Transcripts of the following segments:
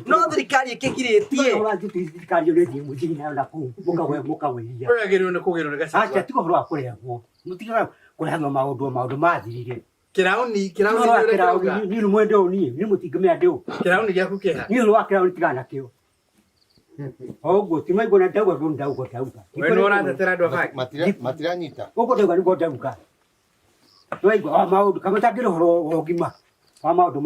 No thirikari ĩkĩgirĩtie. Thirikari ĩyo nĩ mũthii nayo na kũu mũkagwe mũkagwĩria. Ũyũ agĩrĩirwo nĩ kũgĩrwo nĩ Aca Gachagua. tiga ũhoro wa kũrehwo. Mũtigaga kũrehagwo maũndũ maũndũ mathirire. Kĩrauni, kĩrauni Ũhoro wa nĩ ũrĩa kĩrauni kĩrauga. niĩ nĩ mwende ũũ niĩ niĩ mũtingĩmenya ndĩ ũũ. Kĩrauni gĩaku kĩha. Niĩ ũhoro wa kĩrauni tigana nakĩo. O ũguo ti maigua na ndauga ndũ ndauga ndauga. We nĩ ũratetera andũ a bangi. Matiranyita. Ũguo ndauga nĩguo ndauga. Twaigua wa maũndũ kamwe tangĩrĩ ũhoro wa ũgima wa maũndũ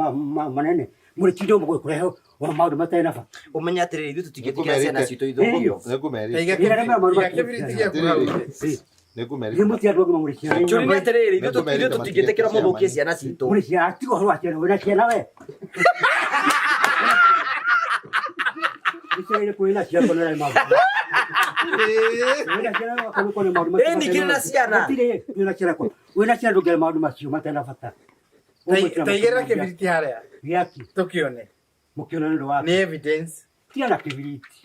manene mũrĩtinda mũgũĩ kũrehe wa maũndũ matarĩ na bata. Ũmenye atĩrĩrĩ, ithuĩ tũtingĩtĩkĩra ciana citũ ithũkio. Nĩngũmerĩte. Iga Nĩ arĩa maũndũ iga kĩbiriti gĩaku hau thĩ. Nĩngũmerĩte. Nĩ mũti andũ agima mũrĩ ciana. Kĩũria nĩ atĩrĩrĩ, ithuĩ tũtingĩtĩkĩra mũthũkie ciana citũ. Mũrĩ ciana tiga ũhoro wa ciana wĩna ciana we. Nĩciagĩrĩire kwĩ na ciana kona maũndũ. Wĩna ciana wakorwo kona maũndũ macio Ĩĩ, ningĩ na ciana. Gũtirĩ wĩna ciana kwa. Wĩna ciana ndũngĩra maũndũ macio matarĩ na bata. Taigĩrĩra kĩbiriti harĩa. Gĩaki Tũkĩone. mũkĩona nĩ ũndũ wa Nĩ evidence. tiga na kĩbiriti.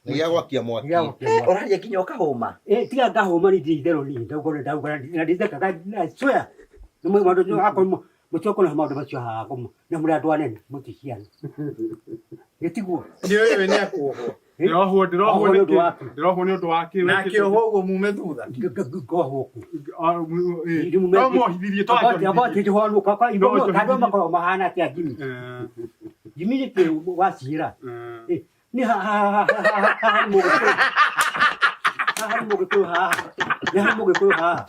Nĩ gĩa gwakia mwaki. Gĩa gwakia mwaki. Ũraria nginya ũkahũma. Eh, tiga ngahũma ni ndirĩ itherũ niĩ ndauga nĩ ndauga na ndithekaga I swear nĩ mwe maũndũ akorwo mũtiokona maũndũ macio haha na mũrĩ andũ anene mũti ciana gĩtiguo Nĩ ũyũ nĩ akuohwo. Ndĩrohwo ndĩrohwo Oho nĩ ũndũ nĩkĩ? waku. Ndĩrohwo nĩ ũndũ wa kĩ? Na akĩohwo ũguo mume thutha. ngohwo ku No mohithirie andũ makoragwo mahana atĩa Jimmy Jimmy nĩ kĩ waciĩra nĩ haha nĩ mũgĩkũyũ haha nĩ mũgĩkũyũ haha nĩ harĩ mũgĩkũyũ haha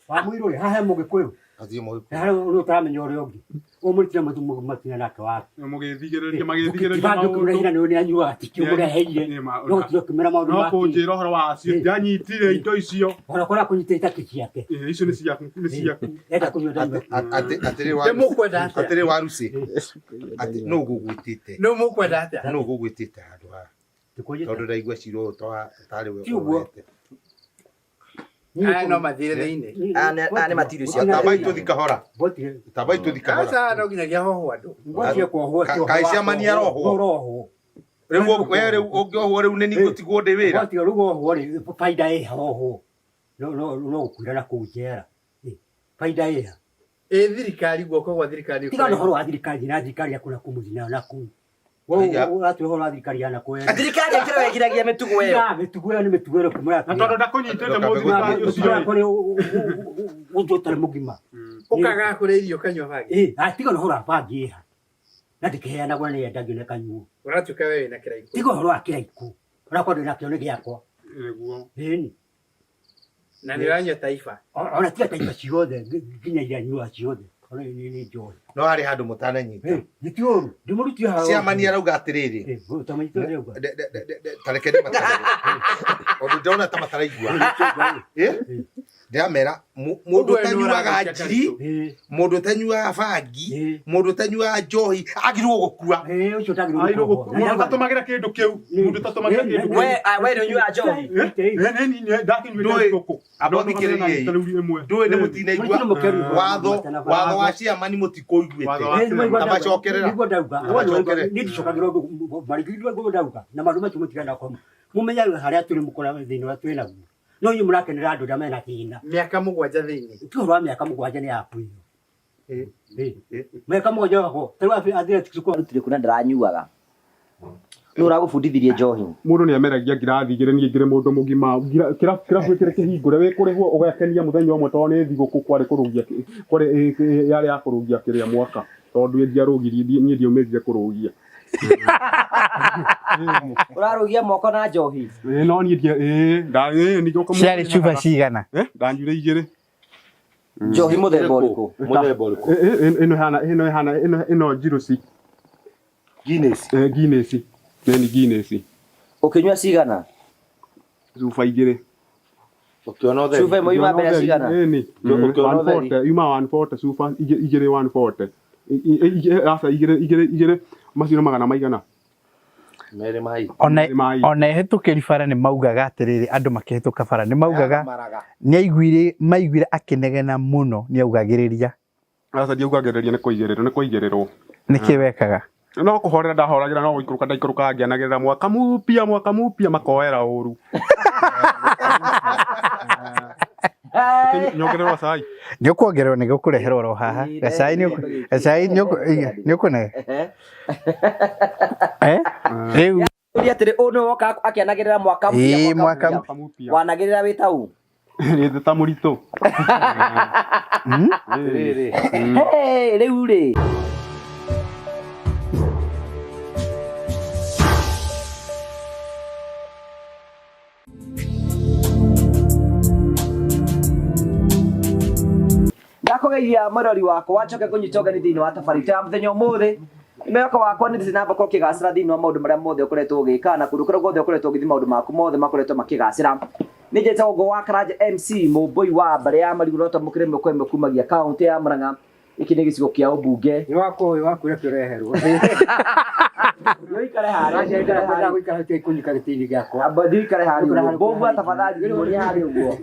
wamũirũ rĩ haha he mũgĩkũyũ Athiĩ mũgĩkũyũ. nĩ harĩ ũrĩa ũtaramenya ũrĩa ũngĩ ũmũrutire matina nake wake Mũgĩthigĩrĩria magĩthigĩrĩria Kĩbandĩ ũkĩmũrehire nĩ nĩ anyuaga tikĩ ũmũreheire no gũtiga ũkĩmera maũndũ No make kũnjĩra ũhoro wacio ndianyitire indo icio. ona kũrĩa kũnyita itakĩ ciake Ĩ, Icio nĩ ciaku nĩ ciaku. enda kũnyua ndanyua Atĩrĩ Nĩ mũkwenda atĩa? atĩrĩ waruci. Atĩ nũ ũgũgwĩtĩte? Nĩ mũkwenda atĩa? Nũ ũgũgwĩtĩte handũ haha? Ndĩkũnjĩta. Tondũ ndaigua cira ũyũ tarĩ we Ti ũguo. ũroete. Aya no mathire thĩinĩ. Aya nĩ matirio cia Tambai tũthi kahora. Mbotire Tambai tũthi kahora. Aca no nginyagia hohwo andũ. mbotire kuohwo Ka- kaĩ ciamani arohwo? Ũrohwo. Rĩu we rĩu ũngĩohwo rĩu nĩ niĩ ngũtigwo ndĩ wĩra. Mbotire rĩu wohwo rĩ baida ĩ hohwo. No no no gũkuira na kũu njera. Ĩ, Baida ĩ ha? Ĩ thirikari guoko gwa thirikari. Tiga na ũhoro wa thirikari na thirikari yaku na kũu mũthiĩ nayo na kũu. Haiya. Ũratwĩra ũhoro wa thirikari ya na kũu. Thirikari ĩkĩra wegiragia mĩtugo ĩyo. Tiga mĩtugo ĩyo nĩ mĩtugo ĩrĩkũ Na mũratwĩra? tondũ ndakũnyitĩte mũthirikari ũcio rĩ. Kũrĩ ũndũ ũtarĩ mũgima. Ũkaga kũrĩa irio ũkanyua bangi. Ĩ, atiga na ũhoro wa bangi ĩha. Na ndĩkĩheanagwo na nĩyendagio na ĩkanyuo. Ũratuĩka we wĩna kĩraikũ. Tiga ũhoro wa kĩraikũ. Ũrakorwo ndĩ nakĩo nĩ gĩakwa. Nĩguo. Ĩni. Na nĩ ũranyua Taifa. Ona tiga taifa ciothe nginya iria nyuaga ciothe. Ona nĩ nĩ njohi. No harĩ handũ mũtananyita. Ĩ, nĩ ti ũru. Ndĩmũrutie haha. Ciamani arauga atĩrĩrĩ. Ĩ, ũtamanyita ũrĩa auga. Ta reke ndĩmatarĩrie. Ũndũ ndĩrona ta mataraigua. Ĩ? Ndĩramera mũndũ Ũguo nĩ ũtanyuaga ũrathũkia njiri, Ĩ, mũndũ ũtanyuaga bangi, ĩ. mũndũ ũtanyuaga njohi agĩrĩirwo gũkua. Ĩ, ũcio ndagĩrĩirwo Agĩrĩirwo gũkua. gũkua. Mũndũ ũtatũmagĩra kĩndũ kĩu. Mũndũ ũtatũmagĩra kĩndũ kĩu. We ah, we nĩ ũnyuaga njohi. Eh, eh, nĩ niĩ ndakinyuĩte Ndũĩ. thũkũ. Amba ũthikĩrĩrie ĩ. Ndũĩ nĩ mũtinaigua watho watho wa ciamani mũtikũiguĩte. Watho wa Amacokerera. Nĩguo ndauga. Amacokerera. Niĩ ndicokagĩra ũndũ marigithia ũguo ndauga. Na maũndũ macio mũtigana kwa mũmenye harĩa tũrĩ mũkora thĩna ũrĩa twĩ naguo. No inyuĩ mũrakenera andũ arĩa mena thĩna. Mĩaka mũgwanja thĩinĩ. Ti ũhoro wa mĩaka mũgwanja nĩ yaku ĩyo. Ĩ, Mĩaka mũgwanja wako. Ta rĩu athletics kwa Arutire kuna ndaranyuaga. Nũ ũragũbundithirie njohi? Mũndũ nĩ ameragia ngirathi igĩrĩ niĩ ngĩrĩ mũndũ mũgima kĩrabu kĩrĩ kĩhingũre wĩ kũrĩhwo ũgekenia mũthenya ũmwe tondũ nĩ thigũkũ kwarĩ kũrũgia kwarĩ yarĩ ya kũrũgia kĩrĩa mwaka tondũ ndiarũgirie niĩ ndiaumĩrire kũrũgia. Ũrarũgia moko na njohi. Ĩĩ no niĩ ndia ĩĩ nda ĩĩ ningĩ ũkamũ- Ciarĩ cuba cigana? Eh, ndanyuire igĩrĩ. Njohi mũthemba ũrĩkũ? Mũthemba ũrĩkũ? Ĩ- ĩ- ĩno ĩhana ĩno ĩhana ĩno ĩno njirũ ci Guinness. Eh, Guinness. Nĩ Guinness. Ũkĩnyua cigana? Cuba igĩrĩ. Ũkĩona ũtheri. Cuba ĩmwe yuma mbeca cigana? Ĩni. Ũkĩona ũtheri. 140 yuma 140 cuba igĩrĩ 140. Aca igĩrĩ igĩrĩ igĩrĩ macio nĩ magana maigana. Merĩ mai. Ona Nĩ mai. ona ehĩtũkĩri bara nĩ maugaga atĩrĩrĩ andũ makĩhĩtũka bara nĩ maugaga Maraga. nĩ aiguire maiguire akĩnegena mũno nĩ augagĩrĩria Aca ndiaugagĩrĩria nĩ kũigĩrĩrwo nĩ kũigĩrĩrwo. nĩkĩ wekaga No kũhorera ndahoragĩra no gũikũrũka ndaikũrũkaga ngĩanagĩrĩra mwaka mupia mwaka mupia makoera ũru. Nyongererwo cai. Nĩ ũkuongererwo nĩ gũkũreherwo oro haha. Gacai nĩ gacai nĩ nĩ ũkũne. Eh? Rĩu Ũria atĩrĩ ũũ nĩwe woka akĩanagĩrĩra mwaka mpya Ĩĩ, mwaka Mwaka mpya. Wanagĩrĩra wĩ ta ũ? Rĩthĩ ta mũritũ. Rĩrĩ. Hey, rĩu rĩ. Ndakũgeithia mwĩrori wakwa njoke kũnyita ũgeni thĩinĩ wa tabarĩra ya mũthenya ũmũthĩ. Mwĩhoko wakwa nĩ ndĩna gũkorwo ũkĩgacĩra thĩinĩ wa maũndũ marĩa mothe ũkoretwo ũgĩka na kũndũ kũrĩa guothe ũkoretwo ũgĩthiĩ maũndũ maku mothe makoretwo makĩgacĩra. Nĩ njĩtagwo Ngũgĩ wa Karanja MC mũmbũi wa mbarĩ ya Marigũ no twamũkĩre ĩmwe kwa ĩmwe kumagia kaũntĩ ya Murang'a. Gĩkĩ nĩ gĩcigo kĩa ũmbunge. Nĩ wakwa ũyũ waku reke ũreherwo. Ũikare harĩa, Aca ũikare harĩa. gũikara gũikara kũnyita gĩtĩ-inĩ gĩakwa. Amba thiĩ ũikare harĩa ũguo. Mbũmbua tafadhali thiĩ harĩa ũguo.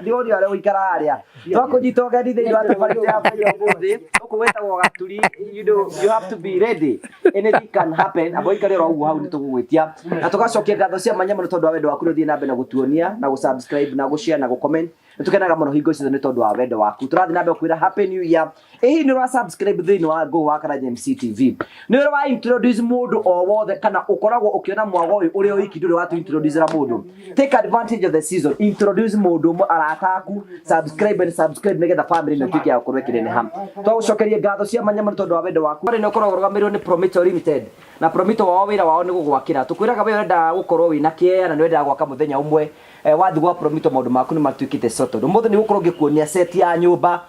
Thiĩ ũrie ũrĩa ũikara harĩa. Twakũnyita ũgeni thĩinĩ wa tabarĩra ya mũthenya ũmũthĩ. Gũkũ gwĩtagwo Gaturi. You know, you have to be ready. Anything can happen. Amba ũikare oro ũguo hau nĩ tũgũgwĩtia. Na tũgacokia ngatho cia mwanya mũno tondũ wa wendo waku ũrĩa ũthiĩ na mbere na gũtuonia na gũ-subscribe na gũ-share na gũ-comment. Nĩ tũkenaga mũno hingo ciothe nĩ tondũ wa wendo waku. Tũrathiĩ na mbere kwĩra happy new year. Ĩ hihi nĩ ũra subscribe thĩinĩ wa Ngũgĩ wa Karanja MC TV? Nĩ ũrĩ wa introduce mũndũ o wothe kana ũkoragwo ũkĩona mwago ũyũ ũrĩ wiki ndũrĩ watu introduce ra mũndũ. Take advantage of the season. Introduce mũndũ ũmwe arata aku, subscribe and subscribe nĩgetha family ĩno ĩtuĩke ya gũkorwo ĩkĩneneha. Twagũcokeria ngatho cia mwanya mũno tondũ wa wendo waku. Nĩ ũkoragwo ũrũgamĩrĩirwo nĩ Promito Limited. Na Promito wao wĩra wao nĩ gũgwakĩra. Tũkwĩraga we ũrenda gũkorwo wĩna kĩea na nĩ wendaga gwaka mũthenya ũmwe. Wathiĩ gwa Promito maũndũ maku nĩ matuĩkĩte settled. Ũmũthĩ nĩ gũkorwo ngĩkuonia set ya nyũmba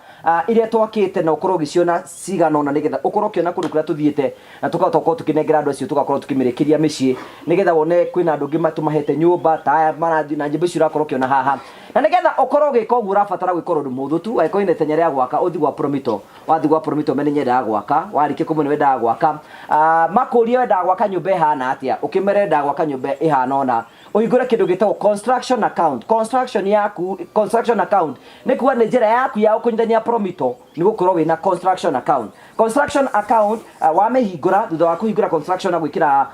iria twakĩte na ũkorwo ũgĩciona cigana ũna nĩgetha ũkorwo ũkĩona kũndũ kũrĩa tũthiĩte na tũkahota gũkorwo tũkĩnengera andũ acio tũgakorwo tũkĩmĩrĩkĩria mĩciĩ nĩgetha wone kwĩna andũ angĩ tũmahete nyũmba ta aya marathiĩ na nyũmba icio ũrakorwo ũkĩona haha. Na nĩgetha ũkorwo ũgĩka ũguo ũrabatara gwĩka ũndũ mũhũthũ tu, angĩkorwo wĩna itanya rĩa gwaka ũthiĩ gwa Promito. Wathiĩ gwa Promito ũmene nyendaga gwaka, warĩkia kũmenya wendaga gwaka, makũrie wendaga gwaka nyũmba ĩhana atĩa, ũkĩmere wendaga gwaka nyũmba ĩhana ũna. Ũhingũre kĩndũ gĩtagwo construction account. Construction yaku, construction account nĩ kuga nĩ njĩra yaku ya kũnyitania Promito nĩ gũkorwo wĩna construction account. Construction account wamĩhingũra, thutha wa kũhingũra construction na gwĩkĩra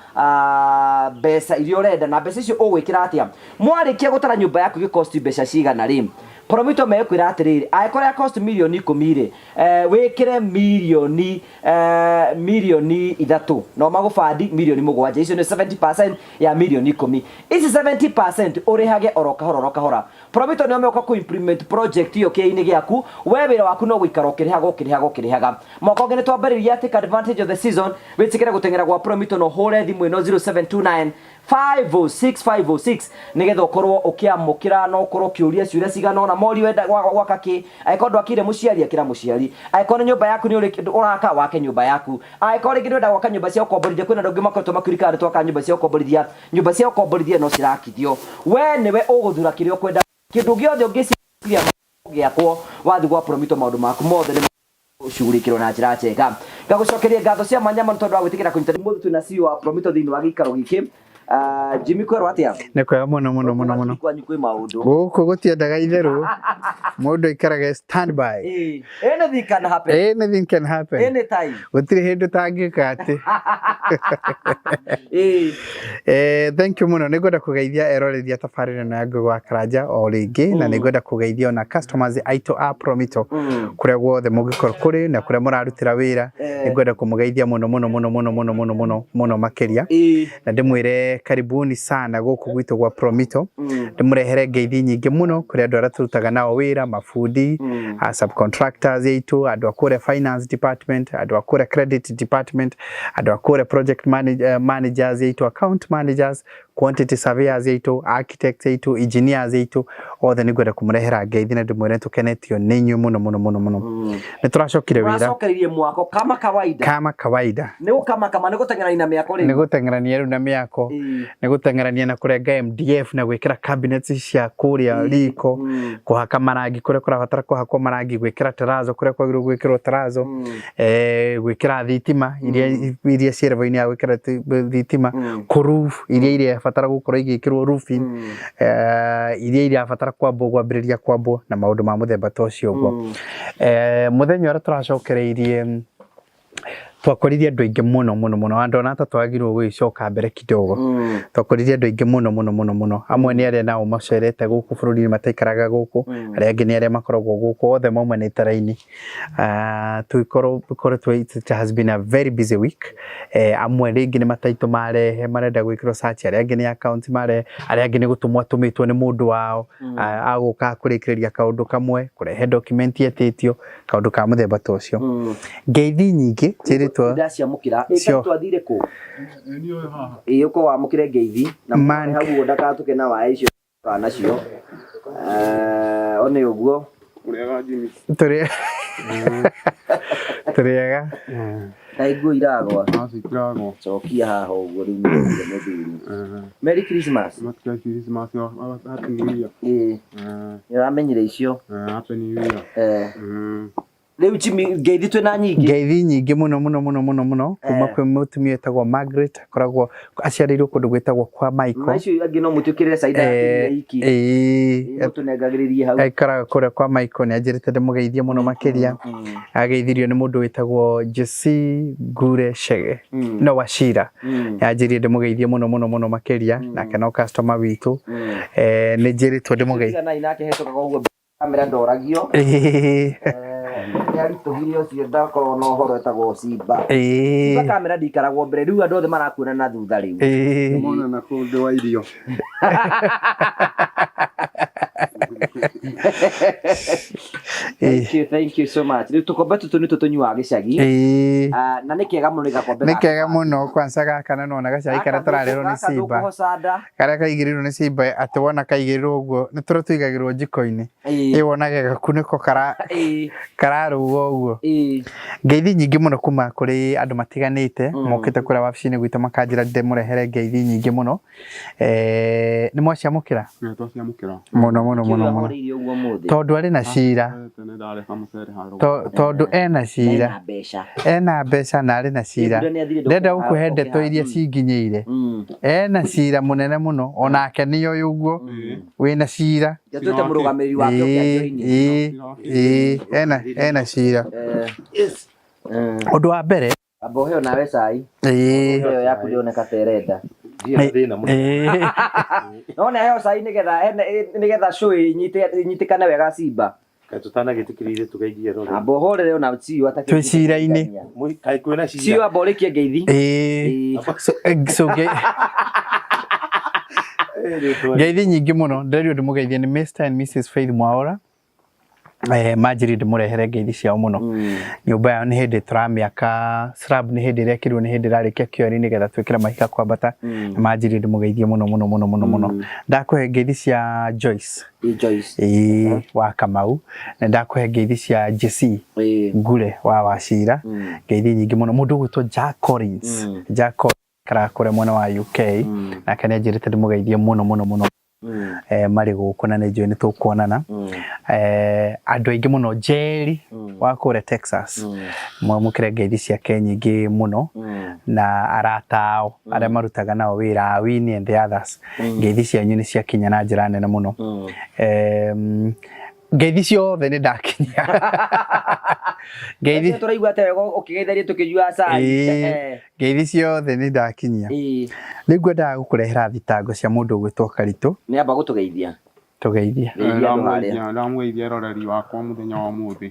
mbeca iria ũrenda, na mbeca icio ũgwĩkĩra atĩa? Mwarĩkia gũtara nyũmba yaku ĩgĩ-cost mbeca cigana rĩ, Promito mekwĩra atĩrĩrĩ, angĩkorwo ya cost mirioni 10 rĩ, wĩkĩre mirioni 3 no magũbandi mirioni 7. Icio nĩ 70% ya mirioni 10. Ici 70% ũrĩhage oro kahora oro kahora. Promito nĩo megũka kũ implement project ĩyo kĩea-inĩ gĩaku. We wĩra waku no gũikara ũkĩrĩhaga ũkĩrĩhaga ũkĩrĩhaga. Mwaka ũngĩ nĩ twambĩrĩria take advantage of the season. Wĩtĩkĩre gũteng'era gwa Promito na ũhũre thimũ ĩno 0729 506 506 nĩgetha ũkorwo ũkĩamũkĩra na ũkorwo ũkĩũria ciũria cigana ũna mori wenda gwaka kĩ. Angĩkorwo ndwakĩire mũciari, akĩra mũciari. Angĩkorwo nĩ nyũmba yaku nĩ ũraka, wake nyũmba yaku. Angĩkorwo rĩngĩ nĩ ũrenda gwaka nyũmba cia gũkomborithia, kwĩna andũ angĩ makoretwo makĩũria kana nĩ twakaga nyũmba cia gũkomborithia. Nyũmba cia gũkomborithia no cirakithio. We nĩwe ũgũthura kĩrĩa ũkwenda. Kĩndũ gĩothe ũngĩciria gĩakwo, wathiĩ gwa Promito maũndũ maku mothe nĩ ũcugurikirwo na njĩra njega. Ngagũcokeria ngatho cia mwanya mũno tondũ wa gwĩtĩkĩra kũnyita. Ũmũthĩ twĩna CEO wa Promito thĩinĩ wa gĩikaro gĩkĩ. Jimmy kwerwo atĩa? Nĩ kwega mũno mũno mũno mũno. Kwanyu kwĩ maũndũ. Gũkũ gũtiendaga itherũ. Mũndũ aikaraga stand by. Anything can happen. Anything can happen. Anytime. Gũtirĩ hĩndĩ ũtangĩka atĩ. Thank you mũno. Nĩ ngwenda kũgeithia eroreri a tabarĩra ĩno ya Ngũgĩ wa Karanja o rĩngĩ, na nĩ ngwenda kũgeithia ona customers aitũ a Promito kũrĩa guothe mũngĩkorwo kũrĩ na kũrĩa mũrarutĩra wĩra. Nĩ ngwenda kũmũgeithia mũno mũno mũno mũno mũno mũno mũno mũno makĩria. Na ndĩmwĩre karibuni sana gũkũ gwitũ gwa Promito. Ndĩmũrehere ngeithi nyingĩ mũno kũrĩ andũ arĩa tũrutaga nao wĩra, mabundi, subcontractors aitũ, andũ a kũrĩa finance department, andũ a kũrĩa credit department, andũ a kũrĩa project managers aitũ, account managers, quantity surveyors aitũ, architects aitũ, engineers aitũ, othe nĩ ngwenda kũmũrehera ngeithi na ndĩmwĩre tũkenetio nĩ inyuĩ mũno mũno mũno mũno. Nĩ tũracokire wĩra. Tũracokeririe mwako kama kawaida. Kama kawaida. Nĩ gũkama kama, nĩ gũteng'erania na mĩako rĩu. Nĩ gũteng'erania rĩu na mĩako. Nĩ gũteng'erania na kũrenga MDF na gwĩkĩra cabinets cia kũrĩa riko, kũhaka marangi kũrĩa kũrabatara kũhakwo marangi, gwĩkĩra terrazzo kũrĩa kwagĩrĩirwo gwĩkĩrwo terrazzo, gwĩkĩra thitima iria ciĩ level-inĩ ya gwĩkĩra thitima, kũ roof iria irabatara gũkorwo igĩkĩrwo roofing, iria irabatara kwambwo kwambĩrĩria kwambwo na maũndũ ma mũthemba ta ũcio ũguo. Mũthenya ũrĩa tũracokereirie Twakorire andũ aingĩ mũno mũno mũno, na ndona ta twagĩrĩirwo gũgĩcoka mbere kidogo. Twakorire andũ aingĩ mũno mũno mũno mũno, amwe nĩ arĩa nao macerete gũkũ bũrũri-inĩ mataikaraga gũkũ, arĩa angĩ nĩ arĩa makoragwo gũkũ, othe maumanĩte raini. Tũgĩkorwo tũkoretwo, it has been a very busy week. Amwe rĩngĩ nĩ mataitũ marehe marenda gwĩkĩrwo search, arĩa angĩ nĩ account marehe, arĩa angĩ nĩ gũtũmwo atũmĩtwo nĩ mũndũ wao, agũka kũrĩkĩrĩria kaũndũ kamwe, kũrehe document etĩtio, kaũndũ ka mũthemba ta ũcio. Ngeithi nyingĩ njĩrĩtwo Ndaciamũkĩra. Cio. Twathire kũ? Ĩ ũko wamũkĩre ngeithi na Man. hau ũguo ndakatũke na waĩ icio nacio. One ũguo. Ũrĩaga Jimmy. Tũrĩ tũrĩega. Kaĩ nguo iragwa. Acio Cokia haha ũguo rĩu nĩ mũthuri. Merry Christmas. Matika Christmas, Happy New Year. Ĩ nĩ ũramenyire icio. Happy New Year. Rĩu Jimmy ngeithi twĩna nyingĩ. Ngeithi nyingĩ mũno mũno mũno mũno mũno kuma kwĩ mũtumia wĩtagwo Margaret, akoragwo aciarĩirwo kũndũ gwĩtagwo kwa Michael. Na icio angĩ no mũtwĩkĩrĩre caida ya iki. Mũtũnengagĩrĩrie hau. Aikaraga kũrĩa kwa Michael, nĩ anjĩrĩte ndĩmũgeithie mũno makĩria. Ageithirio nĩ mũndũ wĩtagwo Jesse Ngure Chege, no Wachira. Anjĩrire ndĩmũgeithie mũno mũno mũno makĩria, nake no customer witũ. Nĩ njĩrĩtwo ndĩmũgeithie. Tiganai nake hetũkaga ũguo kamera ndoragio. Nĩ aritũhire ũcio ndakorwo na ũhoro etagwo Simba. Simba kamera ndikaragwo mbere rĩu andũ othe marakuona na thutha rĩu. Mona na kũndũ wa irio. Thank you, thank you so much. Rĩu tũkombe tũtũ nĩtwo tũnyuaga gĩcagi. Na nĩ kega mũno nĩ gakombe Nĩ kega mũno kwanza gaka, na nona gacai karĩa tũrarĩrwo nĩ Simba, karĩa kaigĩrĩirwo nĩ Simba, atĩ wona kaigĩrĩrwo ũguo nĩ tũrĩa tũigagĩrwo njiko-inĩ, ĩ wonaga gakunĩko kararũga ũguo. Ngeithi nyingĩ mũno kuma kũrĩ andũ matiganĩte mokĩte kũrĩa wabici-inĩ gwitũ makanjĩra ndĩmũrehere ngeithi nyingĩ mũno. Nĩ mwaciamũkĩra? Nĩ twaciamũkĩra. Mũno mũno mũno mũno. Tondũ arĩ na cira. Tene ndareka mũcere handũ. Tondũ ena cira. Ena mbeca na arĩ na cira. Ndenda gũkũhe ndeto iria cinginyĩire. Ena cira mũnene mũno, onake nĩoĩ ũguo wĩna cira. Yatwĩte mũrũgamĩrĩri wake ũkĩa Ĩĩ, ena cira. Ũndũ wa mbere. Amba ũheo nawe cai. Ĩyo yaku ndĩroneka ta ĩrenda. No nĩ aheo cai nĩgetha show ĩnyitĩkane wega Simba. Kaĩ tũtanagĩtĩkĩrire tũgeithie rori. Amba ũhorere ona ciũ atakĩ. Twĩ cira-inĩ. Kaĩ kwĩna cira. Ciũ amba ũrĩkie ngeithi. So ngeithi nyingĩ mũno ndĩrerirwo ndĩmũgeithie nĩ Mr and Mrs Faith Mwaura. Manjĩrire ndĩmũrehere ngeithi ciao mũno. Nyũmba yao nĩ hĩndĩ tũramĩaka slab, nĩ hĩndĩ ĩrekĩrwo, nĩ hĩndĩ ĩrarĩkia kĩori nĩgetha twĩkĩre mahiga kwambata. Na manjĩrire ndĩmũgeithie mũno mũno mũno mũno mũno. Ndakũhe ngeithi cia Joyce. Joyce. Wa Kamau. Na ndakũhe ngeithi cia Jesse Ngure wa Wachira. Ngeithi nyingĩ mũno. Mũndũ ũgwĩtwo Jack Collins. Jack Collins aikaraga kũrĩa mwena wa UK. Nake nĩ anjĩrĩte ndĩmũgeithie mũno mũno mũno. Marĩ gũkũ na nĩ njũĩ nĩ tũkuonana. Andũ aingĩ mũno, Jerry wa kũrĩa Texas, mwamũkĩre ngeithi ciake nyingĩ mũno, na arata ao arĩa marutaga nao wĩra, Winnie and the others. Ngeithi cianyu nĩ ciakinya na njĩra nene mũno. Ngeithi ciothe nĩ ndakinyia. Ngeithi tũraigua atĩ wega ũkĩgeithania tũkĩnyua cai. Ngeithi ciothe nĩ ndakinyia. Rĩu ngwendaga gũkũrehera thitango cia mũndũ ũgwĩtwo Karitũ. Nĩ amba gũtũgeithia. Tũgeithie. Ndamũgeithia eroreri wakwa mũthenya wa ũmũthĩ.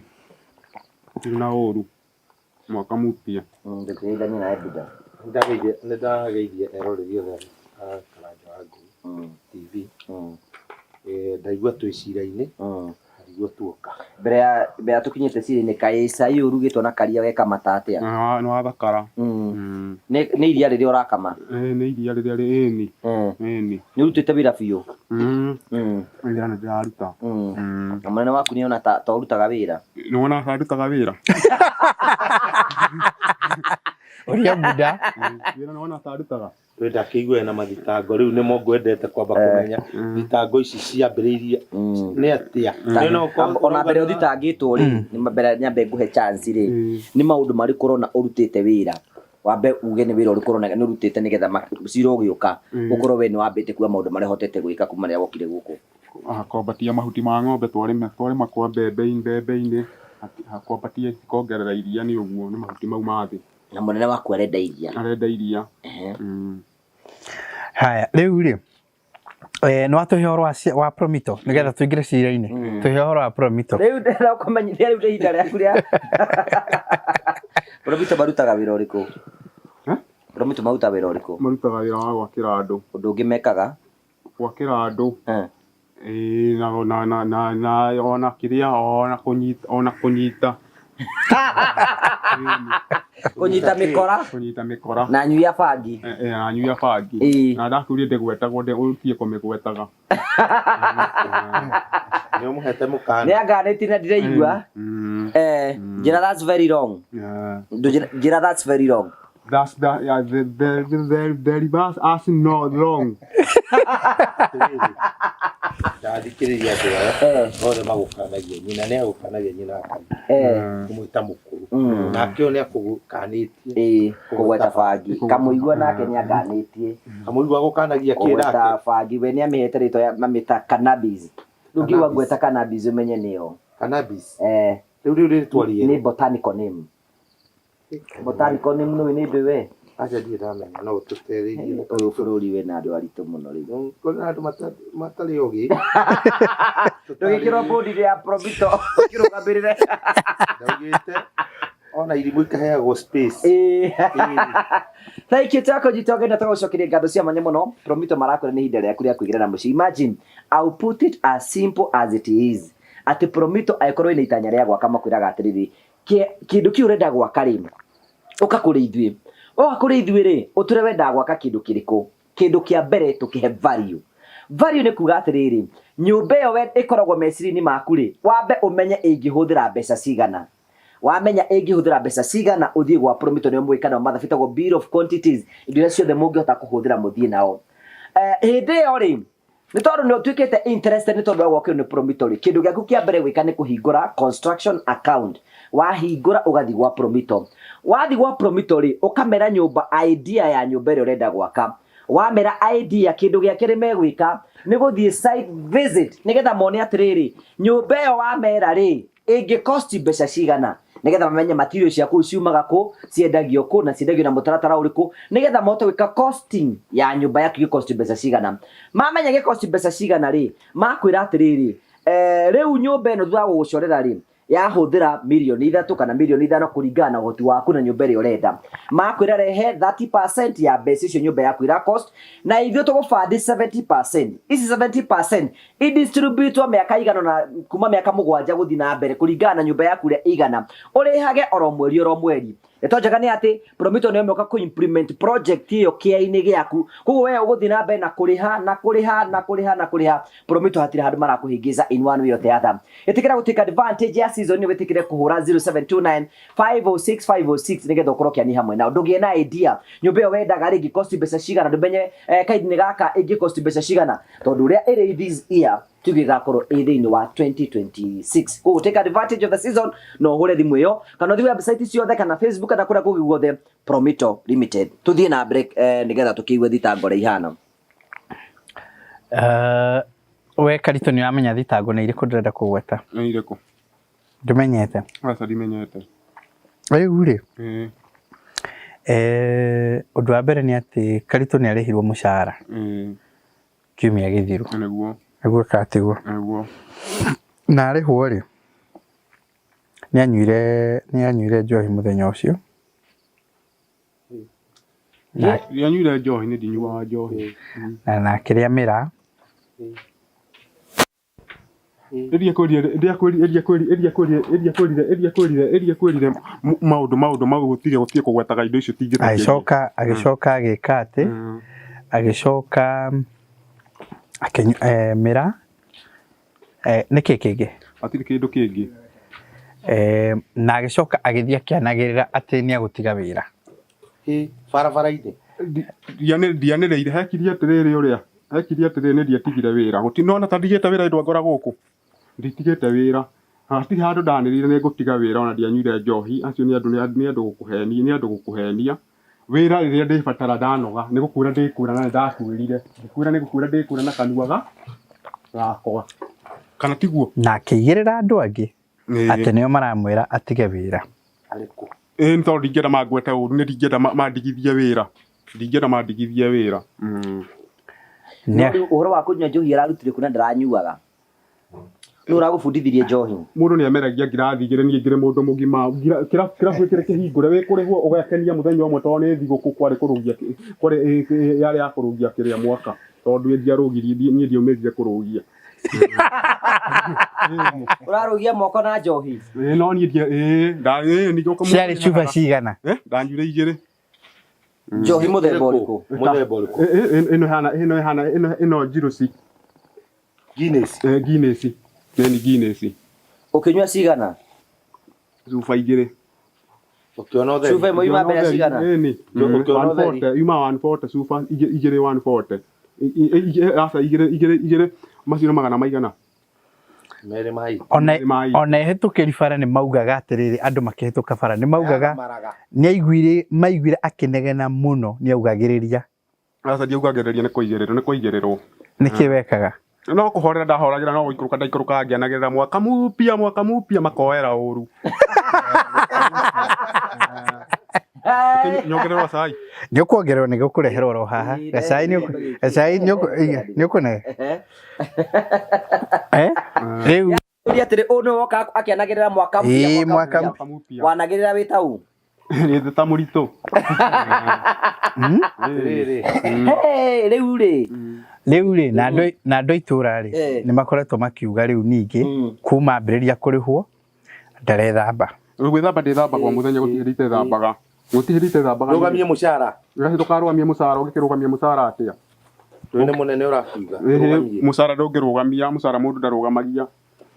Na ũru. Mwaka mpya. Ndũkĩgeithanie nawe Buda. Nĩ ndageithia eroreri othe a Karanja wa Ngui TV. Ndaigua twĩ cira-inĩ, ndaigua tuoka. Mbere ya tũkinyĩte cira-inĩ, kaĩ cai ũrugĩtwo na karia gekamata atĩa? Nĩ wathakara. Nĩ iria rĩrĩa ũrakama? Nĩ iria rĩrĩa ĩni. Ĩni. Nĩ ũrutĩte wĩra biũ? Wĩra nĩ ndĩraruta. Na mũnene waku nĩ ona ta ũrutaga wĩra? Nĩ wona ta ndutaga wĩra? Ũria Buda. Wĩra nĩ wona ta ndutaga? Twenda kĩigue na mathitango rĩu nĩmo ngwendete kwamba kũmenya thitango ici ciambĩrĩirie nĩ atĩa. Ona mbere ũthitangĩtwo rĩ, mbere nyambe ngũhe chance rĩ, nĩ maũndũ marĩkũ ũrona ũrutĩte wĩra? Wambe uge nĩ wĩra ũrĩkũ ũrona nĩ ũrutĩte nĩgetha cira ũgĩũka ũkorwo we nĩ wambĩte kuga maũndũ marĩa ũhotete gwĩka kuma rĩrĩa wokire gũkũ. Kwambatia mahuti ma ng'ombe twarĩma kwa mbembe-inĩ, kwambatia cikongerera iria nĩ ũguo nĩ mahuti mau ma thĩ. Na mũnene waku arenda iria. Arenda iria. Ehe. Haya, rĩu rĩ nĩ watũhe ũhoro wa Promito nĩgetha tũingĩre cira-inĩ. Tũhe ũhoro wa Promito. Rĩu ndĩrenda kũmenyithia rĩu nĩ ihinda rĩaku rĩa Promito marutaga wĩra ũrĩkũ? Eh? Promito marutaga wĩra ũrĩkũ? Marutaga wĩra wa gwakĩra andũ. Ũndũ ũngĩ mekaga? Gwakĩra andũ. Eh. Ĩĩ, na ona kĩrĩa ona kũnyita. Kũnyita mĩkora. Kũnyita mĩkora. Na nyui ya bangi. Eh, eh, na nyui ya bangi. Ĩĩ. Na ndakwĩrire ndĩgwetagwo, ũtige kũmĩgwetaga. Nĩ ũmũhete mũkana. Nĩ anganĩtie na ndiraigua. Eh, njĩra that's very wrong. Yeah. Njĩra that's very wrong. That's the, yeah, the reverse as not wrong. Ndathikĩrĩria andũ aya othe magũkanagia nyina, nĩ agũkanagia nyina akana kũmwĩta mũkũrũ, nake ũyũ nĩ akũgũkanĩtie. Ĩĩ, kũgweta bangi. Kamũigua nake nĩ anganĩtie. Kamũigua agũkanagia kĩ Kũgweta nake? bangi, we nĩ amĩhete rĩtwa ya mamĩta cannabis. Rĩu ngiuga ngweta cannabis ũmenye nĩyo. Cannabis. Eh. Rĩu rĩtwa rĩerũ. Nĩ botanical name. Botanical name nĩ nĩ ndũ we. Aca, ndirĩ ndamenya, no ũtũteithĩrĩrie. Ũyũ bũrũri wĩna andũ aritũ mũno rĩu. Kũrĩ na andũ matarĩ ogĩ. Ndũgĩkĩrwo bũndi ya Promito ũkĩrũgamĩrĩre. Ndaugĩte ona irimũ ikaheagwo space. Ĩĩ. Thank you tako jitoge na tũgũcokeria ngatho cia mwanya mũno. Promito marakwĩra nĩ ihinda rĩaku rĩa kũigĩra na mũciĩ. Imagine, I'll put it as simple as it is. Atĩ Promito angĩkorwo wĩna itanya rĩa gwaka makwĩraga atĩrĩrĩ, kĩndũ kĩu ũrenda gwaka rĩ, ũka kũrĩ ithuĩ. Woka kũrĩ ithuĩ rĩ, ũtũre wendaga gwaka kĩndũ kĩrĩkũ? Kĩndũ kĩa mbere tũkĩhe value. Value nĩ kuga atĩrĩrĩ, nyũmba ĩyo we ĩkoragwo meciria-inĩ maku rĩ, wambe ũmenye ĩngĩhũthĩra mbeca cigana. Wamenya ĩngĩhũthĩra mbeca cigana, ũthiĩ gwa Promito nĩo mũĩka nao mathabu ĩtagwo bill of quantities, indo iria ciothe mũngĩhota kũhũthĩra mũthiĩ nao. Hĩndĩ ĩyo rĩ, nĩ tondũ nĩ ũtuĩkĩte interested nĩ tondũ wa gwakĩrwo nĩ Promito rĩ, kĩndũ gĩaku kĩa mbere gwĩka nĩ kũhingũra construction account. Wahingũra ũgathiĩ gwa Promito. Wathiĩ gwa Promito rĩ, ũkamera nyũmba, idea ya nyũmba ĩrĩa ũrenda gwaka. Wamera idea, kĩndũ gĩa kerĩ megwĩka nĩ gũthiĩ site visit nĩgetha mone atĩrĩrĩ, nyũmba ĩyo wamera rĩ, ĩngĩ cost mbeca cigana, nĩgetha mamenye material cia kũu ciumaga kũ, ciendagio kũ, na ciendagio na mũtaratara ũrĩkũ, nĩgetha mahote gwĩka costing ya nyũmba yaku ĩgĩ cost mbeca cigana. Mamenya ĩgĩ cost mbeca cigana rĩ, makwĩra atĩrĩrĩ, rĩu nyũmba ĩno thutha wa gũgũcorera rĩ, yahũthĩra 3 mirioni kana 5 mirioni kũringana na ũhoti waku na nyũmba ĩrĩa ũrenda. Makwĩra rehe 30% ya mbeca icio nyũmba yaku ĩra cost, na ithuĩ tũgũbandi 70%. Ici 70% idistributwo mĩaka igana na kuma mĩaka 7 gũthiĩ na mbere kũringana na nyũmba yaku ũrĩa ĩigana, ũrĩhage oro mweri oro mweri. Ndeto njega nĩ atĩ Promito nĩo moka kũ implement project ĩyo kĩea-inĩ gĩaku, koguo we ũgũthiĩ na mbere na kũrĩha na kũrĩha na kũrĩha na kũrĩha. Promito hatirĩ handũ marakũhĩngĩca in one way or the other. Ĩtĩkĩra gũtake advantage ya season, wĩtĩkĩre kũhũra 0729 506 506 nĩgetha ũkorwo ũkĩania hamwe nao. Ndũgĩe na idea nyũmba ĩyo wendaga rĩ ĩngĩ cost mbeca cigana, ndũmenye kaindi gaka ĩngĩ cost mbeca cigana, tondũ ũrĩa ĩrĩ this year tuge ĩgakorwo ĩ thĩinĩ wa 2026. Koguo take advantage of the season na ũhũre thimũ ĩyo kana ũthiĩ website ciothe kana Facebook kana kũrĩa kũngĩ guothe Promito Limited. Tũthiĩ na mbere nĩgetha tũkĩigue thitango ũrĩa ihana. We Karitũ, nĩ ũramenya thitango nĩ irĩkũ ndĩrenda kũgweta? Nĩ irĩkũ? Ndũmenyete? Aca, ndimenyete. Rĩu rĩ, ũndũ wa mbere nĩ atĩ Karitũ nĩ arĩhirwo mũcara kiumia gĩthiru. Nĩguo. Nĩguo kana tiguo? Nĩguo. Na arĩhwo rĩ, nĩ anyuire njohi mũthenya ũcio. Ndianyuire njohi, nĩ ndinyuaga njohi. Na akĩrĩa mĩraa. Ĩrĩa kwĩrire maũndũ mau gũtirĩ kũgwetaga indo icio tingĩtĩkĩria. Agĩcoka agĩka atĩ agĩcoka akĩnyua mĩraa. Nĩkĩ kĩngĩ? Hatirĩ kĩndũ kĩngĩ. Na agĩcoka agĩthiĩ akĩanagĩrĩra atĩ nĩ agũtiga wĩra. Ĩ barabara-inĩ. Ndianĩrĩire, hekire atĩrĩrĩ, ũrĩa hekire atĩrĩrĩ, nĩ ndiatigire wĩra gũti nona ta ndigĩte wĩra ndwangora gũkũ, nditigĩte wĩra, hatirĩ handũ ndanĩrĩire nĩ ngũtiga wĩra, ona ndianyuire njohi. Acio nĩ andũ gũkũhenia, nĩ andũ gũkũhenia. Wĩra rĩrĩa ndĩbatara ndanoga nĩ gũkwĩra ndĩkwĩra, na nĩ ndakwĩrire ngĩkwĩra nĩ gũkwĩra ndĩkwĩra na kanua ga gakwa, kana tiguo? Na akĩigĩrĩra andũ angĩ atĩ nĩo maramwĩra atige wĩra. Arĩkũ? Ĩĩ nĩ tondũ ndingĩenda mangwete ũru, nĩ ndingĩenda mandigithie wĩra. Ndingĩenda mandigithie wĩra. No rĩu ũhoro wa kũnyua njohi ararutire kũ na ndaranyuaga? Nũ ũragũbundithirie njohi? Mũndũ nĩ ameragia ngirathi igĩrĩ, niĩ ngĩrĩ mũndũ mũgima. Kĩrabu gĩkĩrĩ kĩhingũre, wĩ kũrĩhwo ũgekenia mũthenya ũmwe tondũ nĩ thigũkũ kwarĩ kũrũgia, kwarĩ yarĩ ya kũrũgia kĩrĩa mwaka. Tondũ ndiarũgirie, niĩ ndiaumĩrire kũrũgia. Ũrarũgia moko na njohi? Ĩĩ no niĩ ndia, ĩĩ, nda, ĩĩ, ningĩ ũkamũ- Ciarĩ cuba cigana? Ndanyuire igĩrĩ. Njohi mũthemba ũrĩkũ? Mũthemba ũrĩkũ? Ĩno ĩhana, ĩno ĩhana, ĩno, ĩno njiruci. Guinness. Guinness. Ĩni Guinness. Ũkĩnyua cigana? Cuba igĩrĩ. Ũkĩona ũtheri. Cuba ĩmwe yuma mbeca cigana? Ĩni. Ũkĩona ũtheri. 140, yuma 140 cuba igĩrĩ 140. Aca igĩrĩ igĩrĩ igĩrĩ macio nĩ magana maigana. Merĩ ma igana. Ona ehĩtũkĩri bara nĩ maugaga atĩrĩrĩ, andũ makĩhĩtũka bara nĩ maugaga nĩ aiguire, maiguire akĩnegena mũno, nĩ augagĩrĩria. Aca ndiaugagĩrĩria, nĩ kũigĩrĩrwo, nĩ kũigĩrĩrwo. Nĩkĩ wekaga? No kũhorera ndahoragĩra, no gũikũrũka ndaikũrũkaga ngĩanagĩrĩra mwaka mupia, mwaka mupia, makoera ũru. Nyongererwo cai. Nĩ ũkuongererwo, nĩ gũkũreherwo oro haha. Gacai nĩ gacai nĩ ũkũne. Rĩu Ũria atĩrĩ, ũyũ nĩwe woka akĩanagĩrĩra mwaka mpya, Ĩĩ, mwaka mwaka mpya. Wanagĩrĩra wĩ ta ũ? Nĩ ta mũritũ. Hey, rĩu rĩ. Rĩu rĩ, na andũ a itũũra rĩ, nĩ makoretwo makiuga rĩu ningĩ, kuma ambĩrĩria kũrĩhwo, ndarethamba. Gwĩthamba ndĩthambaga o mũthenya, gũtirĩ hĩndĩ itethambaga. Gũtirĩ hĩndĩ itethambaga. Rũgamie mũcara. Ndũkarũgamie mũcara, ũngĩkĩrũgamia mũcara atĩa? Nĩ mũnene ũrakiuga. Rũgamie. Mũcara ndũngĩrũgamia, mũcara mũndũ ndarũgamagia.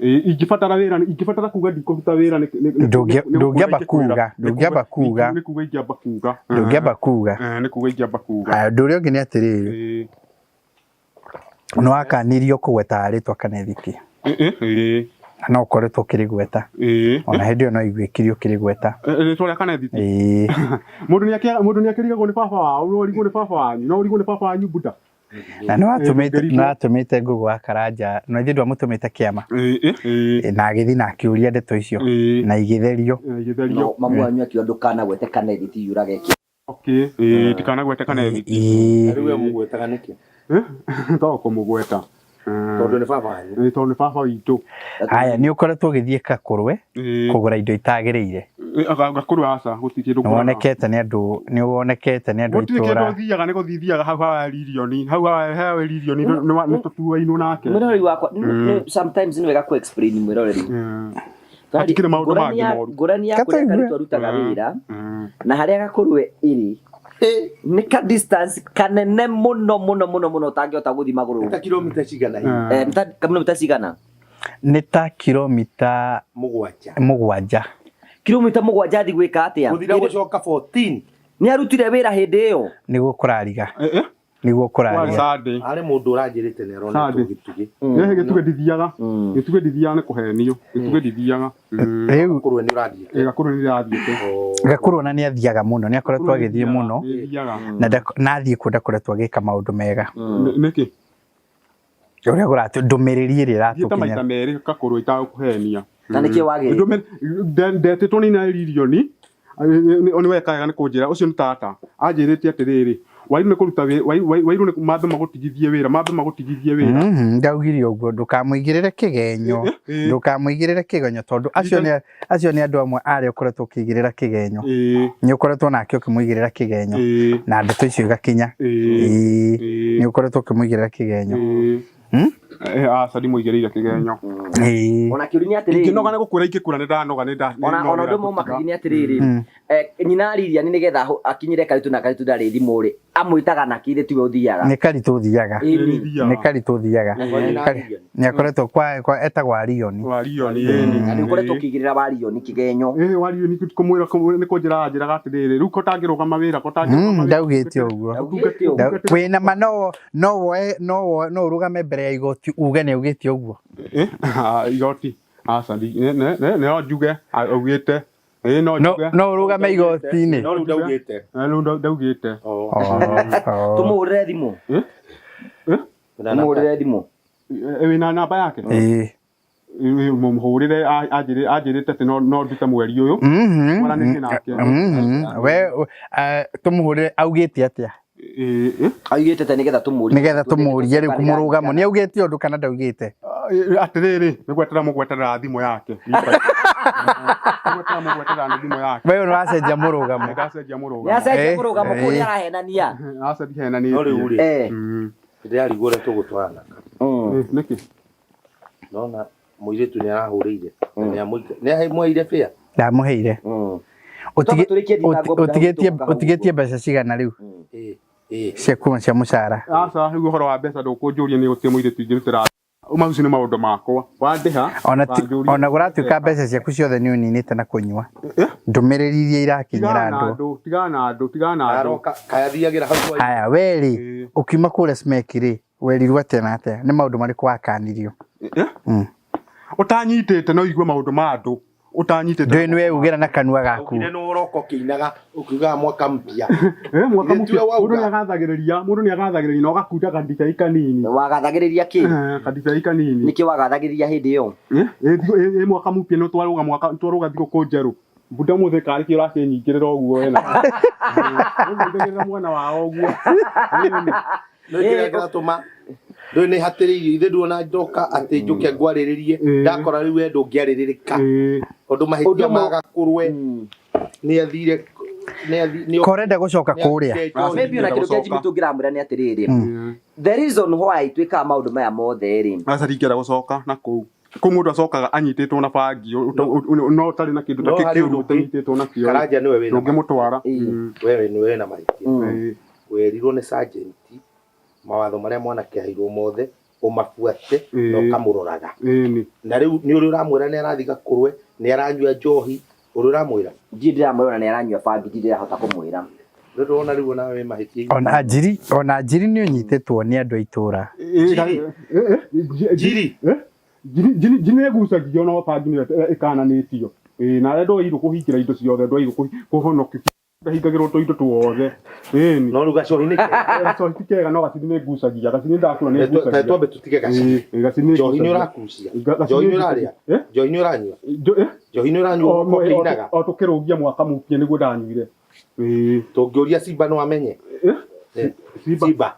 Ingĩbatara wĩra, ingĩbatara kuga ndikũruta wĩra Ndũngĩamba kuga, ndũngĩamba kuga. Nĩ kuga ingĩamba kuga. Ndũngĩamba kuga. Nĩ kuga ingĩamba kuga. Ũndũ ũrĩa ũngĩ nĩ atĩrĩrĩ, nĩ wakanirio kũgweta rĩtwa Kanethiti. Na no ũkoretwo ũkĩrĩgweta. Ona hĩndĩ ĩyo no iguĩkire ũkĩrĩgweta. Rĩtwa rĩa Kanethiti. Mũndũ nĩ akĩrigagwo nĩ baba wao, no ũrigwo nĩ baba wanyu, no ũrigwo nĩ baba wanyu Buddha. Na nĩ watũmĩte Ngũgũ wa Karanja, na ithuĩ ndwamũtũmĩte kĩama. Na agĩthiĩ na akĩũria ndeto icio, na igĩtherio. No mamu wanyu akiuga ndũkanagwete Kanethiti yũrage kĩ. Okay, ndikanagwete Kanethiti. Rĩu we mũgwetaga nĩkĩ? To kũmũgweta. Tondũ nĩ baba wanyu. Tondũ nĩ baba witũ. Haya, nĩ ũkoretwo ũgĩthiĩ Gakũrwe kũgũra indo itagĩrĩire. Gakũrwe aca, gũtirĩ kĩndũ ngũraga. Nĩwonekete nĩ andũ, nĩwonekete nĩ andũ a Gũtirĩ kĩndũ itũũra. thiaga, nĩ gũthiĩ thiaga hau ha Ririoni, hau ha Ririoni nĩ tũtuainwo nake. Mwĩroreri wakwa, sometimes nĩ wega kũ-explain mwĩroreri. Hatikĩrĩ maũndũ mangĩ moru. Ngũrani ya kũrĩa Karitũ arutaga wĩra na harĩa Gakũrwe ĩrĩ nĩ ka distance kanene mũno mũno mũno mũno ũtangĩhota gũthiĩ magũrũ. Ta kilomita cigana hihi? Nĩ ta kilomita cigana? Nĩ ta kilomita mũgwanja. Mũgwanja. Kilomita mũgwanja athiĩ gwĩka atĩa? Gũthira gũcoka 14. Nĩ arutire wĩra hĩndĩ ĩyo? Nĩguo kũrariga. Nĩguo kũrariga. Sunday. Harĩ mũndũ ũranjĩrĩte nĩ aronetwo gĩtugĩ. Gĩtugĩ ndithiaga. Gĩtugĩ ndithiaga nĩ kũhenio. Gĩtugĩ ndithiaga. Rĩu Gakũrwe nĩ ũrathiĩte. Gakũrwe nĩ ndĩrathiĩte. Gakũrwe ona nĩ athiaga mũno, nĩ akoretwo agĩthiĩ mũno. Nĩ Na na athiĩ kuo ndakoretwo agĩka maũndũ mega. Nĩkĩ? Ũrĩa kũratũ ndũmĩrĩri ĩrĩa Thiĩte maita ĩratũkinyĩra. merĩ Gakũrwe itagũkũhenia. Na nĩkĩ wagĩrĩire? Ndetĩtwo nĩ Ririoni, nĩ weka wega nĩ kũnjĩra, ũcio nĩ tata. Anjĩrĩte atĩrĩrĩ, Wairũ nĩ kũruta wĩra, Wairũ nĩ mambe magũtigithie wĩra, mambe magũtigithie wĩra. Ndaugire ũguo, ndũkamũigĩrĩre kĩgenyo, ndũkamũigĩrĩre kĩgenyo tondũ acio nĩ andũ amwe arĩa ũkoretwo ũkĩigĩrĩra kĩgenyo. Nĩ ũkoretwo nake ũkĩmũigĩrĩra kĩgenyo na ndeto icio igakinya. Nĩ ũkoretwo ũkĩmũigĩrĩra kĩgenyo. Aca ndimũigĩrĩire kĩgenyo. Ona kĩũria nĩ atĩrĩrĩ. Ingĩnoga nĩ gũkwĩra ingĩkwĩra nĩ ndanoga nĩ nda. Ona ũndũ ũmwe ũmakagia nĩ atĩrĩrĩ, nyina Lilian nĩgetha akinyĩre Karitũ na Karitũ ndarĩ thimũ rĩ, amwĩtaga na kĩrĩ tiwe ũthiaga. Nĩ Karitũ ũthiaga. Nĩ Karitũ ũthiaga. Nĩ akoretwo kwa etagwo Arioni. Warioni, ĩni. Na nĩ ũkoretwo ũkĩigĩrĩra Warioni kĩgenyo. Warioni kũmwĩra nĩ kũnjĩra anjĩraga atĩrĩrĩ, rĩu ko tangĩrũgama wĩra, ko tangĩrũgama wĩra. Ndaugĩte ũguo. Wĩna ma no woe no ũrũgame mbere ya igoti uge nĩ augĩte ũguo. Igoti. Aca, no njuge augĩte. No njuge. No ũrũgame igoti-inĩ. No rĩu ndaugĩte. Rĩu ndaugĩte. Tũmũhũrĩre thimũ. Tũmũhũrĩre thimũ. Wĩna namba yake? Ĩĩ. Mũhũrĩre anjĩrĩte atĩ no ndute mweri ũyũ. Mwaranĩtie nake. We tũmũhũrĩre augĩte atĩa? Augĩte atĩa nĩgetha tũmũrie? Nĩgetha tũmũrie rĩu mũrũgamo. Nĩ augĩte ũndũ kana ndaugĩte? Atĩrĩrĩ, nĩ gwetera mũgweterera thimũ yake. Nĩ gwetera mũgweterera nĩ thimũ yake. We nĩ wacenjia mũrũgamo. Nĩ ndacenjia mũrũgamo. Nĩ acenjia mũrũgamo kũu nĩ arahenania. Aca ndihenanĩtie. No rĩu rĩ, ndĩrarigwo ũrĩa tũgũtwarana. Nĩkĩ? Nona mũirĩtu nĩ arahũrĩire. Nĩ amũheire bĩa? Ndamũheire. Ũtigĩtie mbeca cigana rĩu? Cia kuma cia mũcara. Aca, rĩu ũhoro wa mbeca ndũkũnjũria nĩ gũtirĩ mũirĩtu ingĩrutĩra. Macio nĩ maũndũ makwa. Wandĩha. Ona gũratuĩka mbeca ciaku ciothe nĩ ũninĩte na kũnyua. Ndũmĩrĩri iria irakinyĩra andũ. Tigana na andũ, tigana na andũ. Kayathiagĩra hau. Haya, we rĩ, ũkiuma kũrĩa Smek rĩ, werirwo atĩa na atĩa? Nĩ maũndũ marĩkũ wakanirio? Ũtanyitĩte no igue maũndũ ma andũ. Ũtanyitĩte. Ndũĩ nĩwe ugĩra na kanua gaku. Ugire nĩ ũroka ũkĩinaga ũkiugaga mwaka mpya. Mwaka mpya. Mũndũ nĩ agathagĩrĩria, mũndũ nĩ agathagĩrĩria na ũgakunda kandibei kanini. Wagathagĩrĩria kĩ? Kandibei kanini. Nĩkĩ wagathagĩrĩria hĩndĩ ĩyo? Ĩ mwaka mpya no twarũga mwaka twarũga thigũkũ njerũ. Buda mũthĩ karĩ kĩ ũrakĩnyingĩrĩra ũguo wena. Ũnyingĩrĩra mwana wao ũguo. Nĩ kĩrĩa kĩratũma ndũĩ nĩ hatĩrĩirio ithe nduona njoka atĩ njũke ngwarĩrĩrie ndakora rĩu we ndũngĩarĩrĩrĩka tondũ mahĩtia magakũrwe nĩ athire Korenda gũcoka kũrĩa. Maybe ona kĩndũ kĩa Jimmy tũngĩramwĩra nĩ atĩrĩrĩ, the reason why twĩkaga maũndũ maya mothe rĩ, Aca ndingĩenda gũcoka na kũu. Kũu mũndũ acokaga anyitĩtwo na bangi no ũtarĩ na kĩndũ ta kĩũru ũtanyitĩtwo nakĩo. Karanja nĩwe wĩna ndũngĩmũtwara. Wewe nĩwe wĩna mahĩtia. Werirwo nĩ sergeant mawatho marĩa mwanake aheirwo mothe ũmabuate na ũkamũroraga. Na rĩu nĩ ũrĩa ũramwĩra nĩ arathiĩ gakũrwe, nĩ aranyua njohi, ũrĩa ũramwĩra. Ndirĩ ndĩramwĩra ona nĩ aranyua bangi, ndirĩ ndĩrahota kũmwĩra. Rĩu ndĩrona rĩu ona wĩ mahĩtia. Ona njiri nĩ ũnyitĩtwo nĩ andũ a itũra. Njiri. Njiri nĩ ĩgucagio no bangi nĩyo ĩkananĩtio. Na arĩa ndwairwo kũhingĩra indo ciothe, ndwairwo kũhonokia. Ndahingagĩrwo tũindo tuothe. No rĩu gacohi nĩ kega. Gacohi ti kega no gacini nĩ ngucagia. Gacini ndakũra nĩ ngucagia. Twambe tũtige gacini. Gacini Njohi nĩ ũrakucia. Njohi nĩ ũrarĩa. Njohi nĩ ũranyua. Njohi nĩ ũranyua ũkĩinaga. O tũkĩrũgia mwaka mũkie nĩguo ndanyuire. Tũngĩũria Simba no amenye. Simba.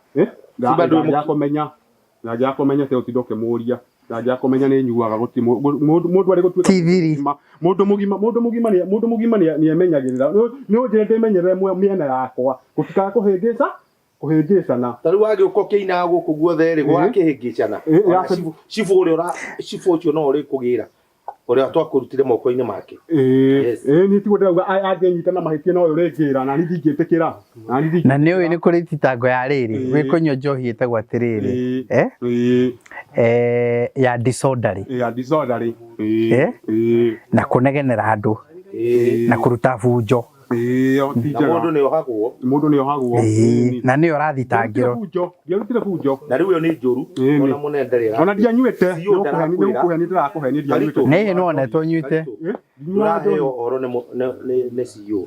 Simba ndũngĩaga kũmenya. Ndangĩaga kũmenya te ũtinda ũkĩmũria. Ndangĩaga kũmenya nĩ nyuaga gũtirĩ mũndũ arĩ gũtuĩka mũndũ mũgima mũndũ mũgima nĩ mũndũ mũgima nĩ emenyagĩrĩra. Nĩ ũnjĩre ndĩmenyerere mĩena yakwa gũtikae kũhĩngĩca kũhĩngĩcana. Ta rĩu wagĩũka ũkĩinaga gũkũ guothe rĩ gwakĩhĩngĩcana. Cibũ ũrĩa ũra cibũ ũcio no ũrĩkũgĩra ũrĩa twakũrutire moko-inĩ make. Ĩĩ niĩ tiguo ndĩrauga angĩnyita na mahĩtia no ũyũ ũrĩngĩra na niĩ ndingĩtĩkĩra. Na nĩ ũĩ nĩ kũrĩ thitango ya rĩrĩ wĩ kũnyua njohi ĩtagwo atĩrĩrĩ ya disorderly. Ya disorderly. Na kũnegenera andũ na kũruta bunjo. Na mũndũ nĩ ohagwo. Mũndũ nĩ ohagwo. Na nĩyo ũrathitangĩrwo. Ndiarutire bunjo. Na rĩu ĩyo nĩ njũru. Ona mũnene ndarĩ. Ona ndianyuĩte. Nĩ gũkũhenia ndĩrakũhenia ndianyuĩte. Nĩ nĩ wonetwo ũnyuĩte. Ndũraheo ũhoro nĩ CEO.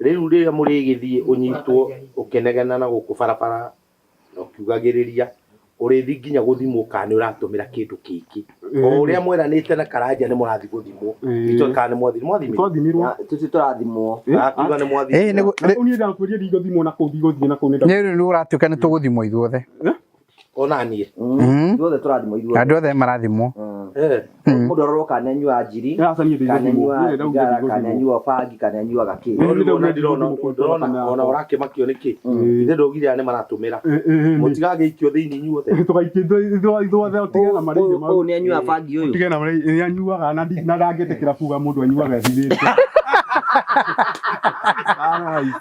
Rĩu rĩrĩa mũrĩgĩthiĩ ũnyitwo ũkĩnegena na gũkũ barabara na ũkiugagĩrĩria ũrĩthiĩ nginya gũthimwo kana nĩ ũratũmĩra kĩndũ kĩngĩ. O ũrĩa mweranĩte na Karanja nĩ mũrathiĩ gũthimwo. Itũĩ kana nĩ mwathimirwo? Twathimirwo. Tũtirĩ tũrathimwo. Akiuga nĩ mwathimirwo. Rĩu niĩ ndakwĩrire ndigũthimwo na kũu ndigũthiĩ na kũu nĩ Nĩ rĩu ũratuĩka nĩ tũgũthimwo ithuothe. Ona niĩ. Ithuothe tũrathimwo ithuothe. Andũ othe marathimwo. Mũndũ arorwo kana anyua njiri, kana anyua thigara, kana anyua bangi, kana anyuaga kĩ. Ndĩrona ona ũrakĩmakio nĩkĩ? Ithe ndũgire nĩ maratũmĩra. Mũtigagĩikio thĩinĩ inyuothe. Tũgaikio ithuothe ũtige na marĩirio mau. Ũyũ nĩ anyuaga bangi ũyũ. Ũtige na marĩirio nĩ anyuaga na ndangĩtĩkĩra kuga mũndũ anyuaga ethithĩte.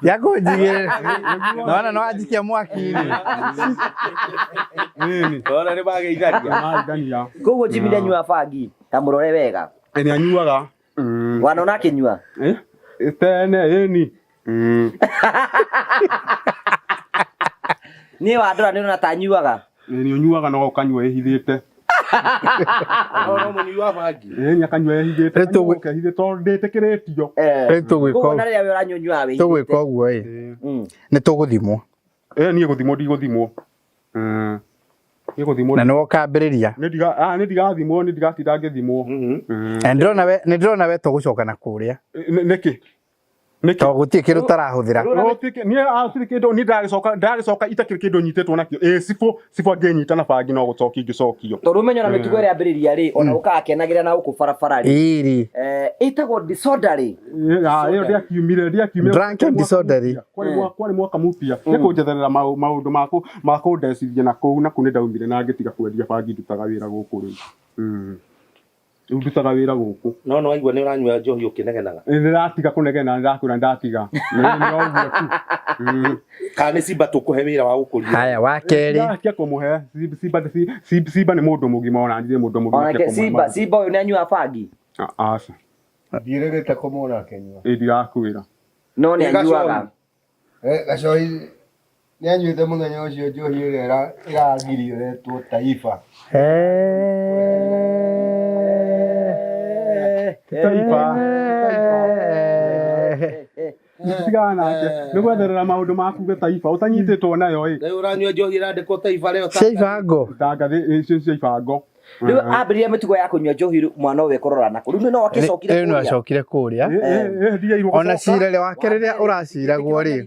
Ya kũnjigĩrĩra. Nona no anjikia mwaki-inĩ. Nona nĩ mageithania. Koguo Jimmy nĩ anyuaga bangi. Ta mũrore wega. Nĩ anyuaga. Wanona akĩnyua? Tene ĩni. Niĩ wandora nĩ ũrona ta anyuaga. Nĩ ũnyuaga no ũkanyua ĩhithĩte. No mũnyui wa bangi. Ĩni akanyua ĩhithĩte. Ĩhithĩte tondũ ndĩtĩkĩrĩtio. Rĩu Koguo na rĩrĩa we ũranyua ũnyuaga wĩhithĩte. tũgwĩka ũguo ĩ. Nĩ tũgũthimwo. Ĩ niĩ gũthimwo ndigũthimwo. Nĩ gũthimwo. Na nĩwe ũkambĩrĩria. Nĩ ndiga ah nĩ ndigathimwo nĩ ndigatinda ngĩthimwo. Na nĩndĩrona we nĩndĩrona we to gũcoka na kũrĩa. Nĩkĩ? Nĩkĩ? To gũtirĩ kĩndũ ũtarahũthĩra. Niĩ hatirĩ kĩndũ niĩ ndagĩcoka ndagĩcoka itakĩrĩ kĩndũ nyitĩtwo nakĩo. Ĩ cibũ cibũ angĩnyita na bangi no gũcokia ingĩcokio. Tondũ ũmenyo na mĩtugo ĩrĩa ambĩrĩria rĩ ona ũkakenagĩra na gũkũ barabara rĩ Ĩri. Ĩtagwo disorderly. Ĩyo ndĩakiumire ndĩakiumire. Drunk and disorderly. Kwarĩ mwaka mupya. Nĩ kũnjetherera maũndũ ma kũndecithia na kũu na kũu nĩ ndaumire na ngĩtiga kwendia bangi ndutaga wĩra gũkũ rĩu. Rĩu ndutaga wĩra gũkũ. No no waigua nĩ ũranyua njohi ũkĩnegenaga. Nĩ ndĩratiga kũnegena nĩ ndakwĩra nĩ ndatiga. Nĩ ũguo tu. Kana nĩ Simba tũkũhe wĩra wa gũkũria. Haya wa kerĩ. Tiga kũmũhe Simba Simba nĩ mũndũ mũgima ona ndirĩ mũndũ mũgima. Onake Simba Simba ũyũ nĩ anyuaga bangi. Aca. Ndiĩrĩgĩte kũmwona akĩnyua. Ĩ ndirakwĩra. No nĩ anyuaga. Gacoi nĩ anyuĩte mũthenya ũcio njohi ĩrĩa ĩragirio ĩretwo Taifa. Taifa. Tigana nake. Nĩ gwetherera maũndũ maku ge Taifa ũtanyitĩtwo nayo ĩ. Rĩu ũranyua njohi ĩrandĩkwo Taifa rĩo. Cia ibango. Tangathi icio cia ibango. Rĩu ambĩrĩria mĩtugo ya kũnyua njohi rĩu mwana ũyũ ekũrora nakũ. Rĩu no akĩcokire Rĩu no acokire kũrĩa. Ona cira rĩ wake rĩrĩa ũraciragwo rĩ.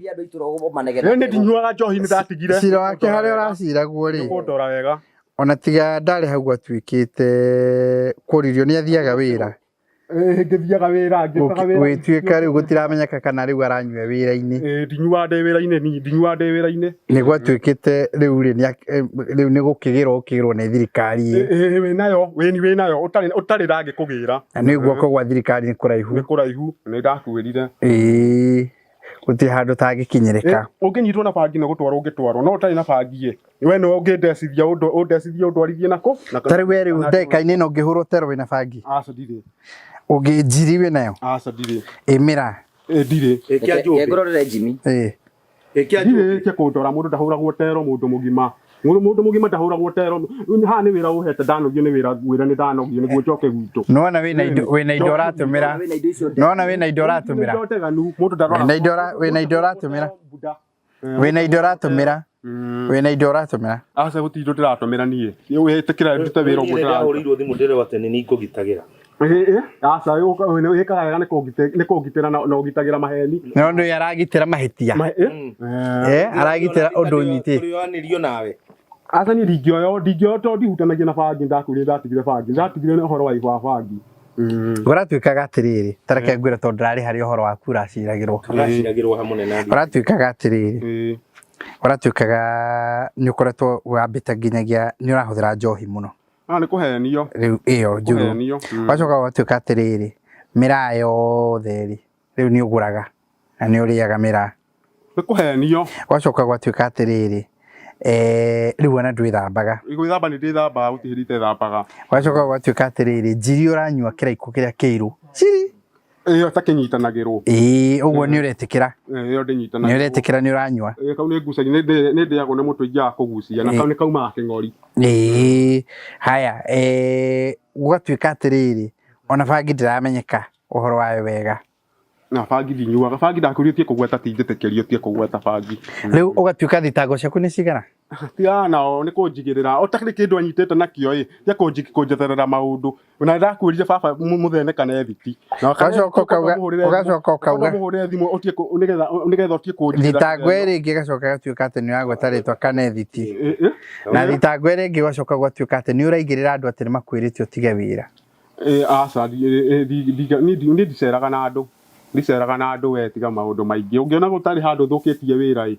Rĩu nĩ ndinyuaga njohi nĩ ndatigire. Cira wake harĩa ũraciragwo rĩ. Kũndora wega. Ona tiga ndarĩ hau gwatuĩkĩte kũririo nĩ athiaga wĩra. Ngĩthiaga wĩra ngĩũkaga wĩra. Gwĩtuĩka rĩu gũtiramenyeka kana rĩu aranyua wĩra-inĩ. Ndinyuaga ndĩ wĩra-inĩ niĩ ndinyuaga ndĩ wĩra-inĩ. Nĩ gwatuĩkĩte rĩu rĩ rĩu nĩ gũkĩgĩrwo gũkĩgĩrwo nĩ thirikari ĩ. Wĩ nayo wĩni wĩ nayo ũtarĩ ũtarĩ ndangĩkũgĩra. Na nĩ guoko gwa thirikari nĩ kũraihu. Nĩ kũraihu nĩ ndakwĩrire. Ĩĩ gũtirĩ handũ tangĩkinyĩrĩka. Ũngĩnyitwo na bangi nĩ gũtwarwo ũngĩtwarwo no ũtarĩ na bangi ĩ we nĩwe ũngĩndecithia ũndecithia ũndwarithie nako. Ta rĩu we rĩu ndagĩka-inĩ ĩno ũngĩhũrwo tero wĩna bangi. Aca ndirĩ. Ũngĩ njiri wĩnayo. Aca ndirĩ. Ĩmĩra. Ndirĩ. Ngũrorere Jimmy. Ĩĩ. Ndirĩ tia kũndora mũndũ ndahũragwo tero mũndũ mũgima. Mũndũ mũgima ndahũragwo tero. Haha nĩ wĩra ũhete ndanogio nĩ wĩra ngwĩra nĩ ndanogio nĩguo njoke gwitũ. Nĩwona wĩna indo wĩna indo ũratũmĩra. Nĩwona wĩna indo ũratũmĩra. Mũndũ ndarora. Wĩna indo wĩna indo ũratũmĩra. Wĩna indo ũratũmĩra. Wĩna indo ũratũmĩra. Aca gũtirĩ indo ndĩratũmĩra niĩ. Wĩtĩkĩra ndute wĩra ũguo ndĩraruta. Ndahũrĩirwo thimũ ndĩrwo atĩ nĩ niĩ ngũgitagĩra. Aca wĩkaga wega nĩ kũngitĩra na ũgitagĩra maheni. No nĩ aragitĩra mahĩtia. Aragitĩra ũndũ ũnyitĩte. Tũrĩoyanĩrio nawe. Aca niĩ ndingĩoywo ndingĩoywo tondũ ndihutanagia na bangi ndakwĩrire ndatigire bangi ndatigire nĩ ũhoro wa bangi. Ũratuĩkaga atĩrĩrĩ ta reke ngwĩre tondũ ndĩrarĩ harĩ ũhoro waku ũraciragĩrwo. Ũraciragĩrwo hamwe na Ũratuĩkaga atĩrĩrĩ ũratuĩkaga nĩ ũkoretwo wambĩte nginyagia nĩ ũrahũthĩra njohi mũno. Nĩ kũhenio. Rĩu ĩyo njũru. Ũgacoka ũgatuĩka atĩrĩrĩ mĩraa yothe rĩ rĩu nĩ ũgũraga na nĩ ũrĩaga mĩraa. Nĩ kũhenio. Ũgacoka ũgatuĩka atĩrĩrĩ rĩu ona ndwĩthambaga. Gwĩthamba nĩ ndĩthambaga gũtirĩ hĩndĩ itethambaga. Ũgacoka ũgatuĩka atĩrĩrĩ njiri ũranyua kĩraikũ kĩrĩa kĩirũ. Njiri. Ĩyo takĩnyitanagĩrwo. Ĩĩ ũguo nĩ ũretĩkĩra. Ĩyo ndĩnyitanagĩrwo. Nĩ ũretĩkĩra nĩ ũranyua. Ĩĩ kau nĩ ngucagia nĩ ndĩagwo nĩ mũtwe ingĩaga kũgucia na kau nĩ kaumaga kĩng'ori. Ĩĩ haya gũgatuĩka atĩrĩrĩ ona bangi ndĩramenyeka ũhoro wayo wega. Na bangi ndinyuaga bangi ndakwĩrire ũtige kũgweta ti njĩtĩkĩrie ũtige kũgweta bangi. Rĩu ũgatuĩka thitango ciaku nĩ cigana? Tigana nao nĩ kũnjigĩrĩra ũtakĩrĩ kĩndũ anyitĩte nakĩo ĩ tia kũnjetherera maũndũ na ndakwĩrire baba mũthene kana ethiti. Ũgacoka ũkauga mũhũrĩre thimũ ũtige nĩgetha ũtige kũnjigĩrĩra. Thitango ĩrĩa ĩngĩ ĩgacoka ĩgatuĩka atĩ nĩ ũragweta rĩtwa kana ethiti. Na thitango ĩrĩa ĩngĩ ĩgacoka gũgatuĩka atĩ nĩ ũraigĩrĩra andũ atĩ nĩ makwĩrĩte ũtige wĩra. Aca niĩ ndiceraga na andũ. Ndiceraga na andũ we tiga maũndũ maingĩ ũngĩona gũtarĩ handũ thũkĩtie wĩra ĩ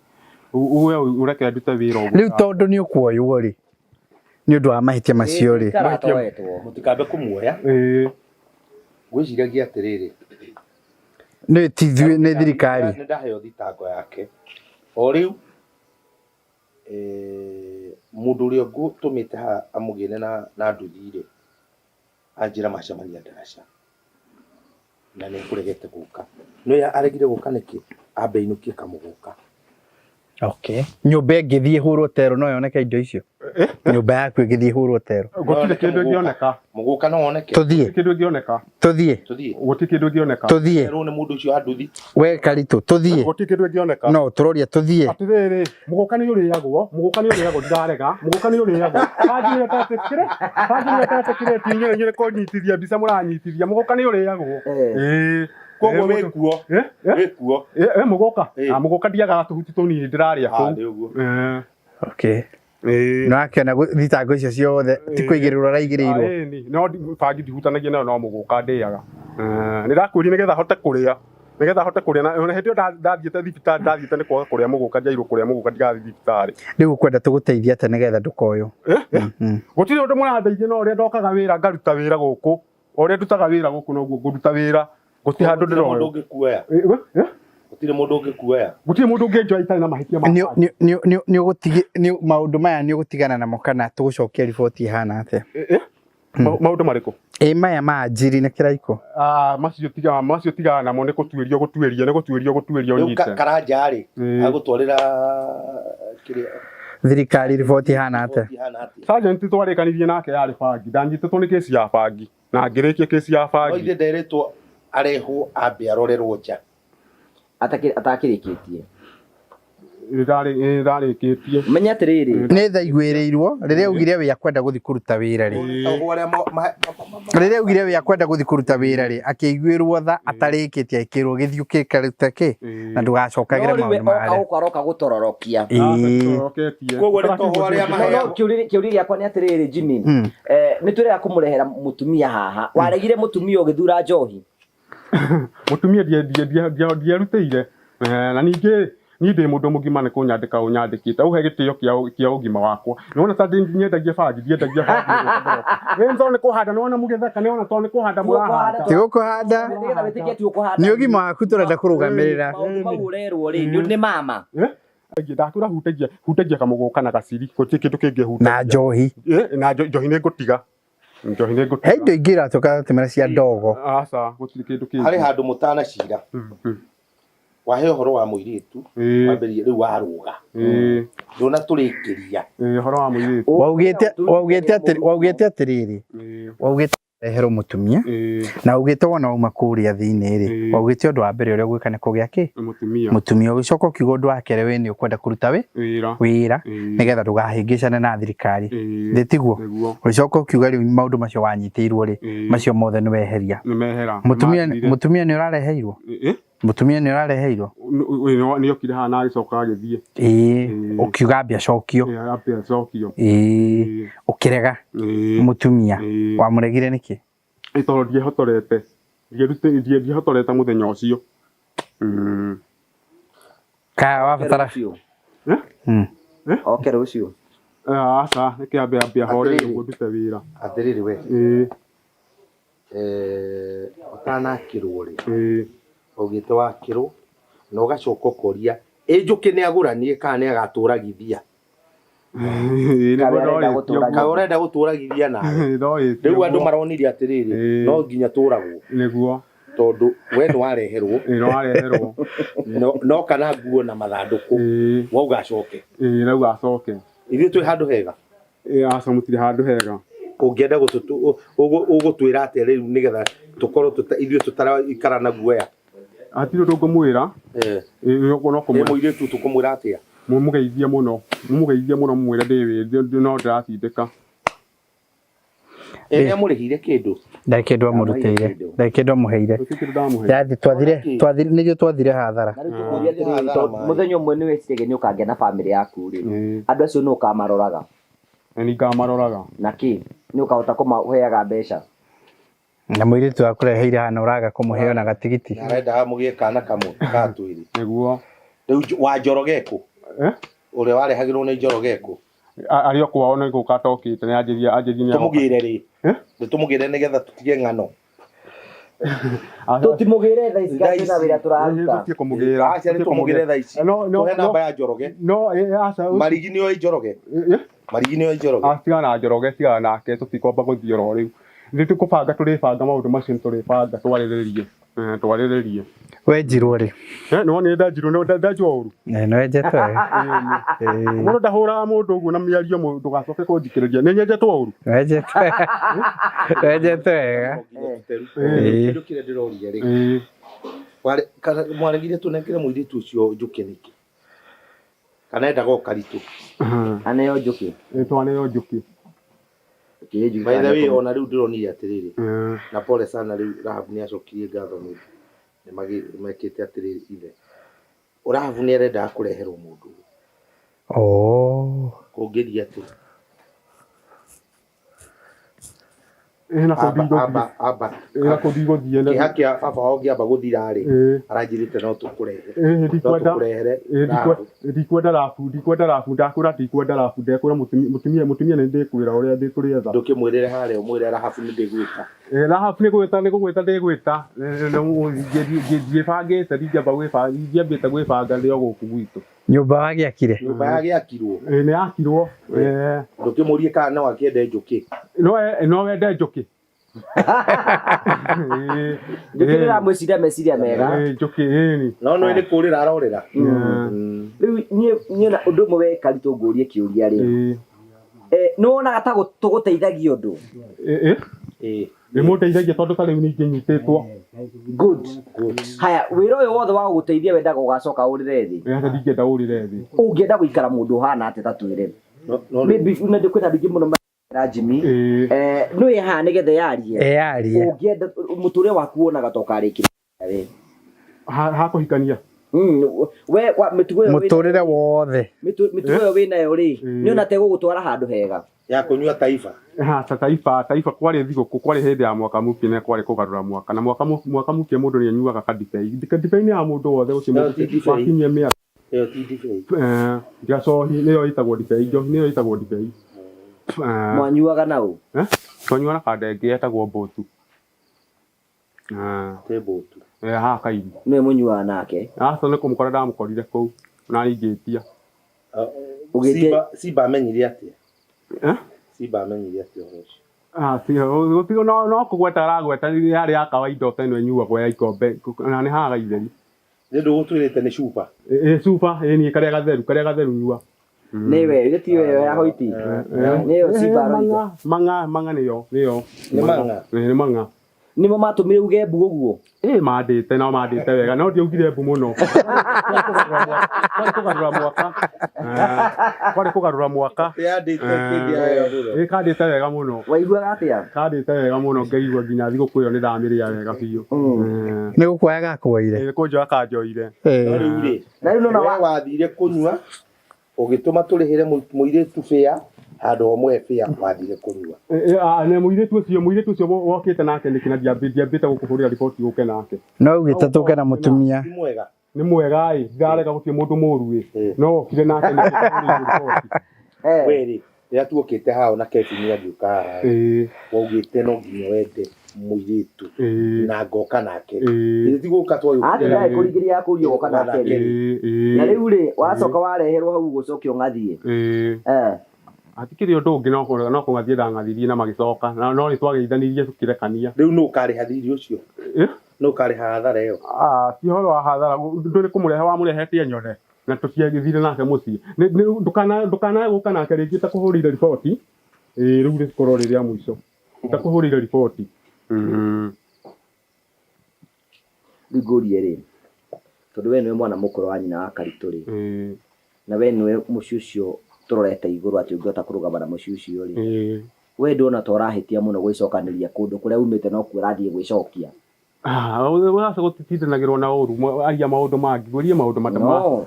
we ũreke ndute wĩra ũguo. Rĩu tondũ nĩ ũkuoywo rĩ nĩ ũndũ wa mahĩtia macio rĩ mũtikambe kũmuoya. Ngwĩciragia atĩrĩrĩ nĩ ti ithuĩ nĩ thirikari. Nĩ ndaheo thitango yake o rĩu mũndũ ũrĩa ngũtũmĩte haha amũgĩre na nduthi rĩ anjĩra macemania ndaraca na nĩ ekũregete gũka no ya aregire gũka nĩkĩ ambe ainũkie kamũgũka. Okay. Nyũmba ĩngĩthiĩ ĩhũrwo tero no yoneke indo icio? Nyũmba yaku ĩgĩthiĩ hũrwo tero. Gũtirĩ kĩndũ ĩngĩoneka. Mũgũka no woneke. Tũthiĩ. Gũtirĩ kĩndũ ĩngĩoneka. Tũthiĩ. Tũthiĩ. Gũtirĩ kĩndũ ĩngĩoneka. Tũthiĩ. Erwo nĩ mũndũ ũcio wa nduthi. We Karitũ, tũthiĩ. Gũtirĩ kĩndũ ĩngĩoneka. No, tũroria tũthiĩ. Atĩrĩrĩ, mũgũka nĩ ũrĩagwo, mũgũka nĩ ũrĩagwo ndirarega, mũgũka nĩ ũrĩagwo. Bangi ĩrĩa ĩtetĩkĩre, bangi ĩrĩa ĩtetĩkĩrĩtio inyuĩ inyuĩ nĩ kũnyitithia mbica mũranyitithia, mũgũka nĩ ũrĩagwo. Ĩĩ. Koguo Ĩĩ, wĩ kuo. Eh, eh, Wĩ kuo. eh, eh, mũgũka. Ĩĩ. Ah, mũgũka ndiagaga tũhuti tũnini ndĩrarĩa Ah, kũu. nĩ ũguo. Eh, Okay. ĩĩ. Nĩ wakĩona thitango icio ciothe ti kũigĩrĩrwo araigĩrĩirwo. Ah, ĩni. No bangi ndihutanagia nayo no mũgũka ndĩaga. Eh, nĩ ndakwĩrire nĩgetha hote kũrĩa. Nĩgetha hote kũrĩa na ona hĩndĩ ĩyo ndathiĩte thibitarĩ ndathiĩte nĩ kwaga kũrĩa mũgũka njairwo kũrĩa mũgũka ndigathiĩ thibitarĩ. Rĩu ũkwenda tũgũteithie atĩa nĩgetha ndũkoywo? Eh, eh. Gũtirĩ ũndũ mũrandeithia no ũrĩa ndokaga wĩra ngaruta wĩra gũkũ. O ũrĩa ndutaga wĩra gũkũ noguo ngũruta wĩra. Gũtirĩ handũ Gũtirĩ mũndũ ndĩroywo. ũngĩkuoya. Eh, eh, eh? Gũtirĩ mũndũ ũngĩkuoya. Gũtirĩ mũndũ ũngĩnjoya itarĩ na mahĩtia ma Nĩ bangi. nĩ nĩ nĩ ũgũtigi nĩ maũndũ maya nĩ ũgũtigana namo kana tũgũcokia riboti ĩhana atĩa? Eh, eh? Maũndũ marĩkũ? Ĩ maya ma Njiri na Kĩraikũ. Ah, macio tiga macio tigana namo nĩ gũtuĩrio gũtuĩria nĩ gũtuĩrio gũtuĩrio Rĩu ũnyite. Karanja rĩ, Ĩĩ. agũtwarĩra kĩrĩa Thirikari riboti ĩhana atĩa? riboti ĩhana atĩa? Sergeant twarĩkanirie nake yarĩ bangi ndanyitĩtwo nĩ kesi ya bangi na ngĩrĩkia kesi ya No bangi. ithe nderetwo arehwo ambe arorerwo nja. Atakĩrĩkĩtie. Ndarĩkĩtie. Menya atĩrĩrĩ. Nĩ tha iguĩrĩirwo rĩrĩa augire we akwenda gũthiĩ kũruta wĩra rĩ. Ohwo arĩa Rĩrĩa augire we akwenda gũthiĩ kũruta wĩra rĩ, akĩiguĩrwo tha atarĩkĩtie akĩrwo gĩthiĩ ũkĩkarute kĩ na ndũgacokagĩre No rĩu we maũndũ oka marĩa. gũkũ aroka gũtororokia. Ĩĩ. Koguo nĩ toho arĩa No, no, maheagwo. kĩũria gĩakwa nĩ atĩrĩrĩ Jimmy. Nĩ twĩrega kũmũrehera mũtumia haha. Waregire mũtumia ũgĩthura njohi. Mũtumia ndierutĩire. Na ningĩ niĩ ndĩ mũndũ mũgima nĩ kũnyandĩka ũnyandĩkĩte ũhe gĩtĩo kĩa ũgima wakwa. Nĩwona ta nyendagia bangi ndiendagia bangi. Ĩ tondũ nĩ kũhanda nĩwona mũgĩtheka nĩwona tondũ nĩ kũhanda mũrahanda. Ti gũkũhanda. Nĩgetha wĩtĩkie ti ũkũhanda. Nĩ ũgima waku tũrenda kũrũgamĩrĩra. Maũndũ mau ũrerwo rĩ, nĩ mama. Eh? Ndakwĩra hutagia hutagia kamũgũka na gaciri gũtirĩ kĩndũ kĩngĩ hutagia. Na njohi. Eh, na njohi nĩ ngũtiga. Njohi nĩ ngũtiga. He indo ingĩ iratũka tũmĩra cia ndogo. Aca gũtirĩ kĩndũ kĩngĩ. Harĩ handũ mũtanacira. Wahe ũhoro wa mũirĩtu, wambĩrĩria rĩu warũga. Ndũnatũrĩkĩria. Ũhoro wa mũirĩtu. Waugĩte waugĩte atĩ waugĩte atĩrĩrĩ. Waugĩte reherwo mũtumia na augĩte wona wauma kũrĩa thĩinĩ rĩ waugĩte ũndũ wa mbere ũrĩa ũgwĩka nĩ kũgĩa kĩ Mũtumia. mũtumia ũgĩcoka ũkiuga ũndũ wa kerĩ we nĩ ũkwenda kũruta wĩ Wĩra. wĩra nĩgetha ndũgahĩngĩcane na thirikari thĩ tiguo Nĩguo. ũgĩcoka ũkiuga rĩu maũndũ macio wanyitĩirwo rĩ macio mothe nĩ weheria Nĩ mehera. mũtumia Nĩmathirire. mũtumia nĩ ũrareheirwo Eh? mũtumia nĩ ũrareheirwo Nĩ okire haha na agĩcoka agĩthiĩ. ĩĩ ũkiuga ambe acokio Ĩĩ, ambe acokio. ĩĩ ũkĩrega mũtumia wamũregire nĩkĩ? Ĩ tondũ ndiehotorete. Ndiehotorete mũthenya ũcio. Ka wabatara Oke rũciũ. Aca reke ambe ambe ahorere ũguo ndute wĩra. Atĩrĩrĩ we. Ĩĩ. Ũtanakĩrwo rĩ, waugĩte wakĩrwo na ũgacoka ũkoria ĩ njũkĩ nĩ agũranie kana nĩ agatũragithia. Kaĩ ũrenda gũtũragithia nawe. Rĩu andũ maronire atĩrĩrĩ, no nginya tũragwo. Nĩguo. Tondũ we nĩ wareherwo. Ĩĩ nĩ wareherwo. No kana nguo na mathandũkũ wauga acoke. Ĩĩ rauga acoke. Ithuĩ twĩ handũ hega. Ĩĩ aca mũtirĩ handũ hega. Ũngĩenda ũgũtwĩra atĩa rĩu nĩgetha tũkorwo ithuĩ tũtaraikara na guoya? Hatirĩ ũndũ ngũmwĩra. Ĩĩ ũguo no kũmwĩra. Ĩ mũirĩtu tũkũmwĩra atĩa? Mũmũgeithie mũno. Mũmũgeithie mũno mũmwĩre ndĩ no ndĩratindĩka. Ĩ nĩ amũrĩhire kĩndũ? Ndarĩ kĩndũ amũrutĩire ndarĩ kĩndũ amũheire yathi twathire twathire nĩrĩo twathire hathara Na rĩu tũkũria atĩrĩrĩ, tondũ mũthenya ũmwe nĩ wĩciragia nĩ ũkagĩa na bamĩrĩ yaku rĩ, andũ acio nĩ ũkamaroraga? Nĩ ngamaroraga. Na kĩ? Nĩ ũkahota kũmaheaga mbeca? Na mũirĩtu akũreheire hana ũraga kũmũhe ona gatigiti. Arendaga mũgĩe kana kamwe ka twĩrĩ. Nĩguo. Rĩu wa Njoroge kũ? Ũrĩa warehagĩrwo nĩ Njoroge kũ? Arĩ o kwao nĩ gũka atokĩte nĩ anjĩrie anjĩrie nĩ agoka. Tũmũgĩre rĩ? Nĩ tũmũgĩre nĩgetha tũtige ng'ano. Tũtimũgĩre thaa ici kana twĩna wĩra tũraruta. Tũtige kũmũgĩra. Aca nĩ tũmũgĩre thaa ici. Tũhe namba ya Njoroge. No aca. Marigi nĩ oĩ Njoroge. Marigi nĩ oĩ Njoroge. Tigana na Njoroge tigana nake tũtikwamba gũthiĩ oro rĩu. Nĩ tũkũbanga tũrĩbanga maũndũ macio nĩ tũrĩbanga twarĩrĩrie. Twarĩrĩrie. Wenjirwo rĩ? Nĩ wonire ndanjirwo ndanjwo ũru. Nĩ wenjetwo wega. Mũndũ ndahũraga mũndũ ũguo na mĩario ndũgacoke kũnjikĩrĩria. Nĩ nyenjetwo ũru. Wenjetwo wega. Wenjetwo wega. Kĩndũ kĩrĩa ndĩroria rĩ. Mwaregire tũnengere mũirĩtu ũcio njũkĩ nĩkĩ? Kana endaga o karitũ? Aneo njũkĩ. Twaneo njũkĩ. By the way, ona rĩu ndĩronire atĩrĩrĩ, na pole sana rĩu Rahabu nĩ acokirie ngatho nĩ nĩ mekĩte atĩrĩrĩ ithe. Rahabu nĩ arendaga kũreherwo mũndũ. Oh. Kũngĩthiĩ atĩa? Na kũu Amba amba. Na kũu ndigũthiĩ. Kĩeha kĩa baba wao ngĩamba gũthira rĩ, aranjĩrĩte no tũkũrehe. No tũkũrehere Rahabu. Ndikwenda rabu, ndikwenda rabu, ndakwĩra ndikwenda rabu, ndekwĩra mũtumia nĩ ndĩkwĩra ũrĩa ndĩtũrĩetha. Ndũkĩmwĩrĩre harĩa ũmwĩre Rahabu nĩ ndĩgwĩta. Rahabu nĩ gwĩta nĩ kũgwĩta ndĩgwĩta. Ndiĩbangĩte, ndingĩamba gwĩbanga, ndiambĩte gwĩbanga ndĩ o gũkũ gwitũ. Nyũmba wagĩakire? Nyũmba yagĩakirwo. Nĩ yakirwo. Ndũkĩmũrie kana no akĩende njũkĩ. No wende njũkĩ. Njũkĩ nĩ ĩramwĩciria meciria mega. Njũkĩ ĩni. No no nĩ kũrĩra arorĩra. Rĩu niĩ na ũndũ ũmwe we Karitũ ngũrie kĩũria rĩ. Nĩ wonaga ta tũgũteithagia ũndũ? Nĩ mũndeithagia tondũ ta rĩu ningĩ nyitĩtwo. Good. Haya, wĩra ũyũ wothe wa gũgũteithia wendaga ũgacoka ũrĩre thĩ? Aca ndingĩenda ũrĩre thĩ. Ũngĩenda gũikara mũndũ ũhana atĩa ta twĩre? Maybe na kwĩna andũ aingĩ mũno mara Jimmy. No ĩ haha nĩgetha yarie. Yarie. Ũngĩenda mũtũrĩre waku wonaga ta ũkarĩkĩra we. Ha kũhikania. We mĩtugo ĩyo Mũtũrĩre wothe. Mĩtugo ĩyo wĩnayo rĩ, nĩ ona ta ĩgũgũtwara handũ hega. Ya kũnyua Taifa. Ha Taifa, Taifa kwarĩ thigũkũ, kwarĩ hĩndĩ ya mwaka mũkĩ na kwarĩ kũgarũra mwaka. Na mwaka mwaka mũkĩ mũndũ nĩ anyuaga kandibei. Ndibei nĩ ya mũndũ wothe gũtirĩ mũndũ wakinyia mĩaka. Ĩyo ti ndibei. Gacohi nĩyo ĩtagwo ndibei, njohi nĩyo ĩtagwo ndibei. Mwanyuaga na ũ? Twanyuaga na kanda ĩngĩ yetagwo mbũtu. Te mbũtu. Haha Kairi. Nĩwe mũnyuaga nake? Aca nĩ kũmũkora ndamũkorire kũu na niĩ ngĩtia. Simba amenyire atĩa? Simba amenyire atĩa ũhoro ũcio? No kũgweta aragweta yarĩ ya kawaida o ta ĩno ĩnyuagwo ya ikombe na nĩ haha gaitheri. Nĩ ndũgũtwĩrĩte nĩ cuba? Ĩ cuba, ĩ niĩ karĩa gatheru, karĩa gatheru nyua. Nĩwe, githĩ ti we ya hoiti? Nĩyo Simba aroiga. Mang'a, mang'a nĩyo, nĩyo. Nĩ mang'a? Nĩ mang'a. Nĩmo matũmire uge mbu ũguo? Ĩ mandĩte no mandĩte wega no ndiaugire mbu mũno. Kwarĩ kũgarũra mwaka. Kwarĩ kũgarũra mwaka. Ĩ kandĩte wega mũno. Waiguaga atĩa? Kandĩte wega mũno ngaigua nginya thigũkũ ĩyo nĩ ndamĩrĩa wega biũ. Nĩ gũkuoya gakuoire? Nĩ kũnjoya kanjoire. No rĩu rĩ, Na rĩu nona we wathire kũnyua ũgĩtũma tũrĩhĩre mũirĩtu bĩa handũ ho mũhe bĩa wathire kũnyua. Na mũirĩtu ũcio wokĩte nake nĩkĩ na ndiambĩte gũkũhũrĩra riboti ũke nake. No ugĩte tũke na mũtumia. Ti mwega. Nĩ mwega ĩ, ndirarega gũtirĩ mũndũ mũru ĩ, no wokire nake nĩ riboti. We rĩ, rĩrĩa tuokĩte haha ona Kevin agĩũka haha rĩ, waugĩte no nginya wende mũirĩtu na ngoka nake. Ithe ti gũka twagĩũkire. Atĩ ndarĩ kũringĩrĩria akũria ũgoka nake rĩ. Na rĩu rĩ, wacoka wareherwo hau ũgũcokia ũng'athie. Hatikĩrĩ ũndũ ũngĩ no kũng'athie ndang'athirie na magĩcoka no nĩ twageithanirie tũkĩrekania. Rĩu nũ ũkarĩha thirĩ ũcio? Nũ ũkarĩha hathara ĩyo? Ti ũhoro wa hathara, ndũ nĩ kũmũrehe wamũrehete anyone na tũtiagĩthire nake mũciĩ. Ndũkanae gũka nake rĩngĩ takũhũrĩire riboti. Rĩu rĩkorwo rĩ rĩa mũico. Takũhũrĩire riboti. Rĩu ngũrie rĩ, tondũ we nĩwe mwana mũkũrũ wa nyina wa Karitũ rĩ, na we nĩwe mũciĩ ũcio tũrorete igũrũ atĩ ũngĩhota kũrũgama na mũciĩ ũcio rĩ, we ndũrona ta ũrahĩtia mũno gwĩcokanĩria kũndũ kũrĩa umĩte no kuo ũrathiĩ gwĩcokia? Ũraca gũtitindanagĩrwo na ũru, aria maũndũ mangĩ, ngũrie maũndũ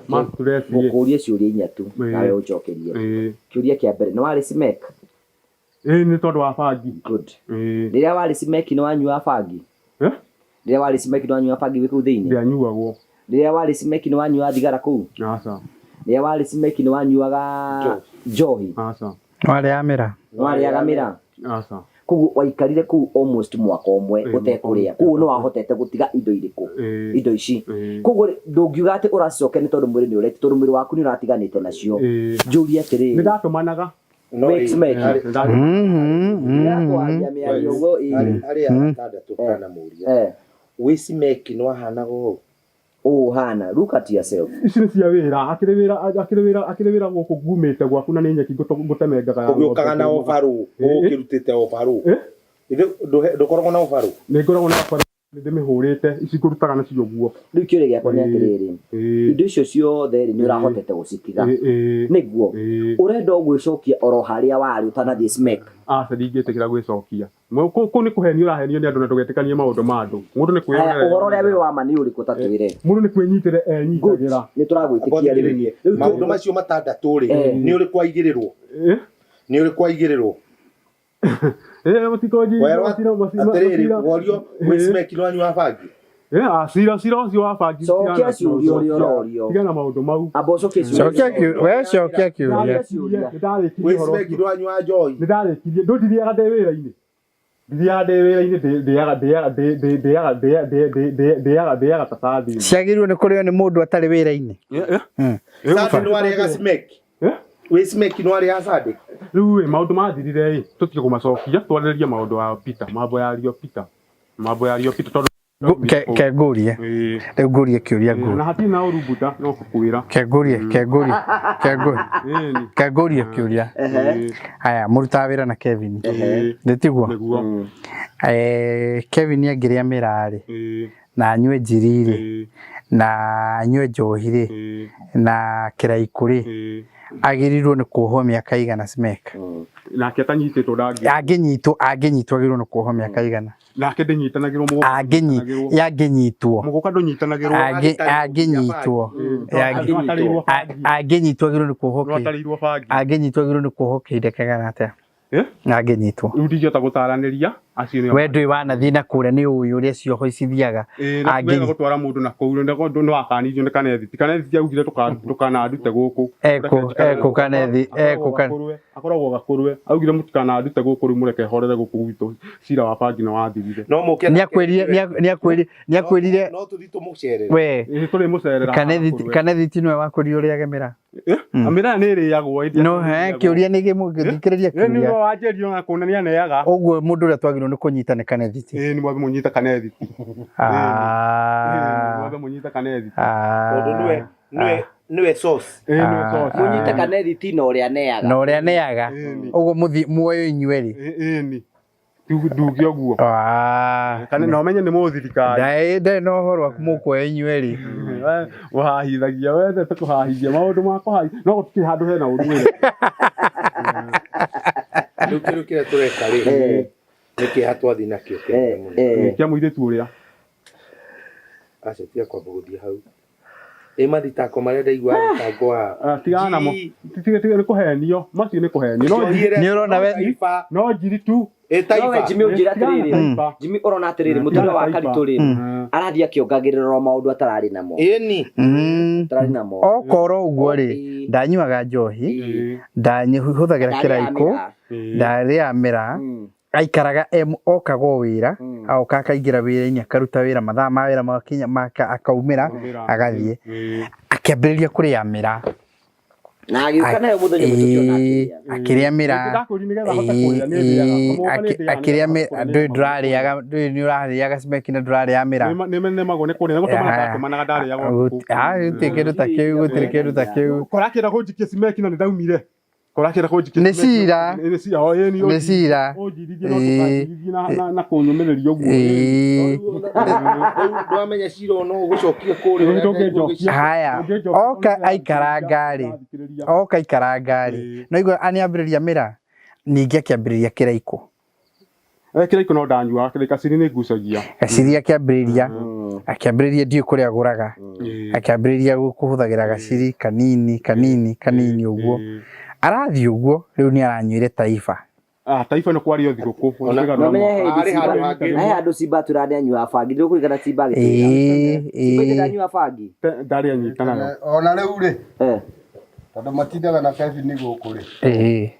ma stress. Ngũkũrie ciũria inya tu nawe ũnjokerie. Kĩũria kĩa mbere, nĩ warĩ Cimek? Ĩ nĩ tondũ wa bangi. Good. Rĩrĩa warĩ Cimek nĩ wanyuaga bangi? Rĩrĩa warĩ Cimek nĩ wanyuaga bangi wĩ kũu thĩinĩ? Ndianyuagwo. Rĩrĩa warĩ Cimek nĩ wanyuaga thigara kũu? Aca. Rĩrĩa warĩ Cimek nĩ wanyuaga njohi? Aca. Nĩwarĩaga mĩraa? Nĩwarĩaga mĩraa? Aca. Koguo waikarire kũu almost mwaka ũmwe ũtekũrĩa. Koguo nĩ wahotete gũtiga indo irĩkũ? Indo ici. Koguo ndũngiuga atĩ ũracicokia nĩ tondũ mwĩrĩ nĩ ũreti, tondũ mwĩrĩ waku nĩ ũratiganĩte nacio. Njũrie atĩrĩrĩ. Nĩ ndatũmanaga. Wake Smack. Ndĩrakwaria mĩario ũguo ĩ. Arĩa atandatũ kana mũria. Wĩ Cimek nĩ wahanaga ũũ? Ũũ ũhana look at yourself. Ici nĩ cia wĩra, akĩrĩ wĩra, akĩrĩ wĩra, akĩrĩ wĩra gũkũ ngumĩte gwaku na nĩ nyeki ngũtemengaga ya ng'ombe. Ũgĩũkaga na obarũ? Ũgũkĩrutĩte obarũ? Eh? Ithe ndũkoragwo na obarũ? Nĩ ngoragwo na bara, nĩ ndĩmĩhũrĩte, ici ngũrutaga nacio ũguo. Rĩu kĩũria gĩakwa nĩ atĩrĩrĩ, indo icio ciothe rĩ, nĩ ũrahotete gũcitiga? Nĩguo ũrenda ũgwĩcokia oro harĩa warĩ ũtanathiĩ smek? Aca, ndingĩtĩkĩra gwĩcokia. Kũu nĩ kũhenio ũrahenio nĩ andũ, na ndũgetĩkanie maũndũ ma andũ. Mũndũ nĩ Aya, kwĩyonera. ũhoro ũrĩa wĩ wa ma nĩ ũrĩkũ? Ta twĩre. Mũndũ nĩ kwĩnyitĩra Good. enyitagĩra. Nĩ tũragwĩtĩkia rĩu. Thikĩrĩrie, maũndũ macio matandatũ rĩ, nĩ ũrĩkũ aigĩrĩrwo? Eh? Nĩ ũrĩkũ aigĩrĩrwo? Eh, mũtikonji- Werwo atĩrĩrĩ, worio gwĩ cimeki nĩwanyua bangi? Cira, cira ũcio wa bangi. Cokia tigana- ciũria ũrĩa ũrorio. Tigana maũndũ mau. Amba ũcokie ciũria. Cokia we cokia kĩũria. Ciũria. Nĩndarĩkirie Gwĩ ũhoro cimeki ũcio. nĩwanyua njohi? Nĩndarĩkirie, ndũndithiaga ndĩ wĩra-inĩ, ndithiaga ndĩ wĩra-inĩ, ndĩaga ndĩaga ndĩaga ndĩaga ndĩaga ndĩaga ta sardine. Ciagĩrĩirwo nĩ kũrĩo nĩ mũndũ atarĩ wĩra-inĩ. Sande nĩwarĩaga cimeki? Eh? Gwĩ cimeki nĩwarĩaga sande? Rĩu ĩ, maũndũ mathirire ĩ, tũtige kũmacokia, twarĩrĩrie maũndũ ya Peter, mambo ya Rio Peter, mambo ya Rio Peter, tondũ Ke ngũrie. Rĩu ngũrie kĩũria ngũrie. Na hatirĩ na ũru Buda, no kũkwĩra. Ke ngũrie, ke ngũrie, ke ngũrie. Ĩni. Ke ngũrie kĩũria. Haya, mũrutaga wĩra na Kevin. Nĩ tiguo? Nĩguo. Kevin angĩrĩa mĩraa rĩ, na anyue njiri rĩ, na anyue njohi rĩ, na kĩraikũ rĩ, agĩrĩirwo nĩ kuohwo mĩaka igana smek? Nake atanyitĩtwo ndangĩ. Angĩnyitwo agĩrĩirwo nĩ kuohwo mĩaka igana? Nake ndĩnyitanagĩrwo mũgũka. Angĩnyitwo. Mũgũka ndũnyitanagĩrwo. Angĩnyitwo. Nĩwatarĩirwo bangi. Angĩnyitwo agĩrĩirwo nĩ kuohwo kĩ? Nĩwatarĩirwo bangi. Angĩnyitwo agĩrĩirwo nĩ kuohwo kĩhinda kaigana atĩa? Eh? Angĩnyitwo. Rĩu ndingĩhota gũtaranĩria acio nĩo. We ndũĩ wanathiĩ na kũrĩa, nĩ ũĩ ũrĩa cioho cithiaga. Ĩĩ, na wega gũtwara mũndũ na kũu nĩ wakanirio nĩ Kanethi. Ti Kanethi augire ndũkanandute gũkũ. Ekũ Kanethi, ekũ Kanethi. Akoragwo gakũrwe. Augire mũtikanandute gũkũ, rĩu mũreke horere gũkũ gwitũ. Cira wa bangi nĩ wathirire. No mũke. Nĩakwĩrire, nĩakwĩrire. No tũthiĩ tũmũcerere. We. Ĩĩ, tũrĩ mũcerera. Kanethi, Kanethi ti nĩwe wakwĩrire ũrĩage mĩraa? Mĩraa nĩ ĩrĩagwo ĩndĩ. No he kĩũria nĩ gĩthikĩrĩria Ĩĩ, nĩ kĩũria. wanjĩrio na kuonania neaga. Ũguo mũndũ ũrĩa twagĩrĩirwo nĩ kũnyita nĩ Kanethi ti? Ĩĩ, nĩ mwathe mũnyita Kanethi. Ah. Mwathe mũnyita Kanethi. Tondũ nĩwe nĩwe nĩwe source. Ĩĩ, nĩwe source. Mũnyite Kanethi ti na ũrĩa aneaga. Na ũrĩa aneaga. Ũguo mũthi muoyo inyuerĩ. Ĩĩ, nduge ũguo. Kana na ũmenye nĩ mũthirikari. Ndarĩ na ũhoro waku, mũkuoya inyuerĩ. Ũhahithagia wendete kũhahithia maũndũ ma kũhahithia, no gũtikĩrĩ handũ hena ũru wĩra. Rĩu kĩndũ kĩrĩa tũreka rĩ, nĩ kĩeha twathiĩ nakĩo kĩnene mũno. Kĩa mũirĩtu ũrĩa. Aca, tiga kwamba gũthiĩ hau. Ĩ mathitango marĩa ndaigua thitango wa Tigana namo. Tiga, tiga, nĩ kũhenio. Macio nĩ kũhenio. No Njohi Nĩ ũrona we no njiri tu. No we Jimmy ũnjĩre atĩrĩrĩ, Jimmy, ũrona atĩrĩrĩ, mũtũrĩre wa Karitũ rĩ, arathiĩ akĩongagĩrĩra o maũndũ atararĩ namo. Ĩni. Atararĩ namo. Okorwo ũguo rĩ, ndanyuaga njohi, ndahũthagĩra kĩraikũ, ndarĩaga mĩraa, aikaraga okaga o wĩra, agoka akaingĩra wĩra-inĩ, akaruta wĩra mathaa ma wĩra makinya akaumĩra agathiĩ, akĩambĩrĩria kũrĩa mĩraa. Na agĩũka nayo mũthenya ũmwe tũkĩona akĩrĩa. Akĩrĩa mĩraa. Akĩrĩa ndũĩ ndũrarĩaga, ndũĩ nĩ ũrarĩaga cimeki na ndũrarĩa mĩraa. Nĩ nemagwo nĩ kũrĩa, nĩgũtũmana ndatũmanaga ndarĩaga ũtukũ. Gũtirĩ kĩndũ ta kĩu, gũtirĩ kĩndũ ta kĩu. Korakĩenda kũnjikia cimeki na nĩ ndaumire. Korakĩenda kũnjikia. Nĩ cira. Nĩ cira, o ĩni. Nĩ cira. Ũnjirithie no ndũkanjirithie na kũnyũmĩrĩria ũguo. Rĩu ndwamenya cira no ũgũcokia kũrĩa. Haya, oka aikaranga rĩ, oka aikaranga rĩ, no igua nĩambĩrĩria mĩraa, ningĩ akĩambĩrĩria kĩraikũ. Kĩraikũ no ndanyuaga, kĩraikũ gaciri nĩ ngucagia. Gaciri akĩambĩrĩria, akĩambĩrĩria ndiũĩ kũrĩa agũraga, akĩambĩrĩria kũhũthagĩra gaciri kanini kanini kanini ũguo. Arathiĩ ũguo, rĩu nĩ aranyuire Taifa. Ah, Taifa nĩ kwario thigũkũ. Na ũmenye he hĩndĩ Simba, he handũ Simba atwĩraga nĩanyuaga bangi, ndũkũririkana Simba agĩtwĩra? Simba ithe ndanyuaga bangi. Ndarĩ anyita nayo. Ona rĩu rĩ, tondũ matindaga na Kevin gũkũ rĩ,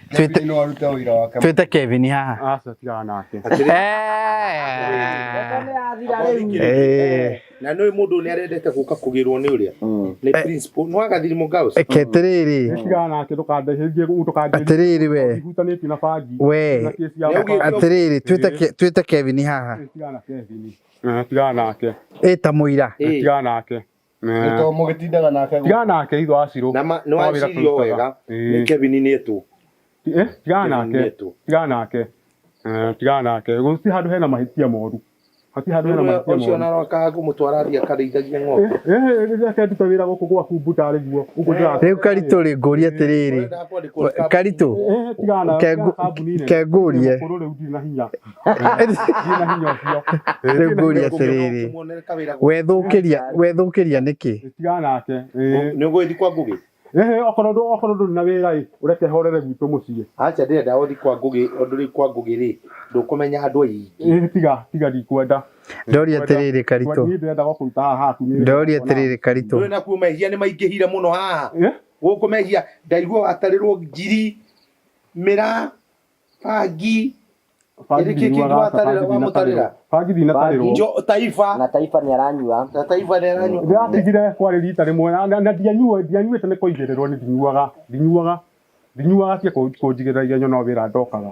Kevin no arute ũira wake. Twĩte Kevin haha. Aca, tigana nake. Na nĩ mũndũ nĩ arendete gũka kũgĩrwo nĩ ũrĩa nĩ principal no agathirimo girls. Reke atĩrĩrĩ. Tigana nake, ndũkandeithie, ndũkandeithie. Atĩrĩrĩ we. Ihutanĩtie na bangi. We. Na kesi ya bangi. Atĩrĩrĩ, twĩte Kevin haha. Tigana na Kevin. Tigana nake. Ĩ ta mũira. Tigana nake. Nĩ to mũgĩtindaga nake gũkũ. Tigana nake itho acirũ. Na nĩ wacirio wega nĩ Kevin nĩ etwo. Tigana Kevin nake. nĩ etwo. Tigana nake. Tigana nake. Gũtirĩ handũ hena mahĩtia moru. Hatirĩ handũ hena mahĩtia Ũcio moru. ona arokaga kũmũtwara athiĩ akarĩithagia ng'ombe. Reke ndute wĩra gũkũ gwaku mbutarĩ guo. Ũguo ndĩra. Rĩu Karitũ rĩ ngũrie atĩrĩrĩ. Ũrenda kwandĩkwo nĩ Karitũ. Tigana na kambuni nene. Ke ngũrie. Mũkũrũ rĩu ndirĩ na hinya. Ndirĩ na hinya ũcio. Rĩu ngũrie atĩrĩrĩ. Muonere kawĩra gũkũ. Wethũkĩria wethũkĩria nĩkĩ? Tigana nake. Nĩ ũgũgĩthiĩ kwa Ngũgĩ? Okorwo ndũ okorwo ndũrĩ na wĩra ĩ, ũreke horere gwitũ mũciĩ. Acha ndĩrenda ũthiĩ kwa Ngũgĩ ũndũ rĩu kwa Ngũgĩ rĩ ndũkũmenya andũ aingĩ. Tiga tiga ndikwenda. Ndoria atĩrĩrĩ Karitũ. Niĩ ndĩrenda gũkũruta haha haku nĩ. Ndoria atĩrĩrĩ Karitũ. Ndũĩ nakuo mehia nĩ maingĩhire mũno haha. Gũkũ mehia ndaigua watarĩrwo ngiri, mĩraa, bangi. Bangi Ĩrĩ kĩ kĩngĩ watarĩra wamũtarĩra? Bangi ndinatarĩrwo. Njo Taifa. Na Taifa nĩ aranyua. Na Taifa nĩ aranyua. Ndĩratigire kwarĩ rita rĩmwe na ndianyua ndianyuĩte nĩ kũigĩrĩrwo nĩ ndinyuaga ndinyuaga ndinyuaga tie kũnjigĩrĩra igenyo no wĩra ndokaga.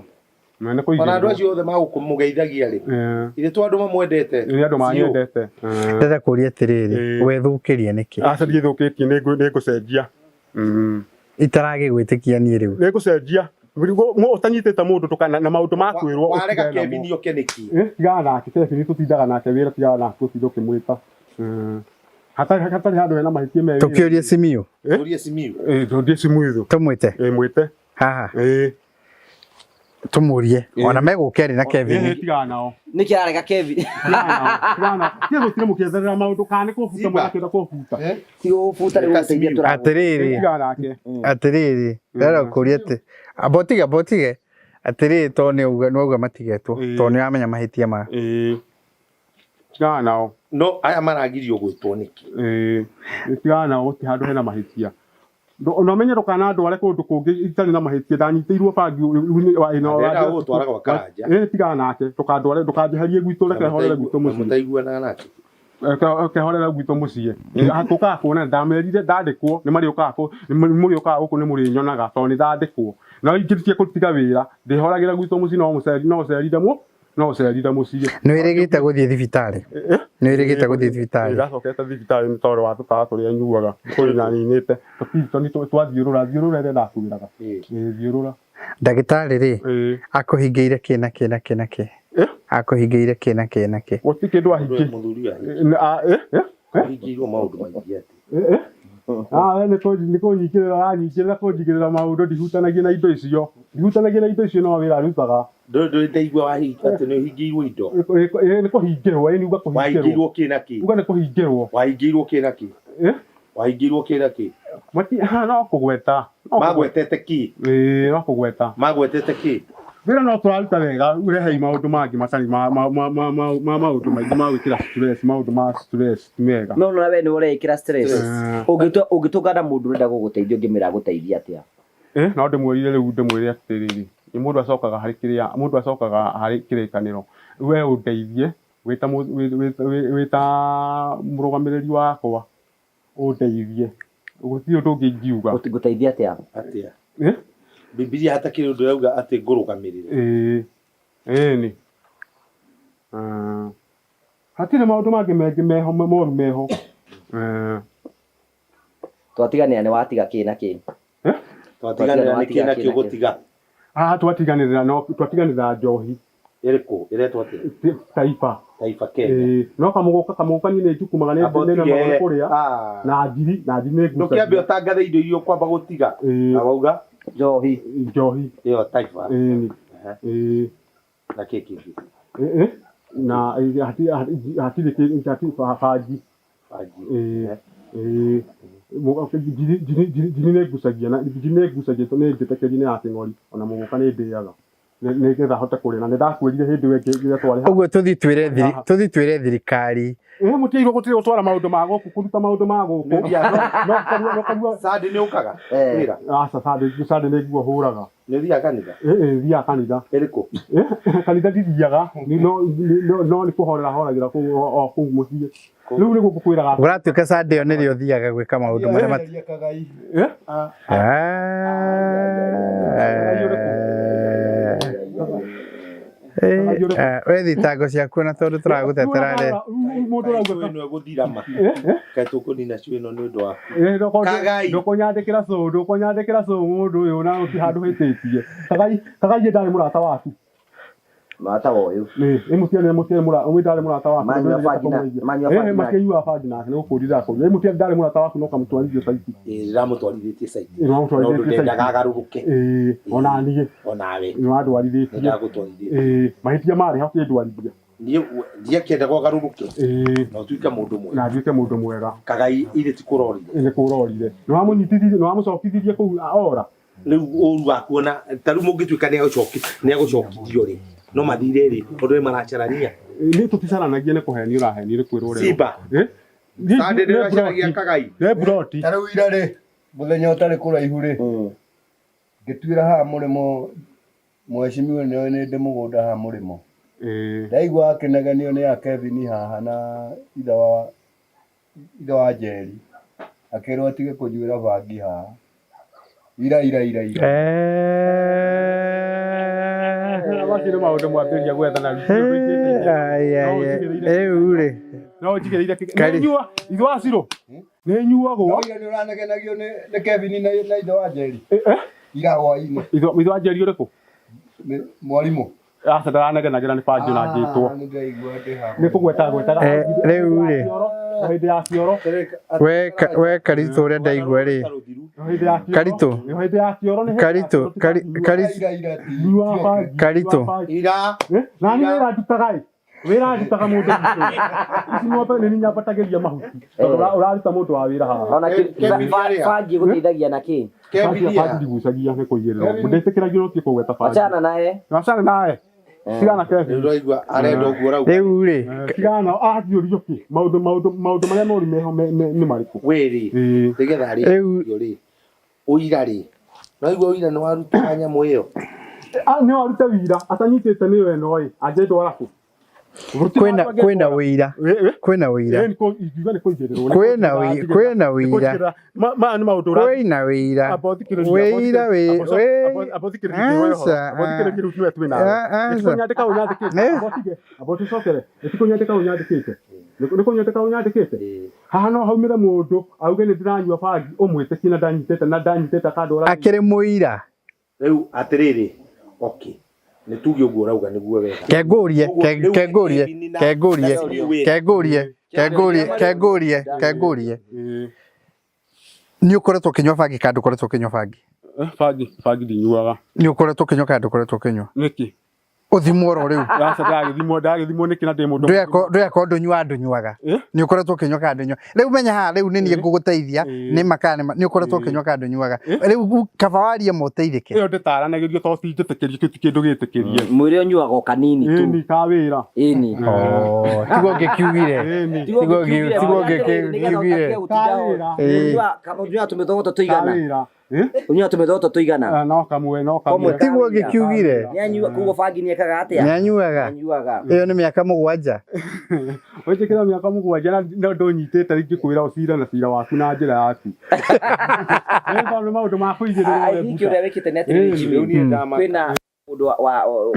Na nĩ Ona andũ kũigĩrĩrwo. acio othe magũkũmũgeithagia rĩ. Ithe to andũ mamwendete. Nĩ andũ manyendete. Ndĩrenda kũria atĩrĩrĩ, wethũkĩria nĩkĩ? Aca ndiĩthũkĩtie nĩ ngũcenjia. Itaragĩgwĩtĩkia niĩ rĩu. Nĩ ngũcenjia. Ũtanyitĩte mũndũ ndũkana na maũndũ ma kwĩrwo. Warega Kevin oke nĩkĩ? Tigana nake Kevin tũtindaga nake wĩra tigana nake gũtinda ũkĩmwĩta. Hatarĩ hatarĩ handũ hena mahĩtia me wĩra. Tũkĩũrie Simiyu. Tũrie Simiyu. Tũrie Simiyu. Tũmwĩte. Mwĩte. Haha. Tũmũrie. Ona megũka erĩ na Kevin. Tigana nao. Nĩkĩ ararega Kevin? Tigana nao. Tiga gũtira mũkĩetherera maũndũ kana nĩ kũbuta mũrakĩenda kũbuta. Ti gũbuta rĩu gũteithia tũragũteithia. Atĩrĩrĩ. Tigana nake. Atĩrĩrĩ. Ndĩrenda kũria atĩ amba ũtige amba ũtige. Atĩrĩrĩ tondũ nĩ auga nĩ auga matigetwo tondũ nĩ ũramenya mahĩtia maya. Tigana nao. No aya maragirio gwĩtwo nĩkĩ? Tigana nao gũtirĩ handũ hena mahĩtia. Na ũmenye ndũkana ndware kũndũ kũngĩ itarĩ na mahĩtia ndanyitĩirwo bangi Ndĩrenda gũgũtwara gwa Karanja. Tigana nake ndũkandware ndũkanjeherie gwitũ reke horere gwitũ mũciĩ. Mũtaiguanaga nake. Reke horere gwitũ mũciĩ. Tũkaga kuona ndamerire ndandĩkwo nĩ marĩũkaga nĩ mũrĩũkaga gũkũ nĩ mũrĩnyonaga tondũ nĩ ndandĩkwo. Na ingĩtiga kũtiga wĩra ndĩhoragĩra gwitũ mũciĩ no mũceri no ũcerire mũ no ũcerire mũciĩ. Nĩ wĩrĩgĩte gũthiĩ thibitarĩ? Nĩ wĩrĩgĩte gũthiĩ thibitarĩ? Ndacokete thibitarĩ nĩ tondũ wa tũtawa tũrĩa nyuaga kũrĩ na ninĩte twathiũrũra thiũrũra ĩrĩa ndakwĩraga. Thiũrũra. Ndagĩtarĩ rĩ akũhingĩire kĩ na kĩ na kĩ na kĩ? Akũhingĩire kĩ na kĩ na kĩ? Gũtirĩ kĩndũ ahingĩire. Mũthuri ahingĩirwo maũndũ maingĩ atĩ. Nĩ kũnyingĩrĩra aranyingĩrĩra kũnjigĩrĩra maũndũ ndihutanagia na indo icio ndihutanagia na indo icio no wĩra arutaga. Ndũrĩ ndaigua atĩ nĩ ũhingĩirwo indo. Nĩ kũhingĩrwo ĩ uga kũhingĩrwo. Wahingĩirwo kĩ na kĩ? Uga nĩ kũhingĩrwo. Wahingĩirwo kĩ na kĩ? Wahingĩirwo kĩ na kĩ? No kũgweta. Magwetete kĩ? No kũgweta. Magwetete kĩ? Wĩra no tũraruta wega ũrehei maũndũ mangĩ matarĩ ma maũndũ maingĩ ma gwĩkĩra stress maũndũ ma stress ti mega. No no we nĩ ũreĩkĩra stress. Ũngĩtũngana mũndũ ũrenda gũgũteithia ũngĩmwĩra agũteithie atĩa? No ndĩmwĩrire rĩu ndĩmwĩre atĩrĩrĩ nĩ mũndũ acokaga harĩ kĩrĩa mũndũ acokaga harĩ kĩrĩkanĩro we ũndeithie wĩ ta mũrũgamĩrĩri wakwa ũndeithie gũtirĩ ũndũ ũngĩ ingiuga. Ngũteithia atĩa? Atĩa? Bibilia hatakĩrĩ ũndũ ĩrauga atĩ ngũrũgamĩrĩre. Ĩĩ nĩ. Hatirĩ maũndũ mangĩ mengĩ meho moru meho. Twatiganĩra nĩ watiga kĩ na kĩ? Twatiganĩra nĩ kĩ na kĩ ũgũtiga? Haha twatiganĩrĩra no twatiganĩrĩra njohi. Ĩrĩkũ? Ĩretwo atĩa? Taifa. Taifa Kenya. No kamũgũka kamũgũka niĩ nĩ njukumaga nĩ nĩ nĩ kũrĩa na ngiri na ngiri nĩ ngucagia. Ndũkĩambe ũtangathe indo iria ũkwamba gũtiga. Na wauga? Njohi. Njohi. Ĩyo Taifa. Ĩĩ. Na kĩ kĩngĩ? Na hatirĩ hatirĩ bangi. Bangi. Ngiri nĩ ngucagia na ngiri nĩ ngucagia nĩ njĩtĩkĩri nĩ ya kĩng'ori ona mũgũka nĩ ndĩaga nĩgetha hote kũrĩa na nĩ ndakwĩrire hĩndĩ ĩyo ĩngĩ rĩrĩa twarĩ Ũguo tũthiĩ twĩre tũthiĩ twĩre thirikari. Mũtiagĩrĩirwo gũtirĩ gũtwara maũndũ ma gũkũ kũruta maũndũ ma gũkũ. No karua Sande nĩ ũkaga wĩra? Aca Sande nĩ nguo hũraga. Nĩ ũthiaga kanitha? Thiaga kanitha. Ĩrĩkũ? Kanitha ndithiaga no nĩ kũhorera horagĩra kũu o kũu mũciĩ. Rĩu nĩguo ngũkwĩraga. Ũratuĩka Sande ĩyo nĩrĩo ũthiaga gwĩka maũndũ marĩa mat We thitango ciaku na tondu tũragũtetera rĩ. Mũndũ Kaĩ ũrauga ĩno ĩgũthira ma kaĩ tũkũnina cũ ĩno nĩ ũndũ waku Kagai. ndũkũnyandĩkĩra cũ ndũkũnyandĩkĩra cũ mũndũ ũyũ na gũtirĩ handũ hĩtĩtie kagai kagai ndarĩ mũrata waku Mũrata wa ũyũ. ĩ mũtiarĩ mũtiarĩ mũra ũyũ ndarĩ mũrata waku Manyua bangi na- manyua bangi nake. makĩnyua bangi nake nĩ gũkũrira kũrira ĩ mũtiarĩ ndarĩ mũrata waku no kamũtwarithie caiti Ĩ, ndĩramũtwarithĩtie caiti Ĩ, nĩwamũtwarithĩtie tondũ caiti. ndendaga agarũrũke ĩ ona niĩ onawe nĩwandwarithĩtie nĩndagũtwarithĩtie ĩ mahĩtia marĩ ho kĩndwarithia niĩ ndiakĩendaga ũgarũrũke ĩ na ũtuĩke mũndũ mwega na nduĩke mũndũ mwega kagai ithe ti kũrorire nĩ kũrorire nĩwamũnyitithirie nĩwamũcokithirie kũu ora rĩu ũru waku ona ta rĩu mũngĩtuĩka nĩagũcokithio rĩ no mathire rĩ tondũ nĩ maracarania nĩ tũticaranagia nĩ kũhenio ũrahenio nĩ kwĩrwo ũrerwo. Simba. Ĩ? Sunday ndĩracaragia kagai nĩ mburoti Ta rĩu ira rĩ, mũthenya ũtarĩ kũraihu rĩ, ngĩtuĩra haha mũrĩmo, mheshimiwa nĩoĩ nĩ ndĩ mũgũnda haha mũrĩmo. Ĩ. Ndaigua akĩnegenio nĩ a Kevin haha na ithe wa ithe wa Njeri. Akĩrwo atige kũnyuĩra bangi haha. Ira ira ira ira. Macio nĩ maũndũ mwambĩrĩria gwetha na Rĩu rĩ. no njigĩrĩire Kari- nĩnyua ithe wa Ciro nĩnyuagwo No ira nĩ ũranegenagio nĩ nĩ Kevin na na ithe wa Njeri. Ira hwainĩ. ithe wa Njeri ũrĩkũ Nĩ mwarimũ. aca ndaranegenagĩra nĩ bangi na njĩtwo Ah, nĩ ndaigua ndĩ haha. nĩ kũgweta gwetaga Rĩu rĩ. hĩndĩ ya kĩoro We we Karitũ ũrĩa ndaigua rĩ. hĩndĩ ya kĩoro Karitũ. hĩndĩ ya kĩoro nĩ Karitũ Karitũ Ira ira ti. nyuaga bangi Karitũ. nyuaga bangi. ira Eh, na niĩ wĩra ndutaga ĩ wĩra ndutaga mũndũ witũ ici ng'ombe nĩ niĩ nyambatagĩria mahuti tondũ ũraruta mũndũ wa wĩra haha Ona Kevin arĩa. bangi ĩgũteithagia na kĩ? Kevin bangi ndigucagia nĩ kũigĩrĩrwo ndĩtĩkĩragio no tie kũgweta bangi Achana naye. wacana nawe tigana rĩu Kevin ũraigua arenda ũguo ũrauga Rĩu rĩ. tigana athiũrio kĩ maũndũ maũndũ maũndũ marĩa moru meho nĩ marĩkũ wĩrĩ Ĩĩ. nĩgetha rĩ Rĩu- rĩ ũira rĩ naigua ũira nĩ warutaga nyamũ ĩyo Ah, nĩ warute wira atanyitĩte nĩyo ĩno ĩ angĩndwara kũ Kwĩna kwĩna wĩira. Kwĩna wĩira. ingiuga nĩ kũigĩrĩrwo Kwĩna kwĩna wĩira. maya nĩ maũndũ ũra Kwĩna wĩira. Amba thikĩrĩria, Wĩira wĩ wĩ. amba thikĩrĩria weho. Aca, Amba thikĩrĩria rĩu nĩwe twĩ nawe. Aca. Nĩkũnyandĩka ũnyandĩkĩte. Eh. Amba ũtige, amba ũtũcokere. Nĩkũnyandĩka ũnyandĩkĩte. Nĩkũnyandĩka ũnyandĩkĩte. Haha no haumĩre mũndũ auge nĩ ndĩranyua bangi ũmwĩtĩkie na ndanyitĩte na ndanyitĩte akandwara. Akĩrĩ mũira. rĩu atĩrĩrĩ okay nĩ tuge ũguo ũrauga nĩguo wega Kengũrie Ũguo, rĩu kengũrie Kevin na- kengũrie na Simiyu wĩra. kengũrie kengũrie kengũrie kengũrie. Ĩĩ. Nĩ ũkoretwo ũkĩnyua bangi kana ndũkoretwo ũkĩnyua bangi? Eh, Bangi bangi ndinyuaga. Nĩ ũkoretwo ũkĩnyua kana ndũkoretwo ũkĩnyua? Nĩkĩ? Ũthimwo oro rĩu. Aca ndagĩthimwo ndagĩthimwo nĩkĩ na ndĩ mũndũ. Ndũyako ndũnyuaga ndũnyuaga. Eh? Nĩ ũkoretwo ũkĩnyua kana ndũnyuaga. Rĩu menya haha rĩu nĩ niĩ ngũgũteithia Eh. nĩ ma kana nĩ ma nĩ ũkoretwo Eh. ũkĩnyua kana ndũnyuaga. Eh. Rĩu kaba warie ma ũteithĩke. Ĩyo ndĩtaranagĩrio tondũ ti njĩtĩkĩrie kĩu ti kĩndũ gĩtĩkĩrie. Mwĩrĩ ũnyuaga o kanini tu. Ĩni ka wĩra. Ĩni. Oh, tiguo ngĩkiugire. Ĩni. Tiguo ngĩkiugire. Ĩĩ. Ũnyuaga tũmĩthogoto Ka tũigana. wĩra. Eh? Ũnyuaga tũmĩthogoto tũigana. Ah, no kamwe no kamwe. Kamwe. Tiguo ngĩkiugire. Nĩanyua koguo bangi nĩekaga atĩa? Nĩanyuaga. Nĩanyuaga. Ĩyo nĩ mĩaka 7. Wĩtĩkĩra mĩaka 7 na na ndũnyitĩte ingĩkwĩra ũcire na cira waku na njĩra yaku. Nĩ tondũ nĩ maũndũ ma kũigĩrĩrwo I we think Buta. ũrĩa wĩkĩte nĩ atĩrĩrĩ Ĩĩ, Jimmy rĩu niĩ ndamaka. kwĩna mũndũ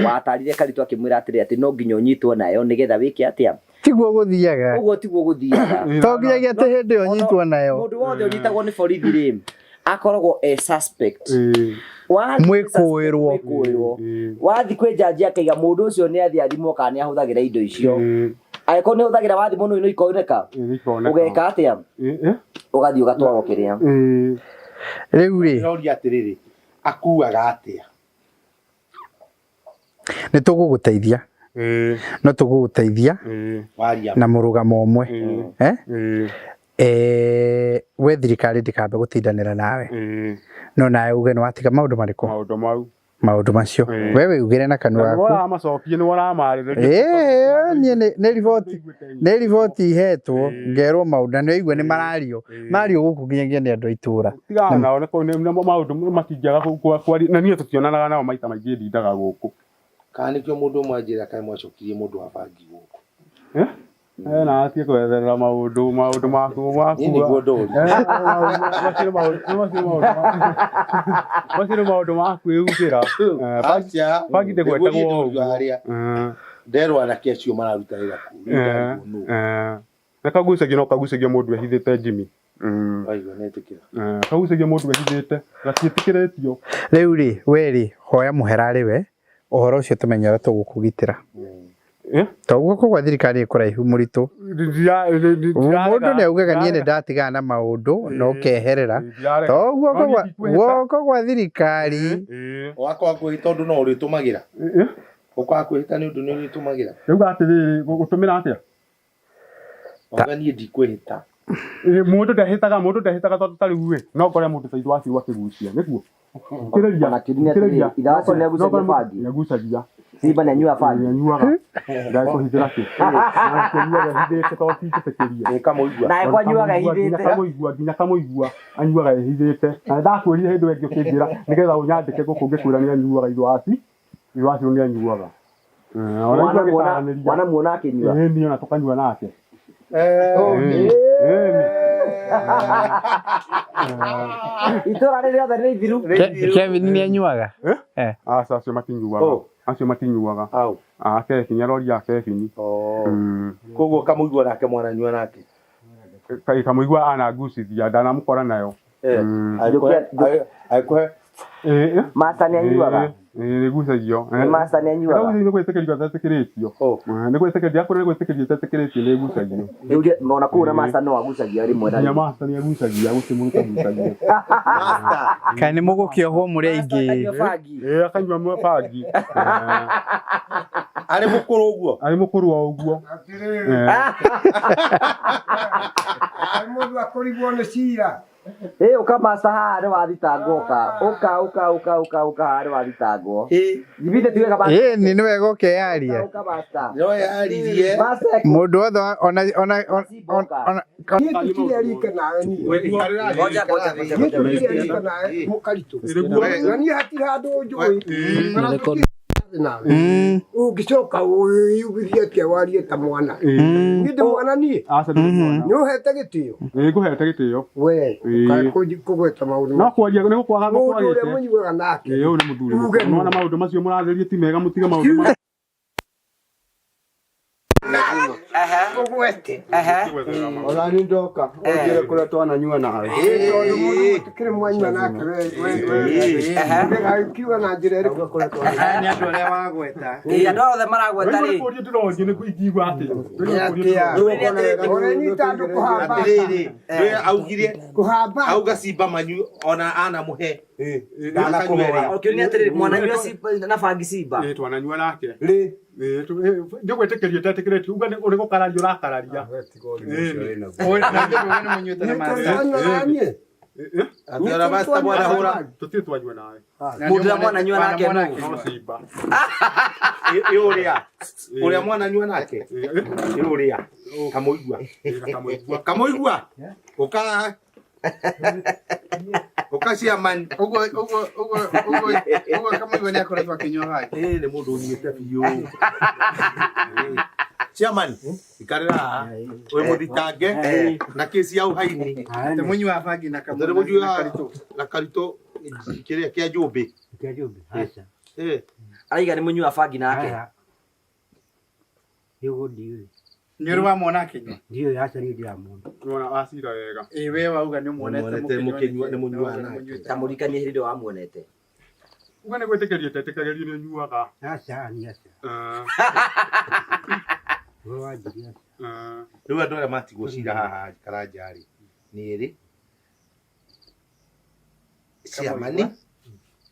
watarire Karitũ akĩmwĩra atĩrĩ atĩ no nginya ũnyitwo nayo nĩgetha wĩke atĩa Tiguo gũthiaga. ũguo tiguo gũthiaga To nginyagia atĩ hĩndĩ ĩyo nyitwo nayo. mũndũ wothe ũnyitagwo nĩ borithi rĩ akoragwo e suspect Ĩĩ, Wathiĩ Mwĩkũĩrwo. mwĩkũĩrwo ĩĩ, wathi kwĩ njanji akaiga mũndũ ũcio nĩ athiĩ athimwo kana nĩ ahũthagĩra indo icio ĩĩ, angĩkorwo nĩ ahũthagĩra wathimwo no no ikoneka ĩĩ, nĩikoneka. ũgeka atĩa Ĩĩ, ĩĩ, ũgathiĩ ũgatwarwo kĩrĩa ĩĩ. Rĩu rĩ Ndĩroria atĩrĩrĩ akuaga atĩa nĩ tũgũgũteithia. Ĩĩ, No tũgũgũteithia ĩĩ, waria na mũrũgamo ũmwe. ĩĩ, Eh? ĩĩ, Eh, we thirikari ndĩkambe gũtindanĩra nawe. ĩĩ. No nawe uge nĩ watiga maũndũ marĩkũ? Maũndũ mau. Maũndũ macio. Ĩĩ. We wĩugĩre na kanua Na gaku. nĩwaramacokia nĩwaramarĩrĩria. Ĩĩ, niĩ nĩ riboti nĩ riboti ihetwo ngerwo maũndũ na nĩwaigua nĩ marario mario gũkũ nginyagia nĩ andũ a itũra Tigana nao nĩ maũndũ matingĩaga kwaria na niĩ tũtionanaga nao maita maingĩ ndindaga gũkũ. kana nĩkĩo mũndũ ũmwe anjĩra kaĩ mwacokirie mũndũ wa bangi gũkũ Eh? Na atige kwetherera maũndũ maũndũ maku maku. Niĩ nĩguo ndũri. Macio nĩ maũndũ ma kwĩugĩra. Aca. Bangi ndĩgwetagwo Nĩguo niĩ ũguo. ndũri harĩa. Nderwo anake acio mararuta wĩra kũu. Rĩu ndarigwo nũ. Na kagucagia no kagucagia mũndũ ehithĩte Jimmy. Waigua nĩtĩkĩra. Kagucagia mũndũ ehithĩte gatiĩtĩkĩrĩtio. Rĩu rĩ, we rĩ, hoya mũhera arĩ we, ũhoro ũcio tũmenye ũrĩa tũgũkũgitĩra. To guoko gwa thirikari nĩ kũraihu mũritũ. Mũndũ nĩ augaga niĩ nĩ ndatigana na maũndũ na ũkeherera. To guoko gwa guoko gwa thirikari. Wakwa kwĩhĩta ũndũ no ũrĩtũmagĩra. Ũkaga kwĩhĩta nĩ ũndũ nĩ ũrĩtũmagĩra. Rĩu atĩrĩrĩ, gũtũmĩra atĩa? Wauga niĩ ndikwĩhĩta. Mũndũ ndehĩtaga, mũndũ ndehĩtaga tondũ ta rĩu ĩ, no ngore mũndũ ta ithe wacio akĩgucia, nĩguo? Thikĩrĩria, Ona kĩndũ nĩ atĩrĩrĩ, thikĩrĩria. ithe wacio nĩagucagia No ngore mũndũ- bangi? Nĩagucagia. Simba nĩanyuaga bangi? Nĩanyuaga. Ndagĩkũhithĩra kĩ? Nake anyuaga ehithĩte tondũ ti njĩtĩkĩrie. Ĩ kamũigua. Naye ko anyuaga Nginya ehithĩte. kamũigua, nginya kamũigua anyuaga ehithĩte. Na nĩndakwĩrire hĩndĩ ĩyo ĩngĩ ũkĩnjĩra nĩgetha ũnyandĩke gũkũ ngĩkwĩra nĩanyuaga ithe waci, ithe wacio nĩanyuaga. Ona ithuĩ agĩtaranĩria. Wanamuona akĩnyua? Ĩĩ niĩ ona tũkanyua nake. Ĩĩ. Itũra rĩrĩ rĩothe nĩ ithiru. Kevin nĩ anyuaga? Aca acio matinyuaga. Acio matinyuaga. Ah, Kevin aroria Kevin. Koguo kamũigua nake mwananyua nake. Kamũigua anangucithia ndanamũkora nayo. Agĩkũhe. Master nĩ anyuaga? Ĩĩ nĩgucagio. Master nĩ anyuaga? Nĩ gwĩtĩkĩrio atetĩkĩrĩtio. Nĩ gwĩtĩkĩrio akorwo nĩ gwĩtĩkĩrio atetĩkĩrĩtio nĩ ĩgucagio. Rĩu ona kũu na master no agucagia rĩmwe na Nginya rĩmwe. master nĩ agucagia gũtirĩ mũndũ ũtagucagia. Kana nĩ mũgũkĩohwo mũrĩ aingĩ? Ĩĩ akanyua bangi. Arĩ mũkũrũ ũguo? Arĩ mũkũrũ o ũguo. Mũndũ akũrigwo nĩ cira. Ĩ ũka master haha nĩ wathitangwo ũka. Ũka ũka ũka ũka ũka haha nĩ wathitangwo. Githĩ ti wega master? Ĩĩ nĩ nĩ wega ũkeyaria. Ũka master. No yaririe. Master Mũndũ wothe ona ona ona Niĩ tũtirĩ rika nawe niĩ. Ngoja ngoja ngoja Niĩ tũtirĩ rika nawe mũkaritũ. Na niĩ hatirĩ handũ njũĩ. Ona tũtirĩ nawe. Ũngĩcoka wĩyugithie atĩa warie ta mwana. Niĩ ndĩ mwana niĩ. Aca ndũrĩ mwana. Nĩ ũhete gĩtĩo. Ĩĩ ngũhete gĩtĩo. We Ĩĩ. kũgweta maũndũ. No kwaria nĩ gũkwaga Mũndũ ũrĩa gũkwagĩte. mũnyuaga nake. Ĩĩ ũyũ nĩ mũthuri. Uge mũkũrũ. Nĩwona maũndũ macio mũrathĩria ti mega mũtige maũndũ ma Ũgwete. Ona nĩ ndoka ũnjĩre kũrĩa twananyua nawe. Ĩĩ tondũ mũndũ mũtikĩrĩ mwanyua nake we we we. Kiuga na njĩra ĩrĩkũ? Nĩ andũ arĩa wagweta. Ĩĩ andũ othe maragweta Rĩu rĩ. nĩ kũũria ndĩrorio nĩ ingiuga atĩa. Ũrenyita andũ kũhamba. Atĩrĩrĩ, we augire Kũhamba. auga simba manyu ona anamũhe. Ndanakũhora. Okĩũria nĩ atĩrĩrĩ mwananyua simba na bangi simba. Ĩĩ twananyua nake. Rĩ. Ĩĩ nĩ gwĩtĩkĩrio ũtetĩkĩrĩtio uga nĩ gũkararia ũrakararia. Atĩ ona master mwanahũra. Tũtirĩ twanyua nawe. Mũndũ ũrĩa mwananyua nake nũ? No simba. Ĩ ũrĩa. Ũrĩa mwananyua nake. Ĩ ũrĩa. Kamũigua. Kamũigua. Ũka haha. Ũka ciaman. Ũguo ũguo ũguo ũguo ũguo kamũigua nĩ akoretwo akĩnyua bangi. Ĩ nĩ mũndũ ũnyuĩte biũ. Chairman, ikarĩra haha. Wĩ mũthitange na kesi ya ũhaini. Atĩ mũnyua bangi na Atĩ nĩ mũnyui wa na karitũ kĩrĩa kĩa njũmbĩ. Kĩa njũmbĩ, aca. Ĩ. Araiga nĩ mũnyua bangi nake. Nĩguo ndiũĩ. Nĩ ũrĩ wamuona akĩnyua? Ndiũĩ aca niĩ ndiramuona. Nĩwona wacira wega. Ĩ we wauga nĩ ũmuonete Nĩmuonete mũkĩnyua nĩ mũnyuaga nake. Ta mũririkanie hĩndĩ ĩrĩa wamuonete. Uga nĩ gwĩtĩkĩrio ũtetĩkagĩrio nĩ ũnyuaga. Aca niĩ aca. Ũhoro wa njiri aca. Rĩu andũ arĩa matigwo cira haha Karanja rĩ nĩ erĩ ciamani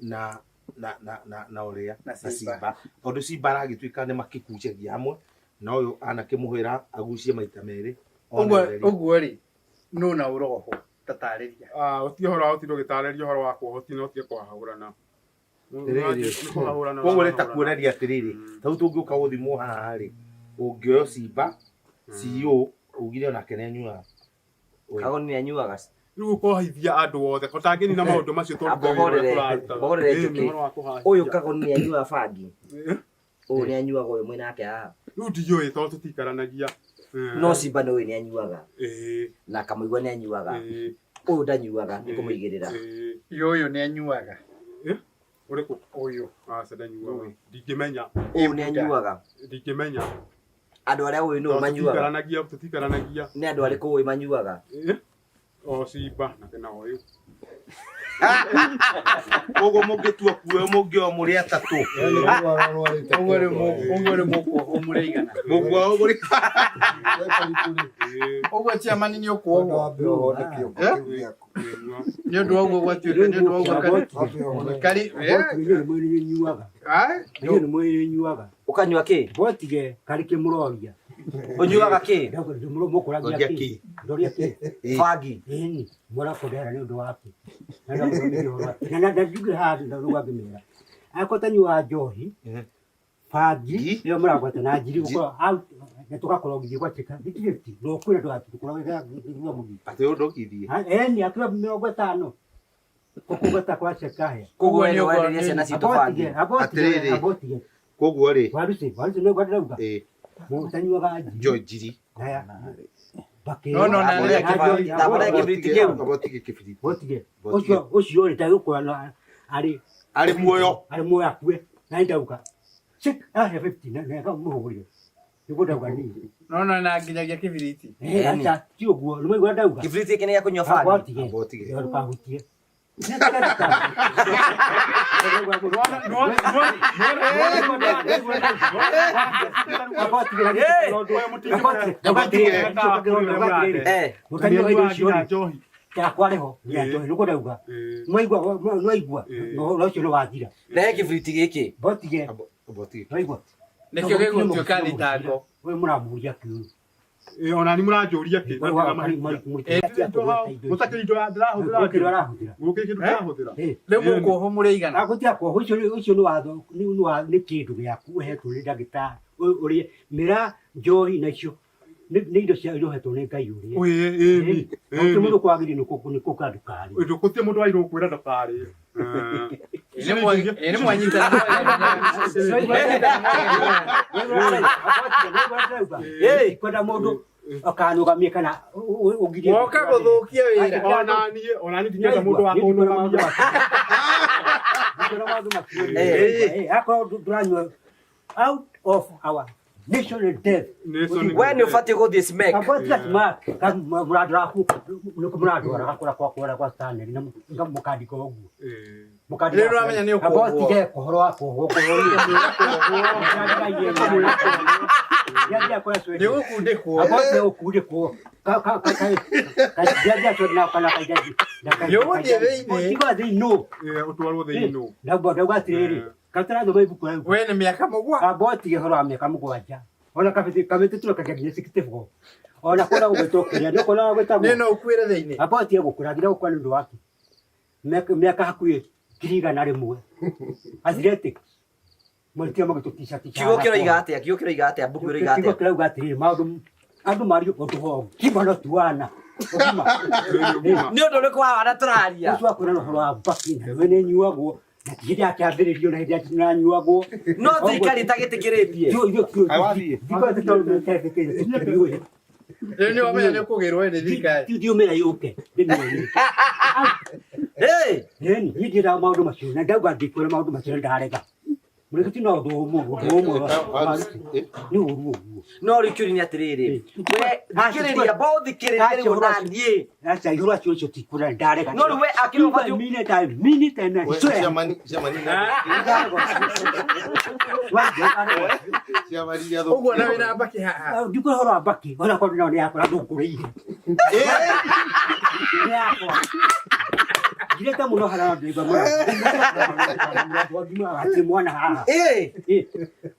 na na na na na ũrĩa Na na Simba. Simba tondũ Simba aragĩtuĩka nĩ makĩgucagia hamwe na ũyũ anakĩmũhĩra agucie maita merĩ one Ũguo ũtheri. ũguo rĩ nũ na ũroho tatarĩria. Ah, ũtige ũhoro wa gũtinda ũgĩtarĩria ũhoro wa kuohwo no ũtige kũhahũrana. Atĩrĩrĩ, koguo nĩ ta kuonania atĩrĩrĩ ta rĩu tũngĩũka gũthimwo haha rĩ ũngĩoywo Simba CEO ugire onake nĩ anyuaga Kagoni nĩ anyuaga. Rĩu ũkohithia andũ othe ko tangĩnina maũndũ macio tondũ Amba ũhorere, ũhorere njũkĩ. Ũyũ Kagoni nĩ anyuaga bangi. Ũyũ nĩ anyuaga ũyũ mwĩ nake haha. Rĩu ndiũĩ tondũ tũtiikaranagia. No Simba nĩ ũĩ nĩ anyuaga na Kamũigua nĩ anyuaga, ũyũ ndanyuaga nĩ kũmũigĩrĩra. Ũyũ nĩ anyuaga. Ũrĩkũ? Ũyũ. Aca ndanyuaga. Ndingĩmenya. Ũyũ nĩ anyuaga. Ndingĩmenya. Andũ arĩa ũĩ nũ manyuaga? Tũtikaranagia, tũtikaranagia. Nĩ andũ arĩkũ ũĩ manyuaga? O Simba na ũyũ. Koguo mũngĩtua kuoyo mũngĩoyo mũrĩ atatũ. Ũguo rĩu mũkuohwo mũrĩ aigana. Mũkuohwo mũrĩ. Ũguo chairman nĩ ũkuohwo. Nĩ ũndũ wa ũguo gwatuĩka nĩ ũndũ wa ũguo kari. Nyuaga. Ũkanyua kĩ? Botige karĩ kĩ mũroria. Ũnyuaga kĩ? Mũkũragia kĩ? Ndoria kĩ? Bangi. Ĩni, mũrakũndehera nĩ ũndũ waku. Na na njuge haha na rũga ngĩmera. Angĩkorwo tanyuaga njohi, bangi ĩyo mũragwata na njiri gũkorwo out na tũgakorwo ngithie gwatuĩka 50 no kwĩra ndũgatũkorwo mũgithie. Atĩ ũndũ ũkithie. Ĩni, akiuga 50. Kũkũgwata kwa cekahĩa. Koguo we nĩ wenderia ciana citũ bangi. Atĩrĩrĩ. Koguo rĩ. Waruci, waruci nĩ ngwenda ndauga. Mũtanyuaga njiri. Njiri. No no na Ndamũre kĩbiriti kĩu. Abotige kĩbiriti. Botige. Ũcio ũcio rĩ ndagũkora na arĩ arĩ muoyo. Arĩ muoyo akue. Na ndauga. Sik ahe 50 na na mũhũrire. Nĩguo ndauga niĩ. No no na nginyagia kĩbiriti. Eh, acha ti ũguo. Nĩ maigua ndauga. Kĩbiriti gĩkĩ nĩ gĩa kũnyua bangi. Abotige. Abotige. Ndũkahutie. Rehe kĩbiriti gĩkĩ. Nĩkĩo gĩgũtuĩka thitango. Mũramuria kĩu. Ona ni mũranjũria kĩ? Mũtakĩrĩ indo ndĩrahũthĩra. Gũkĩrĩ kĩndũ ndĩrahũthĩra. Rĩu mũkuohwo mũrĩ aigana. Gũtiga kuohwo ũcio ũcio nĩ watho nĩ kĩndũ gĩaku ũhetwo nĩ ndagĩtarĩ ũrĩe mĩra njohi nacio nĩ indo cia iria ũhetwo nĩ Ngai ũrĩe. Ĩĩ Gũtirĩ mũndũ kwagĩrĩire nĩ kũka ndũkarĩe. Gũtirĩ mũndũ wagĩrĩirwo gũkwĩra ndũkarĩe. Ĩ nĩ mwanyitana. Kwenda mũndũ akanũgamie kana ũgirie. Woka gũthũkia wĩra. Ona niĩ ona niĩ ndingĩenda mũndũ wa kũnũgamia. Akorwo ndũranyua out of our national death. We nĩ ũbatiĩ gũthiĩ SMEC. Kabotia smack mũrandũ waku mũrandwara gakũra kwa kwara kwa Stanley na mũkandika ũguo. Rĩu nĩwamenya nĩ ũkuohwo. Abotige ũhoro wa kuohwo Nĩ ũgũkundĩkwo. Abotige gũkundĩkwo. Nĩ ũgũthiĩ thĩinĩ. Tiga thĩinĩ. Ũtwarwo thĩinĩ. Ndauga atĩrĩrĩ, katarathoma ibuku rĩu. We nĩ mĩaka mũgwa. Abotige ũhoro wa mĩaka mũgwanja. Ona kamĩtĩ tũrekagia nginya 64. Ona kũrĩa gũgĩtwo kĩrĩa nĩ ũkona gwĩtagwo. Nĩ no ũkuĩre thĩinĩ. Abotige gũkũra nginya gũkua nĩ ũndũ wake. Mĩaka hakuhĩ 100,000. Athletic. Mwalikia magĩtũtica tica. Kiugo kĩroiga atĩa? Kiugo kĩroiga atĩa? Mbuku ĩroiga Kiugo atĩa? kĩrauga atĩrĩrĩ maũndũ andũ mario ũndũ wa ũgima no ti wana. Ũgima. Nĩ ũndũ ũrĩkũ wa wana tũraria? Ũcio wa kwĩrana ũhoro wa mbakĩ na we nĩ nyuagwo na ti hĩndĩ yakĩambĩrĩrio na hĩndĩ yakĩnyuagwo. No thirikari ĩtagĩtĩkĩrĩtie. Rĩu nĩ wamenya nĩ ũkũgĩrwo nĩ thirikari. Ndiumĩra yũke ndĩmĩone. Ĩni, niĩ ndiendaga maũndũ macio na ndauga ndikwĩra maũndũ macio na ndarega. Mũrĩkĩti no ũndũ ũmwe ũndũ ũmwe nĩ ũru ũguo. No rĩu kĩũria nĩ atĩrĩrĩ, we thikĩrĩria mbo thikĩrĩria rĩu na niĩ. Aca ihũra cio ũcio tikwĩra ndarega. No rĩu we akĩrĩ ũbatiĩ Minute I minute and I swear. Ũguo na wĩna mbakĩ haha. Ndikwĩra ũhoro wa mbakĩ ona korwo no nĩ yakwa na ndũngũrĩire. Nĩ yakwa. Ngirĩte mũno harĩa ndĩigua mũno. Hatirĩ mwana haha.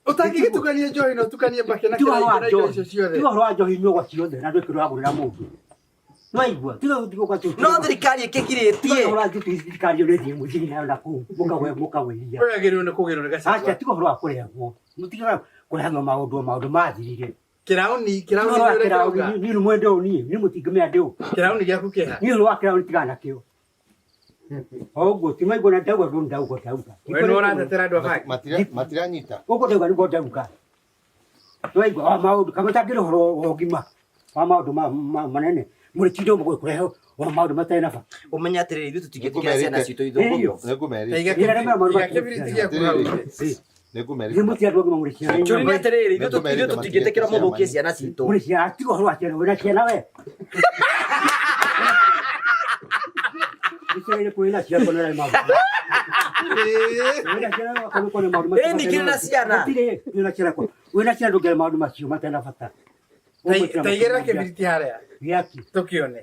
Ũtangĩgĩtukania njohi na ũtukanie mbakĩ na Tiga ũhoro kĩraikũ wa na indo njohi. icio ciothe. Tiga ũhoro wa njohi nyuagwo ciothe na ndwĩ kĩndũ wagũrĩra mũndũ. Nĩwaigua? Tiga tiga kwa No thirikari ĩkĩgirĩtie. Tiga ũhoro wa thirikari ĩyo nĩ mũthii nayo na kũu mũkagwe mũkagwĩria. Ũyũ agĩrĩirwo nĩ kũgĩrwo nĩ Aca gacagua. tiga ũhoro wa kũrehwo. Mũtigaga kũrehagwo maũndũ maũndũ mathirire. Kĩrauni kĩrauni Ũhoro wa nĩ ũrĩa kĩrauni kĩrauga. niĩ nĩ mwende ũũ niĩ niĩ mũtingĩmenya ndĩ ũũ. Kĩrauni gĩaku kĩha. Niĩ ũhoro wa kĩrauni tigana nakĩo. O ũguo ti maigua na ndauga ndũ ndauga ndauga. We nĩ ũratetera andũ a bangi. Matiranyita. Ũguo ndauga nĩguo ndauga. Waigua wa maũndũ kamwe tangĩrĩ ũhoro wa ũgima wa maũndũ manene mũrĩtinda ũmwe kũrehe wa maũndũ matarĩ na bata. Ũmenye atĩrĩrĩ, ithuĩ tũtingĩtigĩra ciana citũ ithũkio. Nĩngũmerĩte. Ithuĩ mũtirĩ andũ agima mũrĩ ciana. Kĩũria nĩ atĩrĩrĩ, ithuĩ tũtingĩtĩkĩra mũthũkie ciana citũ. Mũrĩ ciana, tiga ũhoro wa ciana, wĩna ciana we. Nĩciagĩrĩire kwĩna ciana kuonera maũndũ. Wĩna ciana wakorwo kuona maũndũ macio Ĩĩ, ningĩ na ciana. Gũtirĩ, wĩna ciana kwa. Wĩna ciana ndũngĩona maũndũ macio matarĩ na bata. Taigĩrĩra kĩbiriti harĩa Gĩaki. tũkĩone.